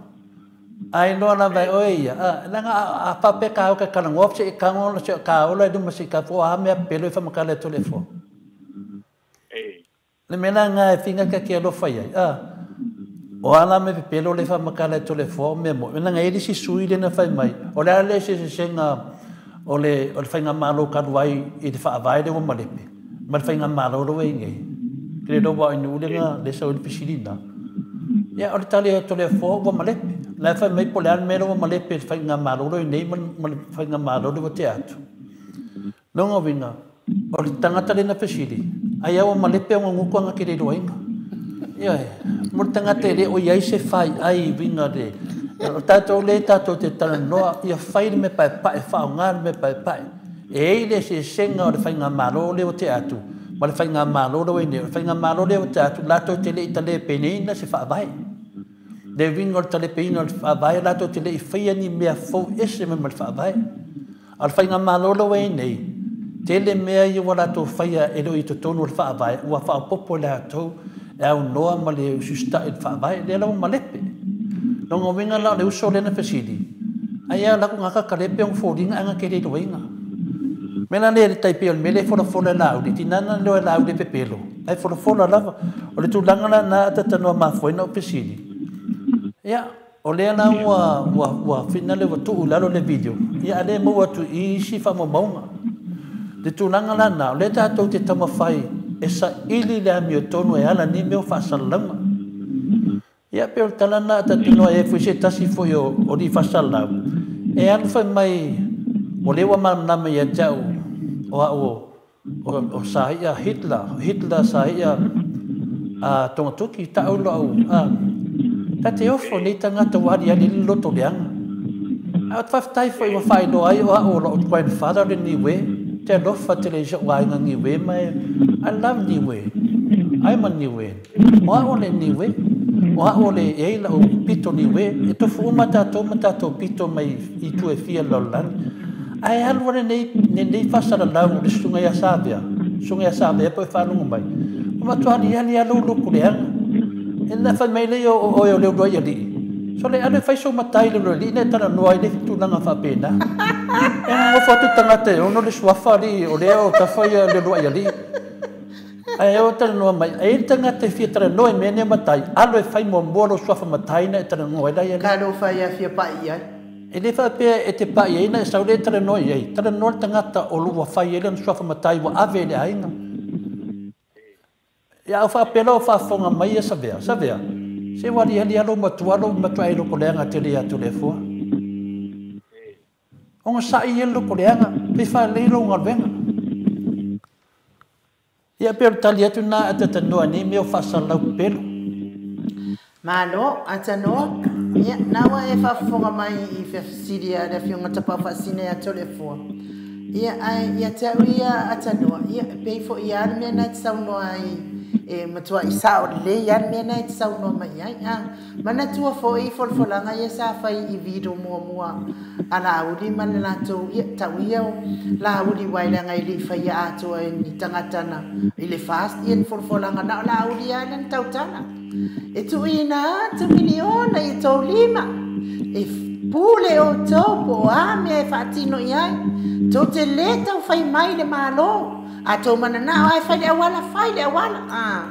Ai loa la vai oe ia, langa a whape ka au ka kalangoa, se i kangola se ka ola i luma se i ka fo a mea pepelo i whamakala e tole fo. Le mea ngā e whinga ka ke alofa iai. O ala me pepelo le whamakala e tole fo mea mo. Mea ngā eri si sui le na whai mai. O le ale se se senga o le whainga malo karuai i te whaavai le o malepe. Ma le whainga malo roa i ngei. Kere roa i nule ngā le sau i le pisilina. Ia o le tali e tole fo ua malepe. La whai mai po le ale mea ua malepe le whainga malo roa i nei ma le whainga malo roa te atu. Longa winga, o le tangata le na fesili. Ai au malepe o nguku anga ke le roinga. Ia e, mo le tangata le o iai se whai ai winga le. O tātou le tātou te talanoa, ia whai le me pae pae, whaonga le me pae pae. E ei le se senga o le whainga malo le o te atu. Ma le whainga malo le o ine, o le whainga malo le o te atu, lātou te le i tale peneina se whaavae. Le winga o le tale peneina o le whaavae, lātou te le i whaia ni mea fau ese me ma le whaavae. A le whainga malo le o ine, tele mea i ua lātou whaia e leo i totonu o le whaavae, ua whaopopo le atou, e au noa ma le ususta i le whaavae, lea lau malepe. Longa winga la le uso lena fesili. Ai a laku ngaka kalepe ong fōringa anga ke le roinga. Mena le taipe o le mele fola fola lauli, tinana leo lauli pepelo. Ai fola fola lava, o le tūlanga la na atatanoa mafuaina o fesili. Ia, o lea la ua finale ua tuu lalo le video. Ia ale maua atu i isi whamamaunga. Le tūlanga la na, o le tātou te tamawhai e sa ili le amio tonu e ala ni meo whaasalanga. Ia pe o le talana atatanoa e fui se tasi foi o li whasalau. E alu whai mai o lewa malamalama ia te au o au o sahi a Hitler, Hitler sahi a Tongatuki, ta au lo au. Ta te ofo nei tangata wari ali le loto leanga. A o te whawhitai foi wa whailo ai o au o lo grandfather le Niue, te alofa te le isha wainga Niue mai, I love Niue. I'm a Niue. O au le Niue. O au le e la o pito Niue. E tofu uma tātou ma tātou pito mai i tue fia lolani. Ai alu ane nei whasara lau le sunga ia sāvea. Sunga ia sāvea po e whanungu mai. O matua ali ali alu luku leanga. E na whai mai lei o o leo roi ali. Sole, alu e fai sou matai i le alii ona e talanoa ai i le isi tulaga faapena. E nonofo atu le tagata e ono le suafa alii o lea o tafa ia le uluai alii. Ae o talanoa mai, a i ai le tagata e fia talanoa i mea nei o matai, alu e fai muamua lou suafa matai ona e talanoa ai la ia. Talofa ia fia pai i ai. E le faapea e te pai ai ona e sau lea e talanoa i ai. Talanoa le tagata o lo ua fai ai lana suafa matai ua ave i le aiga. Ia a ou faapea loa o faafofoga mai ia Savea, Savea, se ua aliali lava lou matua lou matuai lotoleaga tele ia Toleafoa. Ogasai ia le lotoleaga, fai faalelei lou galuega. Ia pei o le tali atu lena a Tatanoa i nei mea o faasalalau pepelo. Malo, Atanoa. Ia, na ua e faafofoga mai i fesili a le Afioga Tapaaufaasina ia Toleafoa. Ia, ae ia te au ia Atanoa, ia, e pei foi lava le mea lena e te saunoa ai, e matuai sao lelei lava le mea lena e te saunoa mai ai. A manatua foi i folafolaga ia sa fai i video muamua a Laauli ma le latou, ia, tau ia o Laauli aua leaga e le i faia atoa e ni tagata na i le FAST ia ni folafolaga, na o Laauli lava lea na tautala. E tuuina atu miliona i tou lima, e pule outou po o a mea e faatino i ai. Tou te le tau fai mai i le Malo, a tou mananao lava e fai le auala, fai le auala. A,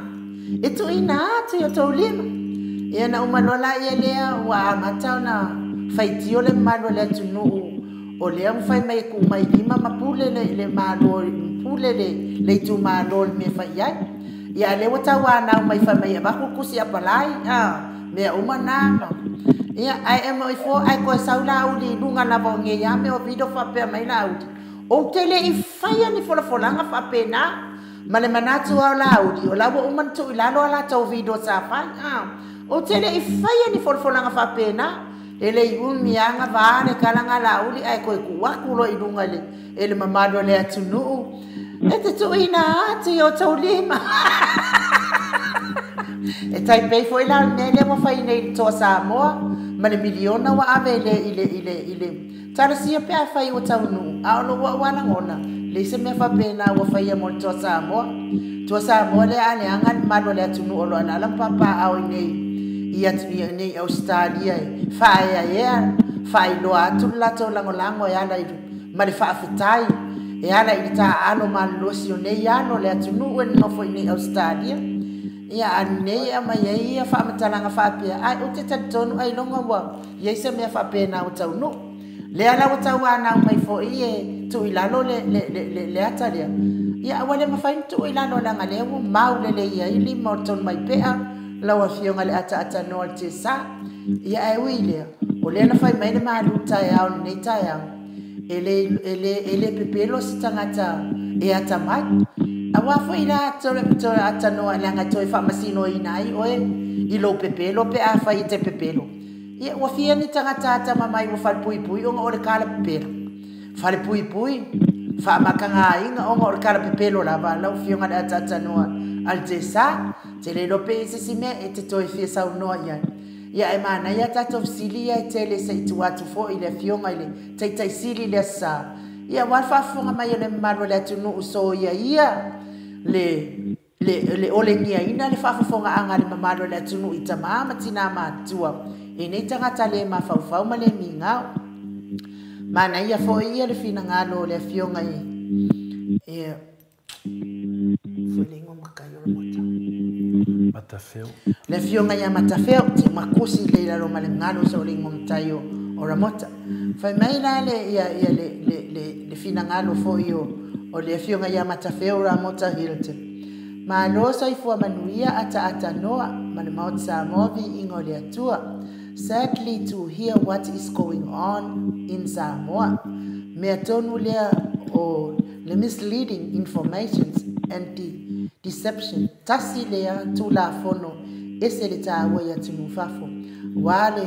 e tuuina atu i outou lima. Ia na uma loa laia lea ua amata ona faitio le mamalu o le atunuu o lea ua fai mai e tuu mai lima ma pule le, le Malo, pule le, le itumalo i le mea e fai i ai. Ia a lea ua tauanau mai fai mai e avatu le tusi apalai, a, mea uma na ma. Ia, ae e moi fua, ae toe sau Laauli i luga lava o nei lava mea o video faapea mai Laauli, ou te le i faia ni folafolaga faapena. Ma le manatu lava o Laauli, o la ua uma ona tuu i lalo a latou video sa fai, a. Ou te le i faia ni folafolaga faapena. E le i umi lava gava le tala na Laauli ae toe tuu atu loa i luga i le e le mamalu o le atunuu e te tuuina atu i outou lima. E tai pei foi la o le mea lea ua fai nei i le Toa Samoa ma le miliona ua ave i le, i le, i le, i le talosia pe afai ua taunuu, a o lou au lava lagona, leai se mea faapena ua faia mo le Toa Samoa. Toa Samoa lea a leaga le mamalu o le atunuu o lo o alaala ma papaaao i nei i nei i Ausetalia e faaeaea, faailoa atu le latou lagolago e ala i ma le faafetai e ala i le taaalo malolosi o nei alo o le atunuu e nonofo i nei Ausetalia. Ia, a lenei e aumai ai ia faamatalaga faapea, ae ou te talitonu ailoga ua i ai se mea faapena ua taunuu. Lea la ua tauanau mai foi e tuu i lalo le, le, le, le, le ata lea. Ia, ua le mafai ona tuu i lalo leaga lea ua mau lelei ai lima o le Tonumaipea, lau Afioga i le Ataatanoa o le Tesa. Ia, ae ui i lea, o lea na fai mai le malu taeao i lenei taeao, e le, e le, e le pepelo se tagata e atamai. Aua foi la toe, toe atanoa leaga e toe faamasinoina ai oe i lou pepelo pe afai e te pepelo. Ia, ua fia ni tagata atamamai ua falepuipui ona o le tala pepelo. Falepuipui, faamakagaina ona o le tala pepelo lava lau Afioga i le Ataatanoa a le Tesa. Te le iloa pe i ai se isi mea e te toe fia saunoa i ai. Ia, ae manaia a tatou fesili ia e tele se i tua atu foi i le Afioga i le Taitai Sili i le Aso Sa. Ia, aua le faafofoga mai a le mamalu o le atunuu soia ia le, le, le olegiaina le faafofogaaga a le mamalu o le atunuu i tama ma tinā matutua i nei tagata le mafaufau ma le migao. Manaia foi ia le finagalo o le Afioga i, i Foi le igoa matai o le mota. Matafeo. Le afioga ia Matafeo, te makusi le lalo ma le galo sa o le igoa matai o, o Ramota. Fai mai la le, ia, ia le, le, le, le finagalo foi o, o le afioga ia Matafeo Ramota Hilton. Malo soifua manuia ataata noa ma le Maota Samoa viiga o le Atua. Sadly to hear what is going on in Samoa. Mea tonu lea o le misleading informations and de deception tasi lea Tulafono ese le taua i atunuu fafo aua le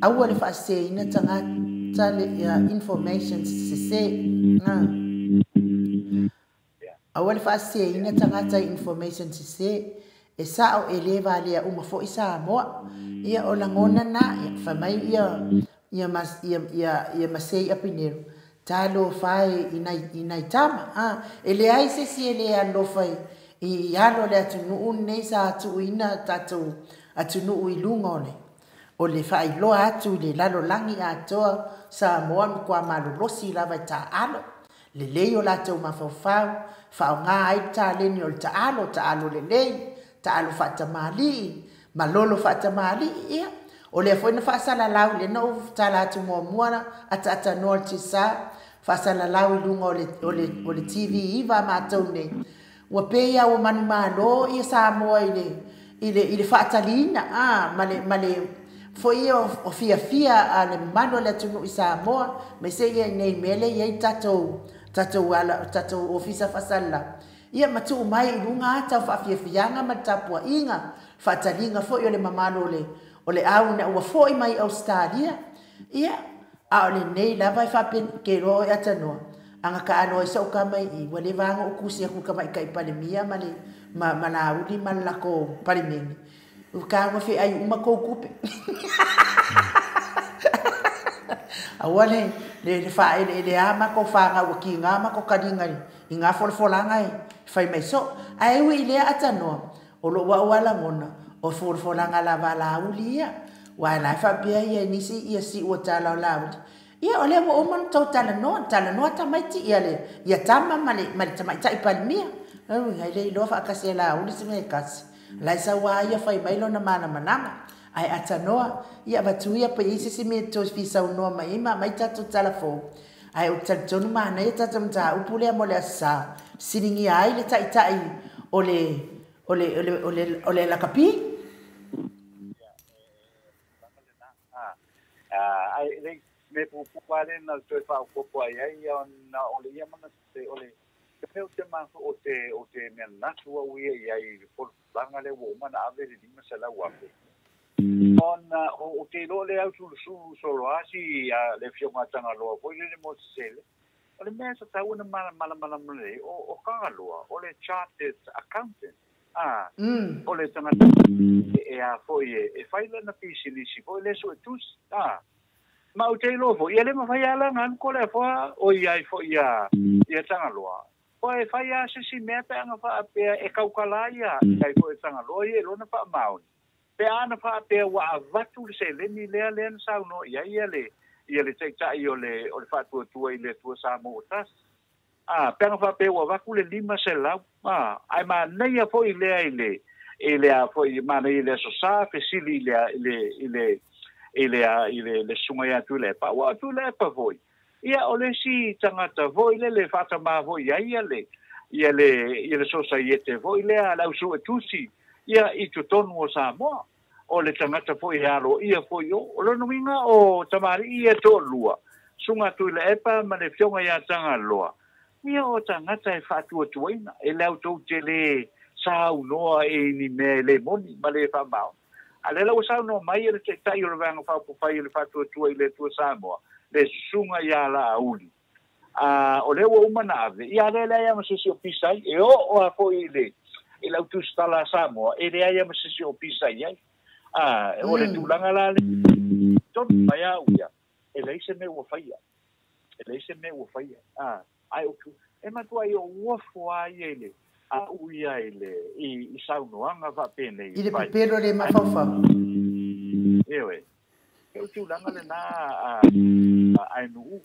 aua le faaseseina tagata le informations sese aua le faaseseina tagata i information sese e sao e le valea uma foi Samoa ia o lagona na fai mai ia ia ia ia ia Masei Apinero Talofa e i nai, i nai tama, a. E leai se isi e le alofa i, i alo o le atunuu lenei sa tuuina tatou atunuu i luga o le, O le faailoa atu i le lalolagi atoa Samoa matua malolosi lava i taaalo. Lelei o latou mafaufau, faaaoga ai le taleni o le taalo, taalo lelei, taalo faatamalii, malolo faatamalii. Ia, o lea foi na faasalalau, lea na ou tala atu muamua ataatanoa le Tisa, faasalalau i luga o le TV iva a matou nei. Ua pei ua manumalo ia Samoa i le faataliina ma le foi o fiafia a le mamalu o le atunuu i Samoa, ma se ia nei mele ia i tatou ofisa faasalalau. Ia matuu mai i luga ata o faafiafiaga ma le tapuaiga, faataliga foi o le mamalu o le au ina ua foi mai Ausetalia. Ia, a o lenei lava e faape ke loa e atanoa. Aga ka aloa i sau kama i ua le vaga o kusi aku ka mai kai palemia ma le ma lauli ma le lako palemene. U ka ua fe ai uma kou kupe. Aua le le faaele ele a ma ko whanga ua ki ngā ma ko karinga i ngā folafolanga e whai mai so. Ae ui i lea atanoa, o lo wa ua langona, o folafolanga lava lauli ia. Wa la whapea ia nisi ia si ua tala o lauli. Ia o lea ua uma na tau talanoa tamaiti ia le ia tama ma le tamaitai palemia. Ui, ai le iloa faakasi e lauli se mea e kasi. Lai sa ua ia whai mai lona manamanama. Ai atanoa, ia avatu ia pa i se mea toe fisaunoa mai ma mai tatou tala fou. Ai o talitonu manaia tatou mataupu lea mo le aso sa. Siligia ai le taitai o le lakapi. Ai le me pupu ale na toe faaopoopo ai ai ona o le ia mana o le te o te mafu o te mea natu au ia i ai le folafolaga lea ua uma na ave le 500,000. Ona o te iloa le au sulusulu soloasi a le afioga Tagaloa foi lele mo sesele. O le mea sa tau na malamalama lelei o Tagaloa o le chartered accountant. O le tagata e a foi e fai lana pisinisi foi le suetusi. Ma o te iloa foi ia le mafai ala nganu ko le foa o ia ai foi ia Tagaloa. O e fai a se si mea pe anga faapea e kaukala ia ai foi Tagaloa ia lona faamaoni. Pe ana faapea ua avatu le seleni lea lea na saunoa ia ia le taitai o le faatuatua i le Atua Samoa tasi. Pe ana faapea ua avatu le 500. Ai manaia foi lea i le a foi manaia i le aso sa fesili i le susuga ia Tuilaepa. Ua o Tuilaepa foi. Ia o le isi tagata foi le le faatamā foi ai ia le sosaiete foi lea le ausuetusi ia i totonu o Samoa. O le tagata foi e alo ia foi o lona uiga o tamalii ia toalua susuga Tuilaepa ma le afioga ia Tagaloa. Ia o tagata e faatuatuaina e le autou tele saunoa e ni mea e le moni ma le faamao. A le la ua saunoa mai e le taitai o le vaega faaupufai o le faatuatua i le Atua Samoa le susuga ia Laauli. O lea ua uma na ave ia le leai ma se isi o pisa ai e oo a foi i le autusitala a Samoa e leai ma se isi o pisa i ai. O le tulaga la le tonu mai au ia e leai se mea ua faia. E leai se mea ua faia. Ai o e matua i o uafo a ia i le a uia i le i saunoaga faapenei. I le pepelo le mafaufau. Eoe. E o tulaga lena a nuu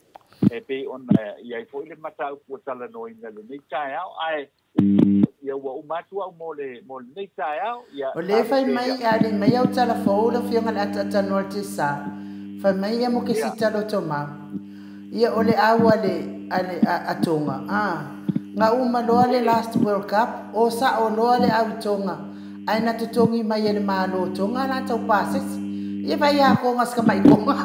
e pei ona i ai foi le mataupu ua talanoaina lenei taeao ae ia ua uma atu au mo lenei taeao. O le fai mai a le mai au tala fou le afioga le ataatanoa le Tisa. Fai mai ia mo ke sita loto mau. Ia o le au a le a Tonga. Nga uma loa le last World Cup o sa o loa le au Tonga. Ai na totogi mai e le malo Tonga la tau pasese. Ia vai a konga ska mai konga.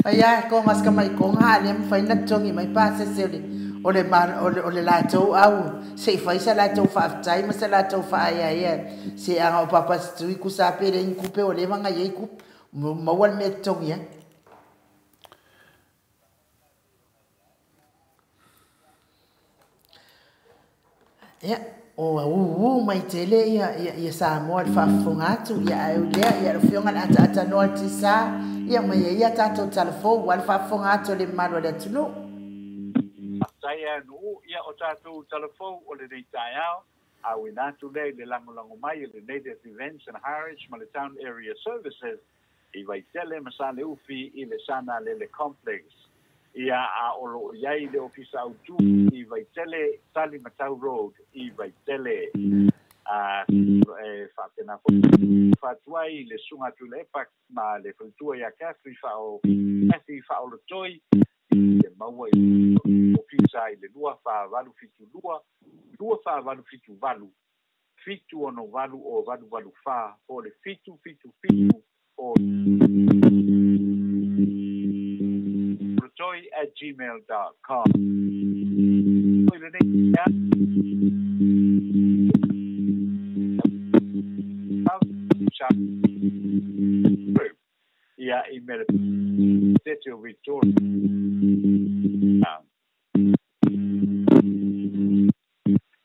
Vai a konga ska mai konga le mfai na totogi mai pasese o le o le la tau au se fai sa la tau faafetai ma sa la tau faaiaia se anga o papa tui ku sa pere i kupe o le vanga i ku maua le mea totogi ai. Ia o uu mai tele ia Samoa le faafofoga atu ia ae lea ia le afioga le ataatanoa le Tisa ia mai ia tatou tala fou ua le faafofoga atu o le mamalu o le atunuu. Tai anu ia o tatou tala fou o lenei taeao. Auina atu lea i le lagolago mai e le Native Events and Harriage ma le Town Area Services i Vaitele ma Saleufi i le Sanalele Complex. Ia, a o lo o i ai le ofisa autu i Vaitele, Talimatau Road i Vaitele. A e faapena foi faatuai le susuga Tuilaepa ma le faletua ia Kathy Fao Kathy Faolotoi e maua i ofisa i le 2472 2478 768 o 884 po o le 777 o toi@gmail.com. Ia i mele te o Victoria.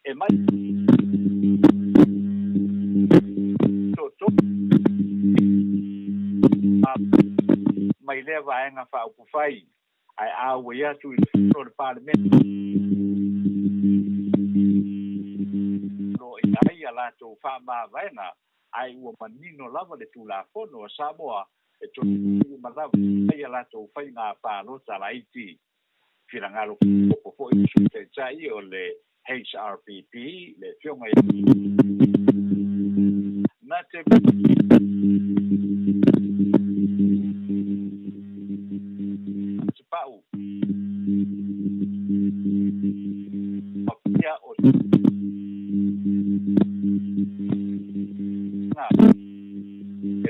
E mai to mai lea vaega faaupufai ae auai atu i le fono o le Palemene lo i ai a latou faamavaega ae ua manino lava le Tulafono a Samoa e toe uma lava ai a latou faiga palota laiti. Finagalo popo foi le Sui Taitai o le HRPP le afioga na te pau papia o ngā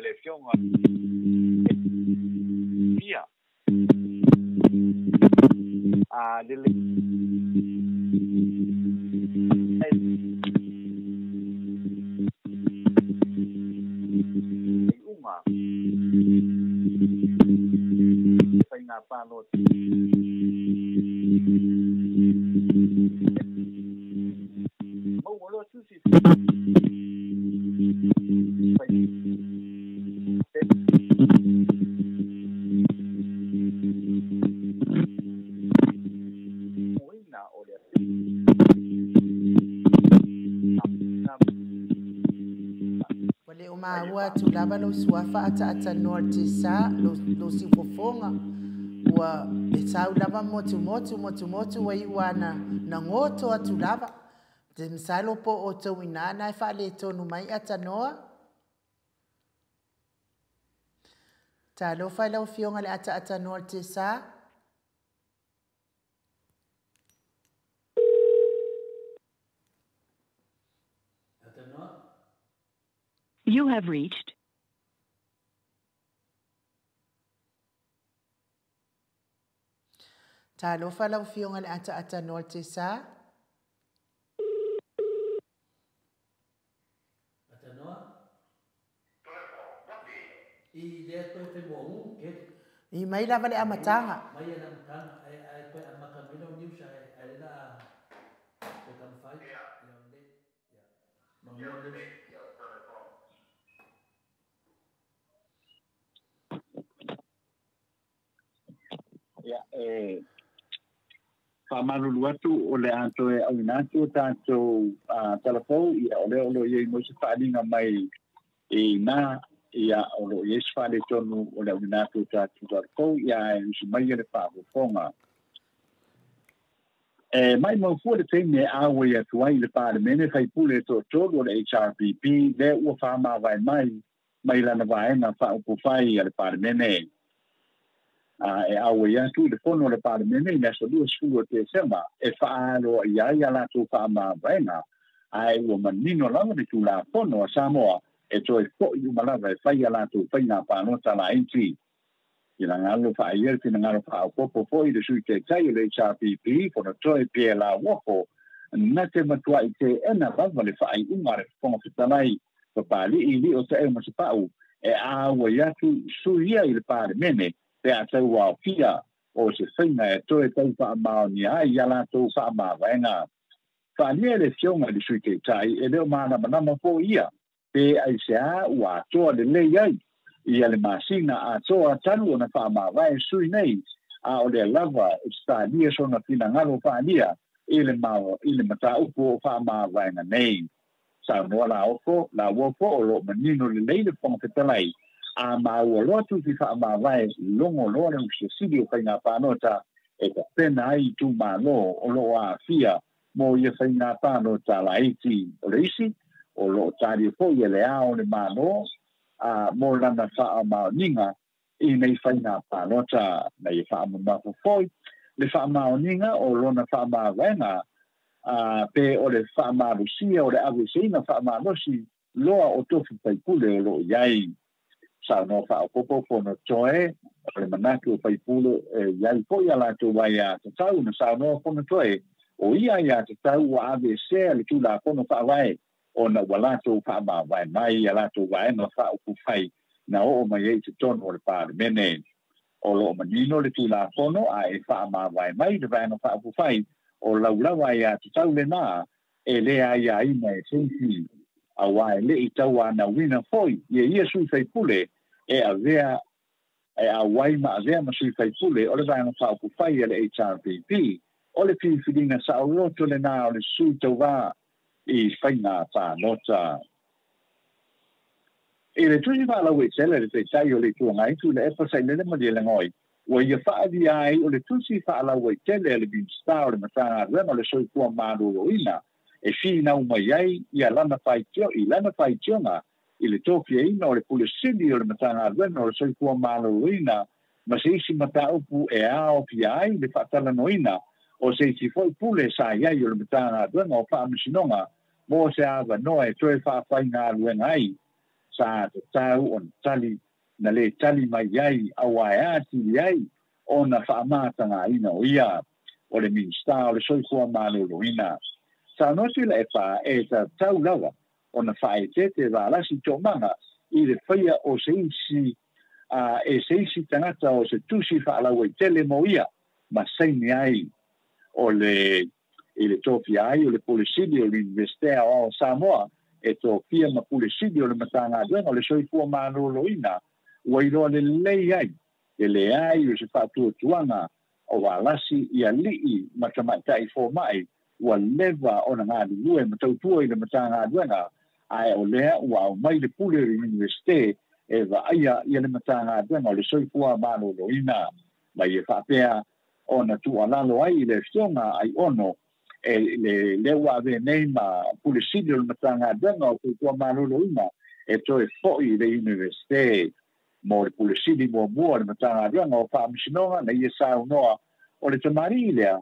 le afioga pia a le uma faiga palota maua loa tusi ina o le Ua le o maua atu lava lou suafa ataatanoa le tesā lou siufofoga ua e sau lava motumotu motumotu ua iu ana na goto atu lava. Te masalo po o tou inā na e faaletonu mai atanoa. Talofa i lau afioga le ataatanoa le tesā. You have reached Talofa lau afioga le ataatanoa le tesā. Atanoa? I lea toe whaimoa ke? I mai lava le amataga. Mai e amataga, ai toe amata mai lau news ai le la toe tamawhai. Ia o le, ia. Maunua news. Ia e faamalulu atu o le a toe auina atu o tatou talafou ia o lea o lo o iai mo se faaliga mai i ina ia o lo o iai se faaletonu o le auina atu o tatou talafou ia e usi mai le faafofoga. E mai maufua le taimi e auai atu ai i le Palemene faipule toatolu o le HRPP lea ua faamavae mai mai lana vaega faaupufai a le Palemene. E auai atu i le fono o le Palemene i le aso 20 o Tesema e faaaloa i ai a latou faamavaega ae ua manino lava le Tulafono a Samoa e toe fo'i uma lava e fai a latou faiga palota laiti. Finagalo faaia le finagalo faaopopo foi le Sui Taitai o le HRPP Fonotoe Pierre Lauofo na te matuai teena lava le faaiuga a le Fofoga Fetalai Papali'i Lio Taeu ma Sapa'u e auai atu sui ia i le Palemene pe a tau aofia o se faiga e toe tau faamaonia ai ia latou faamavaega. Faalia le afioga i le Sui Taitai e le o malamalama foi ia pe aiseā ua atoa lelei ai ia le masina atoa talu ona faamavae sui nei a o lea lava e talia sona finagalo faalia i le mataupu o faamavaega nei. Saunoa Lauofo o loo manino lelei le Fofoga Fetalai a maua loa tusi faamavae logo loa le Ofisa o Faiga Palota e tapena ai itumālō o loo aafia mo ia faiga palota laiti. O le isi o loo talia foi e le ao o le Mālō a mo lana faamaoniga i nei faiga palota na ia faamamafa foi le faamaoniga o lona faamavaega a pe o le faamalosia o le aveseina faamalosi loa o tofi faipule o loo iai. Saunoa faaopopo Fonotoe o le manatu o faipule e iai foi a latou ai tatau na saunoa Fonotoe o ia ia tatau ua avesea le Tulafono Faavae ona ua latou faamavae mai ia latou vaega faaupufai na oo mai ai totonu o le Palemene. O loo manino le Tulafono a e faamavae mai le vaega faaupufai o laulava ia tatau lenā e lē aiaina e seisi auā e le'i tauanauina foi ia ia sui faipule e avea e auai ma avea ma sui faipule o le vaega faaupufai a le HRPP. O le filifiliga saoloto lenā o le sui tauvā i faiga palota. I le tusi faalauaitele le taitai o le Itu Agai Tuilaepa Sailele Malielegaoi ua ia faalia ai o le tusi faalauaitele a le Minisita o le Matagaluega o le Soifua Maloloina e finau mai ai ia lana faitioga i le tofiaina o le Pule Sili o le Matagaluega o le Soifua Maloloina ma se isi mataupu e aofia ai le faatalanoaina o se isi foi pule sa iai o le Matagaluega o Faamasinoga mo se avanoa e toe faafaigaluega ai sa tatau ona tali na lē tali mai ai auā e atili ai ona faamatagaina o ia o le Minisita o le Soifua Maloloina. Saunoa Tuilaepa e tatau lava ona faaeteete valasi toomaga i le faia o se isi e se isi tagata o se tusi faalauaitele mo ia ma saini ai o le i le tofia ai o le Pule Sili o le Iunivesite Aoao o Samoa e tofia ma Pule Sili o le Matagaluega o le Soifua Maloloina ua iloa lelei ai le leai o se faatuatuaga o valasi i alii ma tamaitai foma'i ua leva ona galulue ma tautua i le Matagaluega ae o lea ua aumai le pule o le Iunivesite e vaaia ia le Matagaluega o le Soifua Maloloina ma ia faapea ona tuualalo ai i le afioga Aiono e le lea ua ave nei ma Pule Sili o le Matagaluega o Soifua Maloloina e toe fo'i i le Iunivesite mo le Pule Sili muamua o le Matagaluega o Faamasinoga na ia saunoa o le tamalii lea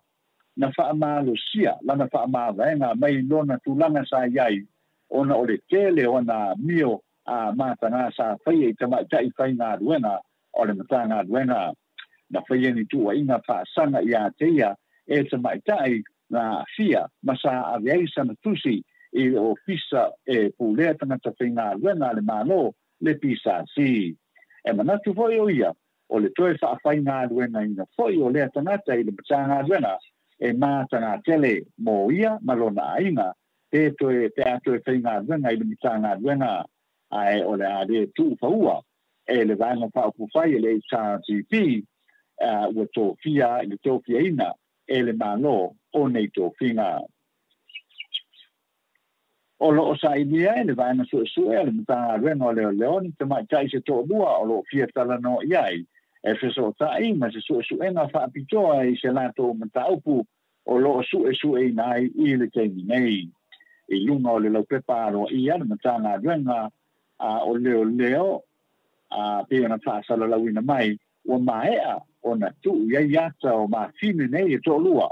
na faamalosia lana faamavaega mai lona tulaga sa iai ona o le tele o ana amio a mataga sa faia i tamaitai faigaluega o le Matagaluega na faia ni tuuaiga faasaga iā te ia e tamaitai na aafia ma sa ave ai sana tusi i le ofisa e pulea tagata faigaluega a le Mālō le PSC. E manatu foi o ia o le toe faafaigaluegaina foi o lea tagata i le Matagaluega e matagatele mo ia ma lona aiga pe toe pe a toe faigaluega i le Matagaluega ae o le a lē tuufaua e le vaega faaupufai e le HRPP ua tofia i le tofiaina e le Mālō o nei tofiga. O loo sailia e le vaega suesue a le Matagaluega o Leoleo ni tamaitai se toalua o loo fia talanoa i ai e fesootai ma se suesuega faapitoa i se latou mataupu o loo suesueina ai i le taimi nei. I luga o le laupepa aloaia le Matagaluega o Leoleo a pei ona faasalalauina mai ua maea ona tuu iai ata o mafine nei e toalua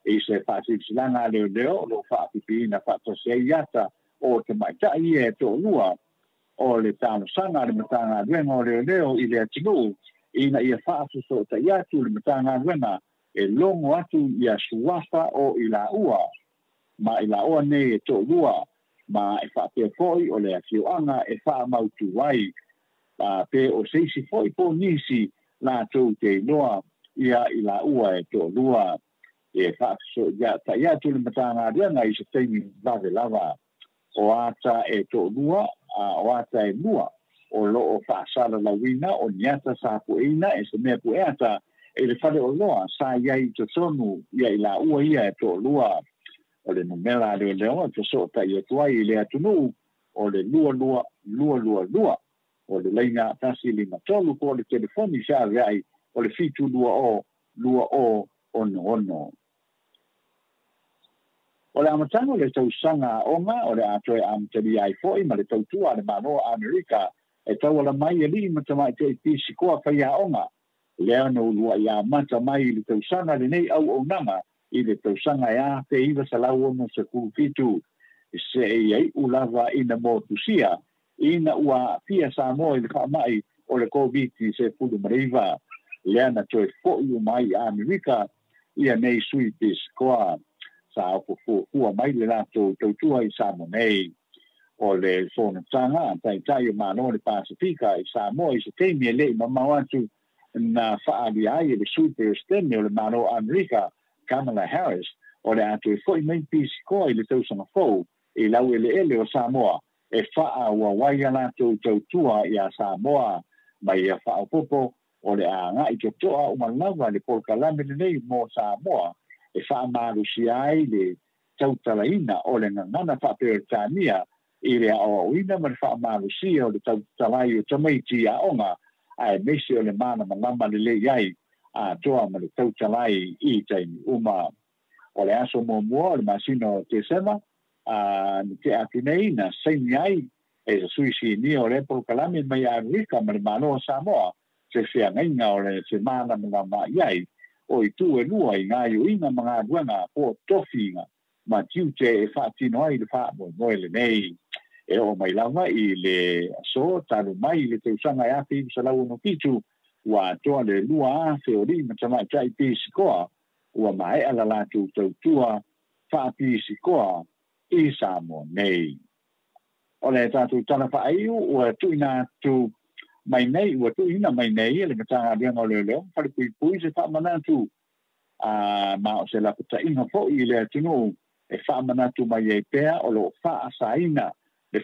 i se faasilasilaga a leoleo o loo faapipiina faatasi ai ata o tamaitai ia e toalua o le talosaga a le Matagaluega o Leoleo i le atunuu ina ia faafesootai atu le Matagaluega e logo atu ia suafa o i laua ma i laua nei e toalua ma e faapea foi o le afioaga e faamautu ai pe o se isi foi po nisi latou te iloa ia i laua e toalua e faafesootai atu le Matagaluega i se taimi vave lava. O ata e toalua o ata e lua o loo faasalalauina o ni ata sa pueina e se mea pueata e le fale oloa sa iai i totonu ia i laua ia e toalua. O le numera a leoleo e fesoota'i atu ai i le atunuu o le 22222, o le laina 153, po o le telefoni feavea'i o le 720 2066. O le amataga o le tausaga aoga o le a toe amatalia ai fo'i ma le tautua a le Malo o Amerika e tauala mai alii ma tamaitai pisikoa faiaoga, lea na ulua'i amata mai i le tausaga lenei auaunaga i le tausaga e 1967, se'e ia'u lava ina motusia ina ua aafia Samoa i le faama'i o le Koviti-19, lea na toe fo'i uma ai i Amerika ia nei sui pisikoa sa ofofuafua mai le latou tautua i Samoa nei. O le fonotaga a Taitai o Malo o le Pasefika i Samoa i se taimi e le'i mamao atu na faaalia ai e le Sui Peresetene o le Malo o Amerika, Kamala Harris, o le a toe fo'i mai pisikoa i le tausaga fou i laueleele o Samoa e faaauau ai a latou tautua iā Samoa. Ma ia faaopoopo o le a aga'i toto'a uma lava le polokalame lenei mo Samoa e faamalosia ai le tautalaina o le gagana faaperetania i le aoaoina ma le faamalosia o le tautalai o tamaiti aoga, aemaise o le malamalama lelei ai atoa ma le tautalai i taimi uma. O le aso muamua o le masina o Tesema a na tea atu nei na saini ai e se sui sinia o lea polokalame mai Amerika ma le Malo o Samoa se feagaiga o le femalamalama'i ai o itu e lua i gaioiga ma galuega po o tofiga ma tiute e faatino ai le faamoemoe lenei. E oo mai lava i le aso talu mai i le tausaga e 1967, ua atoa le 2,000 o alii ma tamaitai pisikoa ua maea la latou tautua faapisikoa i Samoa nei. O le tatou tala faaiu ua tuuina atu mai nei, ua tuuina mai nei e le Matagaluega o Leoleo ma Falepuipui se faamanatu a ma o se lapataiga fo'i i le atunuu e faamanatu mai ai pea o loo faasaina le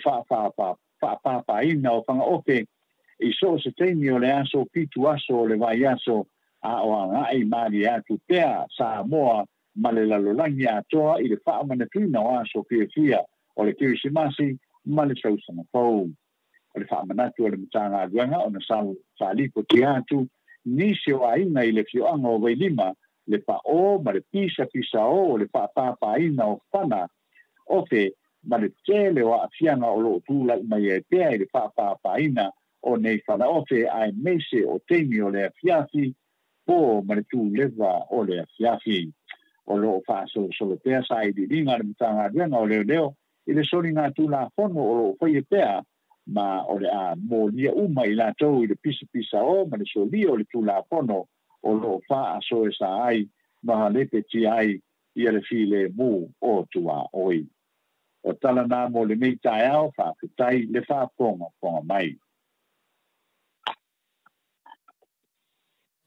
faapapaina o fagaofe i so o se taimi o le aso 7 aso o le vaiaso, a o aga'i malie atu pea Samoa ma le lalolagi atoa i le faamanatuina o aso fiafia o le Kerisimasi ma le tausaga fou. O le faamanatu a le Matagaluega ona sa faalipotia atu nisi o aiga i le afioaga o Vailima le paʻō ma le pisapisaō o le faapapaina o fana ofe ma le tele o aafiaga o loo tula'i mai ai pea i le faapapaina o nei falaofe, aemaise o taimi o le afiafi po ma le tuleva o le afiafi. O loo faasolosolo pea sailiiliga a le Matagaluega o Leoleo i le soliga tulafono o loo faia pea, ma o le a molia uma i latou i le pisapisaō ma le solia o le tulafono o loo faasoesa ai ma lepetia ai ia le filemu o tuaoi. O tala na mo lenei taeao, faafetai le faafogafoga mai.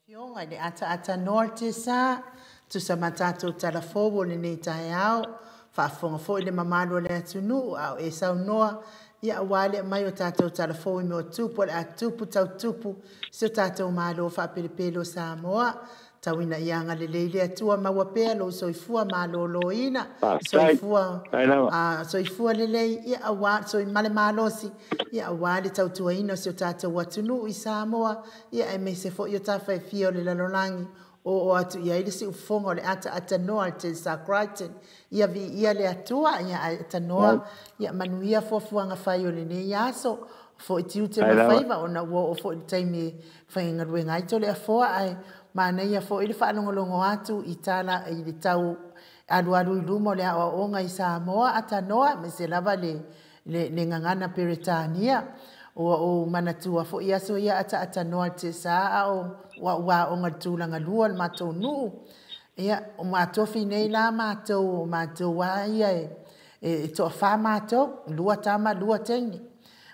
Afioga i le ataata noa o le Tesa, tusa ma tatou tala fou o lenei taeao, faafofoga foi le mamalu o le atunuu a o e saunoa, ia auā le aumai o tatou tala fou i mea o tupu o le a tupu tautupu si o tatou Malo faapelepele o Samoa. Tauina ia agalelei le Atua maua pea lou soifua malōlōina, Faafetai. soifua Faafetai lava. soifua lelei, ia auā soi ma le malosi, ia auā le tautuaina o si o tatou atunuu i Samoa, ia aemaise foi o tafa e fia o le lalolagi o oo atu i ai le siufofoga o le ataata noa a le Tesa Crichton. Ia viia le Atua, ia ae Faafetai tanoa, ia manuia fuafuaga fai o lenei aso. Fo'i tiute Faafetai ma lava. faiva ona ua oo fo'i i le taimi e faigaluega ai Toleafoa, ae manaia fo'i le faalogologo atu i tala i le tau alualu i luma o le aoaoga i Samoa atanoa, aemaise lava le gagana Peretania. Ua ou manatua fo'i aso ia ataatanoa le Tesa a o ua aoga i le tulaga lua o le matou nuu. Ia, o matofi nei la matou, o matou lava ia e toafā matou, 2 tama, 2 teine.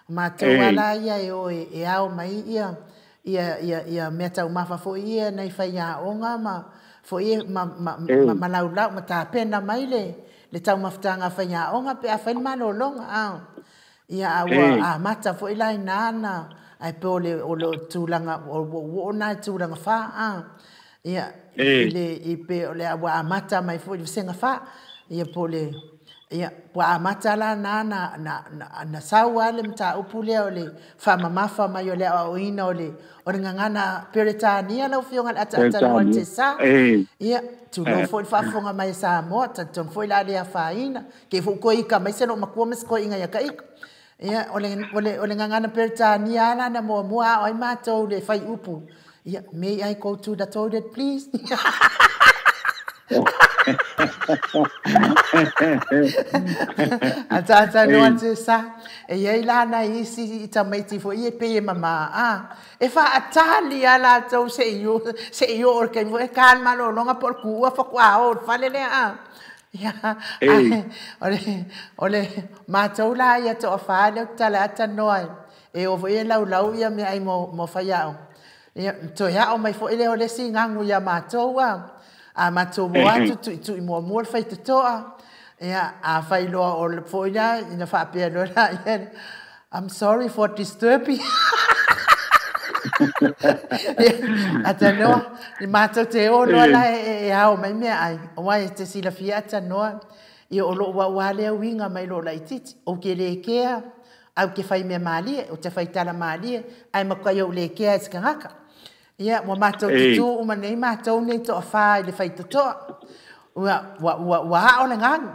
O matou lava Ei. la ia e o e ao mai ia ia mea taumafa foi ia nai faiaoga ma foi e ma ma ma Ei. malaulau ma tapena mai le taumafataga a faiaoga pe afai le malologa. Ia a ua Ei. amata foi la iná na ae pe o le tulaga o ua oo na i tulaga fa. Ia i Ei. le i pe o le ua amata mai foi i le vasega fa. Ia po le ia ua amata la na na na na sau le mataupu lea o le faamamafa mai o le aoaoina o le gagana Peretania lau Afioga i le ataatanoa i le sa. Ia tulou foi le faafofoga mai a Samoa, talitonu foi la le afaina ke foi koe ika mai se loo makua ma se koe inga ia ka ika. Ia o le gagana Peretania ala na muamua ao ai matou le fai upu. Ia, may I go to the toilet please? Ata no ate sa e iai la na isi i tamaiti foi e pe mama a e fa atali ala tau se io o ke mo e kan malo longa por ku a fa ku a o fale le a ia ole matou la ia to fa le tala ata no ai e o foi lau lau ia me ai mo fa ia ia to ia o mai foi le ole singangu ia matou a a matou o atu tuitui muamua le faitotoa ia a failoa o le foina ina faapea loa ia I'm sorry for disturbing. Atanoa i matou te ono la e ao mai mea ai o ai te silafia atanoa ia o loo uaua lea uiga mai loo laititi ou ke lē kea au ke fai mea malie o te faitala malie ae makuai ou lē kea e se kagaka. Ia, ua matou tutu uma nei matou nei toafā i le faitotoa. Ua ao le gagu.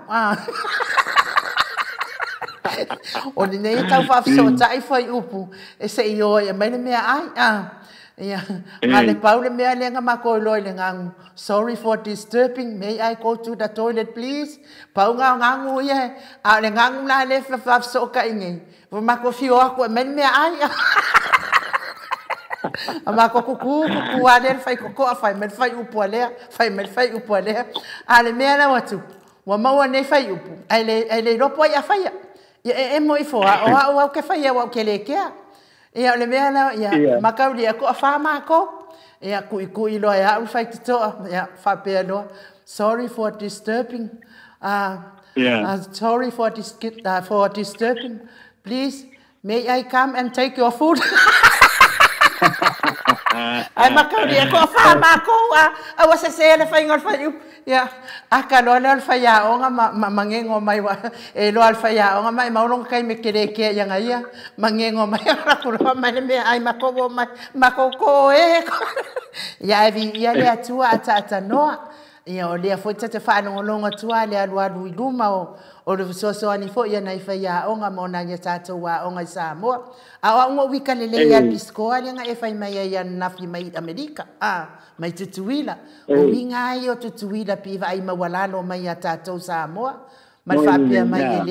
O lenei e tau faafesootai fai upu e se i o ai mai le mea ai. Ia, ma le pau le mea lea na makou iloa i le gagu. Sorry for disturbing, may I go to the toilet please? Pau ngā gagu ia, a o le gagu la le faafesootai nei. Ua makou fio aku e mai le mea ai. A mako kuku kuku a le fai koko a fai mai fai upu a lea fai mai fai upu a lea a le mea la atu ua maua nei fai upu ai le iloa po ai a faia ia e mo ifo a o au au ke faia au ke le kea ia o le mea la ia makauli a ko a wha mako ia kui kui loa ia au fai totoa ia faapea loa sorry for disturbing sorry for disturbing please may I come and take your food. Ai makauri e ko wha mako a ua se se le whainga o le whai upu. Ia, aka loa lea o le whai aonga ma mangengo mai wa, e loa le whai aonga mai maulonga kai me kere kea ia ngai ia, mangengo mai ara kuloa mai le mea ai mako o mai, mako ko e. Ia e vi ia le atua ata ata noa. Ia o lea foi te whaalongolongo atua le alu alu i luma o le fesoasoani foi ia nai whai aonga ma ona ia tātou aonga i Samoa. A o aunga wika le lei a pisikoa le nga e whai mai ai anafi mai Amerika, mai Tutuila. O winga ai o Tutuila pi vai mawalalo mai a tātou Samoa. Ma le whaapea mai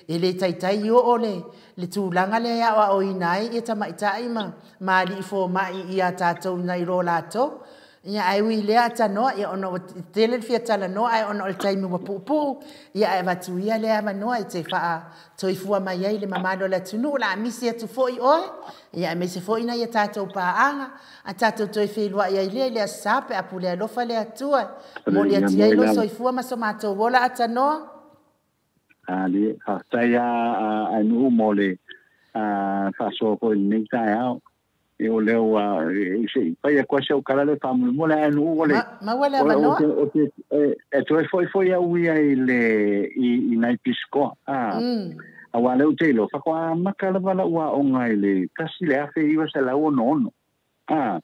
e le taitai o o le tūlanga le a o inai e tamaitai ma maali ifo mai i a tātou nai ro lātou. Ia ai ui lea atanoa, ia ono o tele le fia talanoa, ai ono o le taimi ua puupuu, ia ai vatu ia lea avanoa i te whaa toifua mai ai le mamalo le atunuu, la amisi atu foi oe, ia aemaise foi na ia tātou paaga, a tātou toe whenua ia i lea, i lea sape, a pule alofa le atua, mo le ati ai lo soifua ma so mātou ola atanoa. Ali, whaatai a nuu mo le whaasoa foi nei tae ao. E o leo se pai a quase o kala le famu mo le anu o le ma wala manoa e toe foi foi a uia i le i nai pisco a wa le utelo fa kwa makala wala ua onga i le kasi le afe iwa se lau ono a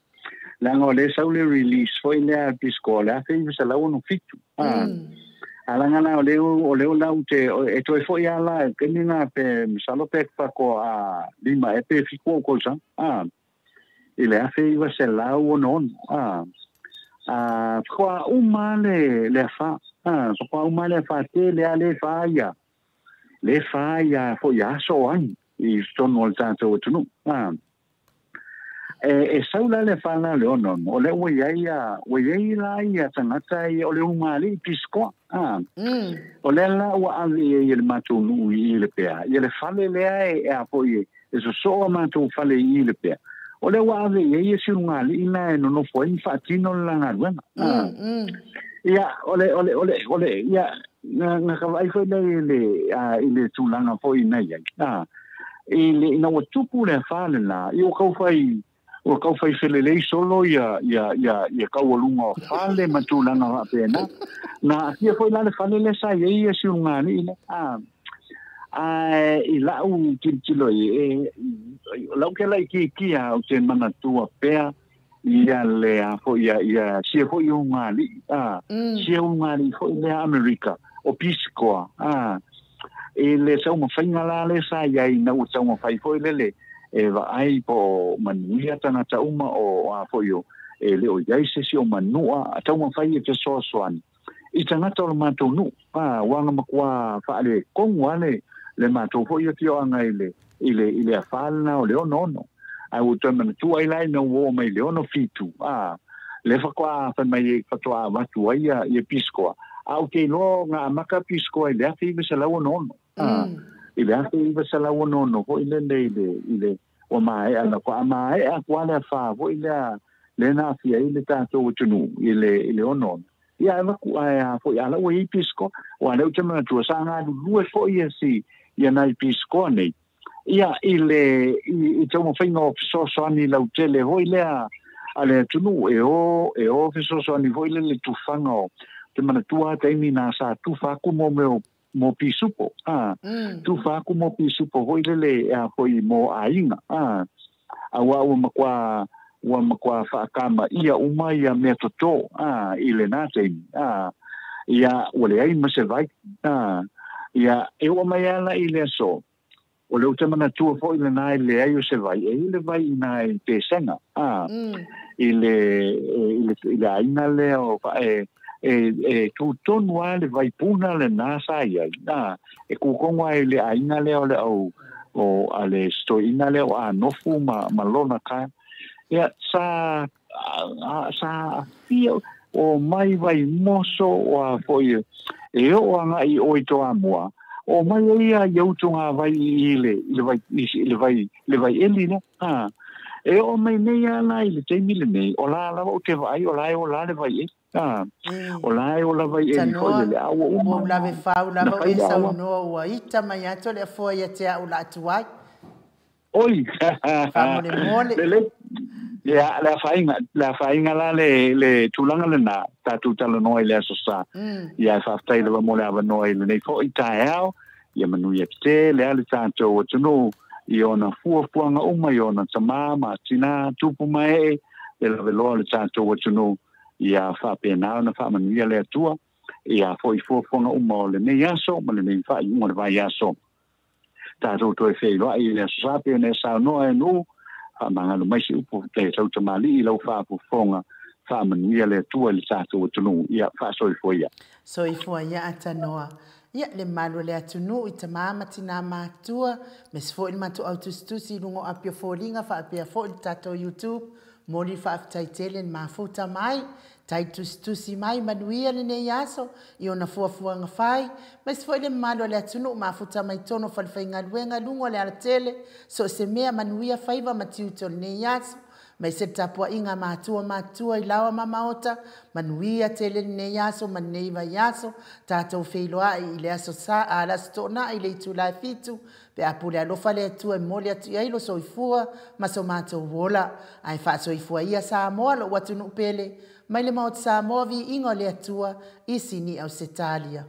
la ngo le sau le release foi le a pisco le afe iwa se lau ono fitu a alanga na o leo lau te e toe foi ala ke ni na pe salo pe fa ko a lima e pe fiku ko sa a i le afe iwa se lau ono a kwa uma le afa kwa uma le afa te le a le fa ia fo ia so ai i tonu o le tātou atunu e saula le fa la le ono o le ua iai la ia tangata ia o le unga ali piskoa o le la ua ave ia le matou nuu i le pea ia le fale lea e a foi e sosoa matou fale i le pea o le ua ave ia ia si unga ali ina e nonofo ai faatino le lagaluega ia ole ia na ka vai foi le i le tulaga foi nei ai i le ina ua tupu le fale la i o kau fai Ua kau fai felelei solo ia ia ia ia kaualuga o fale ma tulaga faapena. Na afia foi la le fale lea sa i ai ia siugaali'i lea. A ae i la'u tilotilo i e lau ke laitiitia ou te manatua pea ia le a foi ia ia sia foi ugali'i a sia ugali'i foi lea Amerika o Pisikoa a i le taumafaiga la le sa i ai ina ua taumafai foi lele e vaai po o manuia tagata uma o a foi o e le o i ai se isi o manua a taumafai e fesoasoani i tagata o le matou nuu. A ua na matua faaletonu lava le le matou foi afioaga i le i le i le afa lena o le 66. Ae ua toe manatua ai la ina ua oo mai i le 67, a lea faatoa fai mai ai faatoa avatu ai ia ia pisikoa. A ou te iloa na amata pisikoa i le 1966. A i le 1966 foi lele i le i le ua maea na faatoa maea atu lava le afa foi lea lea na aafia ai le tatou atunuu i le i le 66. Ia ae avatu ae a foi a la ua i ai pisikoa. Aua o lea ou te manatua sa galulue foi ia si ia nai pisikoa nei ia i le i taumafaiga o fesoasoani lautele foi lea a le atunuu e o e o fesoasoani foi lele tufaga o te manatua lava taimi na sa tufa atu mo mea o mo pisupo a tufa atu mo pisupo foi lele a foi mo aiga a auā ua matua ua matua faatamaia uma ia mea totō a i lenā taimi a ia ua leai ma se vai a ia e oo mai lava la i le aso o lea ou te manatua foi lenā i le leai o se vai e i ai le vai i nā i Pesega a i le i le i le aiga lea o e e e tu tonu lava le vai puna lenā sa i ai a e kū tonu lava i le aiga lea o le au o a le toeaina lea o Anofu ma ma lona ka ia sa sa aafia o mai Vaimoso o a foi e oo agai i o i Toamua o mai ai ia ia utugāvai i le i le vai i le vai le vai eli lea a e oo mai nei lava la i le taimi lenei o la lava ou te vaai o la e ola le vai eli a o la e ola vai eli foi Tanoa, lele a ua ua uma ou lave fau na lava o fai e le aoao. saunoa ua ita mai atu le afoa ia te au la atu ai. Oi! Faamolemole. Lelei. Ia, le afaina, le afaina la le, le tulaga lenā, tatou talanoa i le Aso Sa. Ia, e faafetai lava mo le avanoa i lenei foi taeao, ia manuia tele lava le tatou atunuu i ona fuafuaga uma, i ona tamā ma tinā, tupu ma ee, le laveloa o le tatou atunuu, ia faapena ona faamanuia le Atua ia foi fuafuaga uma o lenei aso ma lenei faaiuga o le vaiaso. Tatou toe feiloai i le Aso Sa pei ona e saunoa e Nuu, faamagalo mai se upu e tautamalii i lau faafofoga, faamanuia le Atua i le tatou atunuu, ia faasoifua ia. Soifua ia Atanoa. Ia, le mamalu o le atunuu i tama ma tinā matutua, aemaise foi le matou au tusitusi i luga o api o foliga faapea foi le tatou YouTube, momoli le faafetai tele na mafuta mai, tai tusitusi mai, manuia lenei aso i ona fuafuaga fai, aemaise foi le mamalu o le atunuu mafuta mai totonu o falefaigaluega i luga o le alatele, so o se mea, manuia faiva ma tiute o lenei aso. Aemaise le tapuaiga a matua matutua i laoa ma maota, manuia tele lenei aso ma lenei vaiaso, tatou feiloai i le aso Sa, a, le Aso Toonai i le itula e 7, pe a pule alofa le Atua e momoli atu i ai lo soifua ma so matou ola. Ae faasoifua ia Samoa lou atunuu pele, mai le Maota Samoa viiga o le Atua i Sini Ausetalia.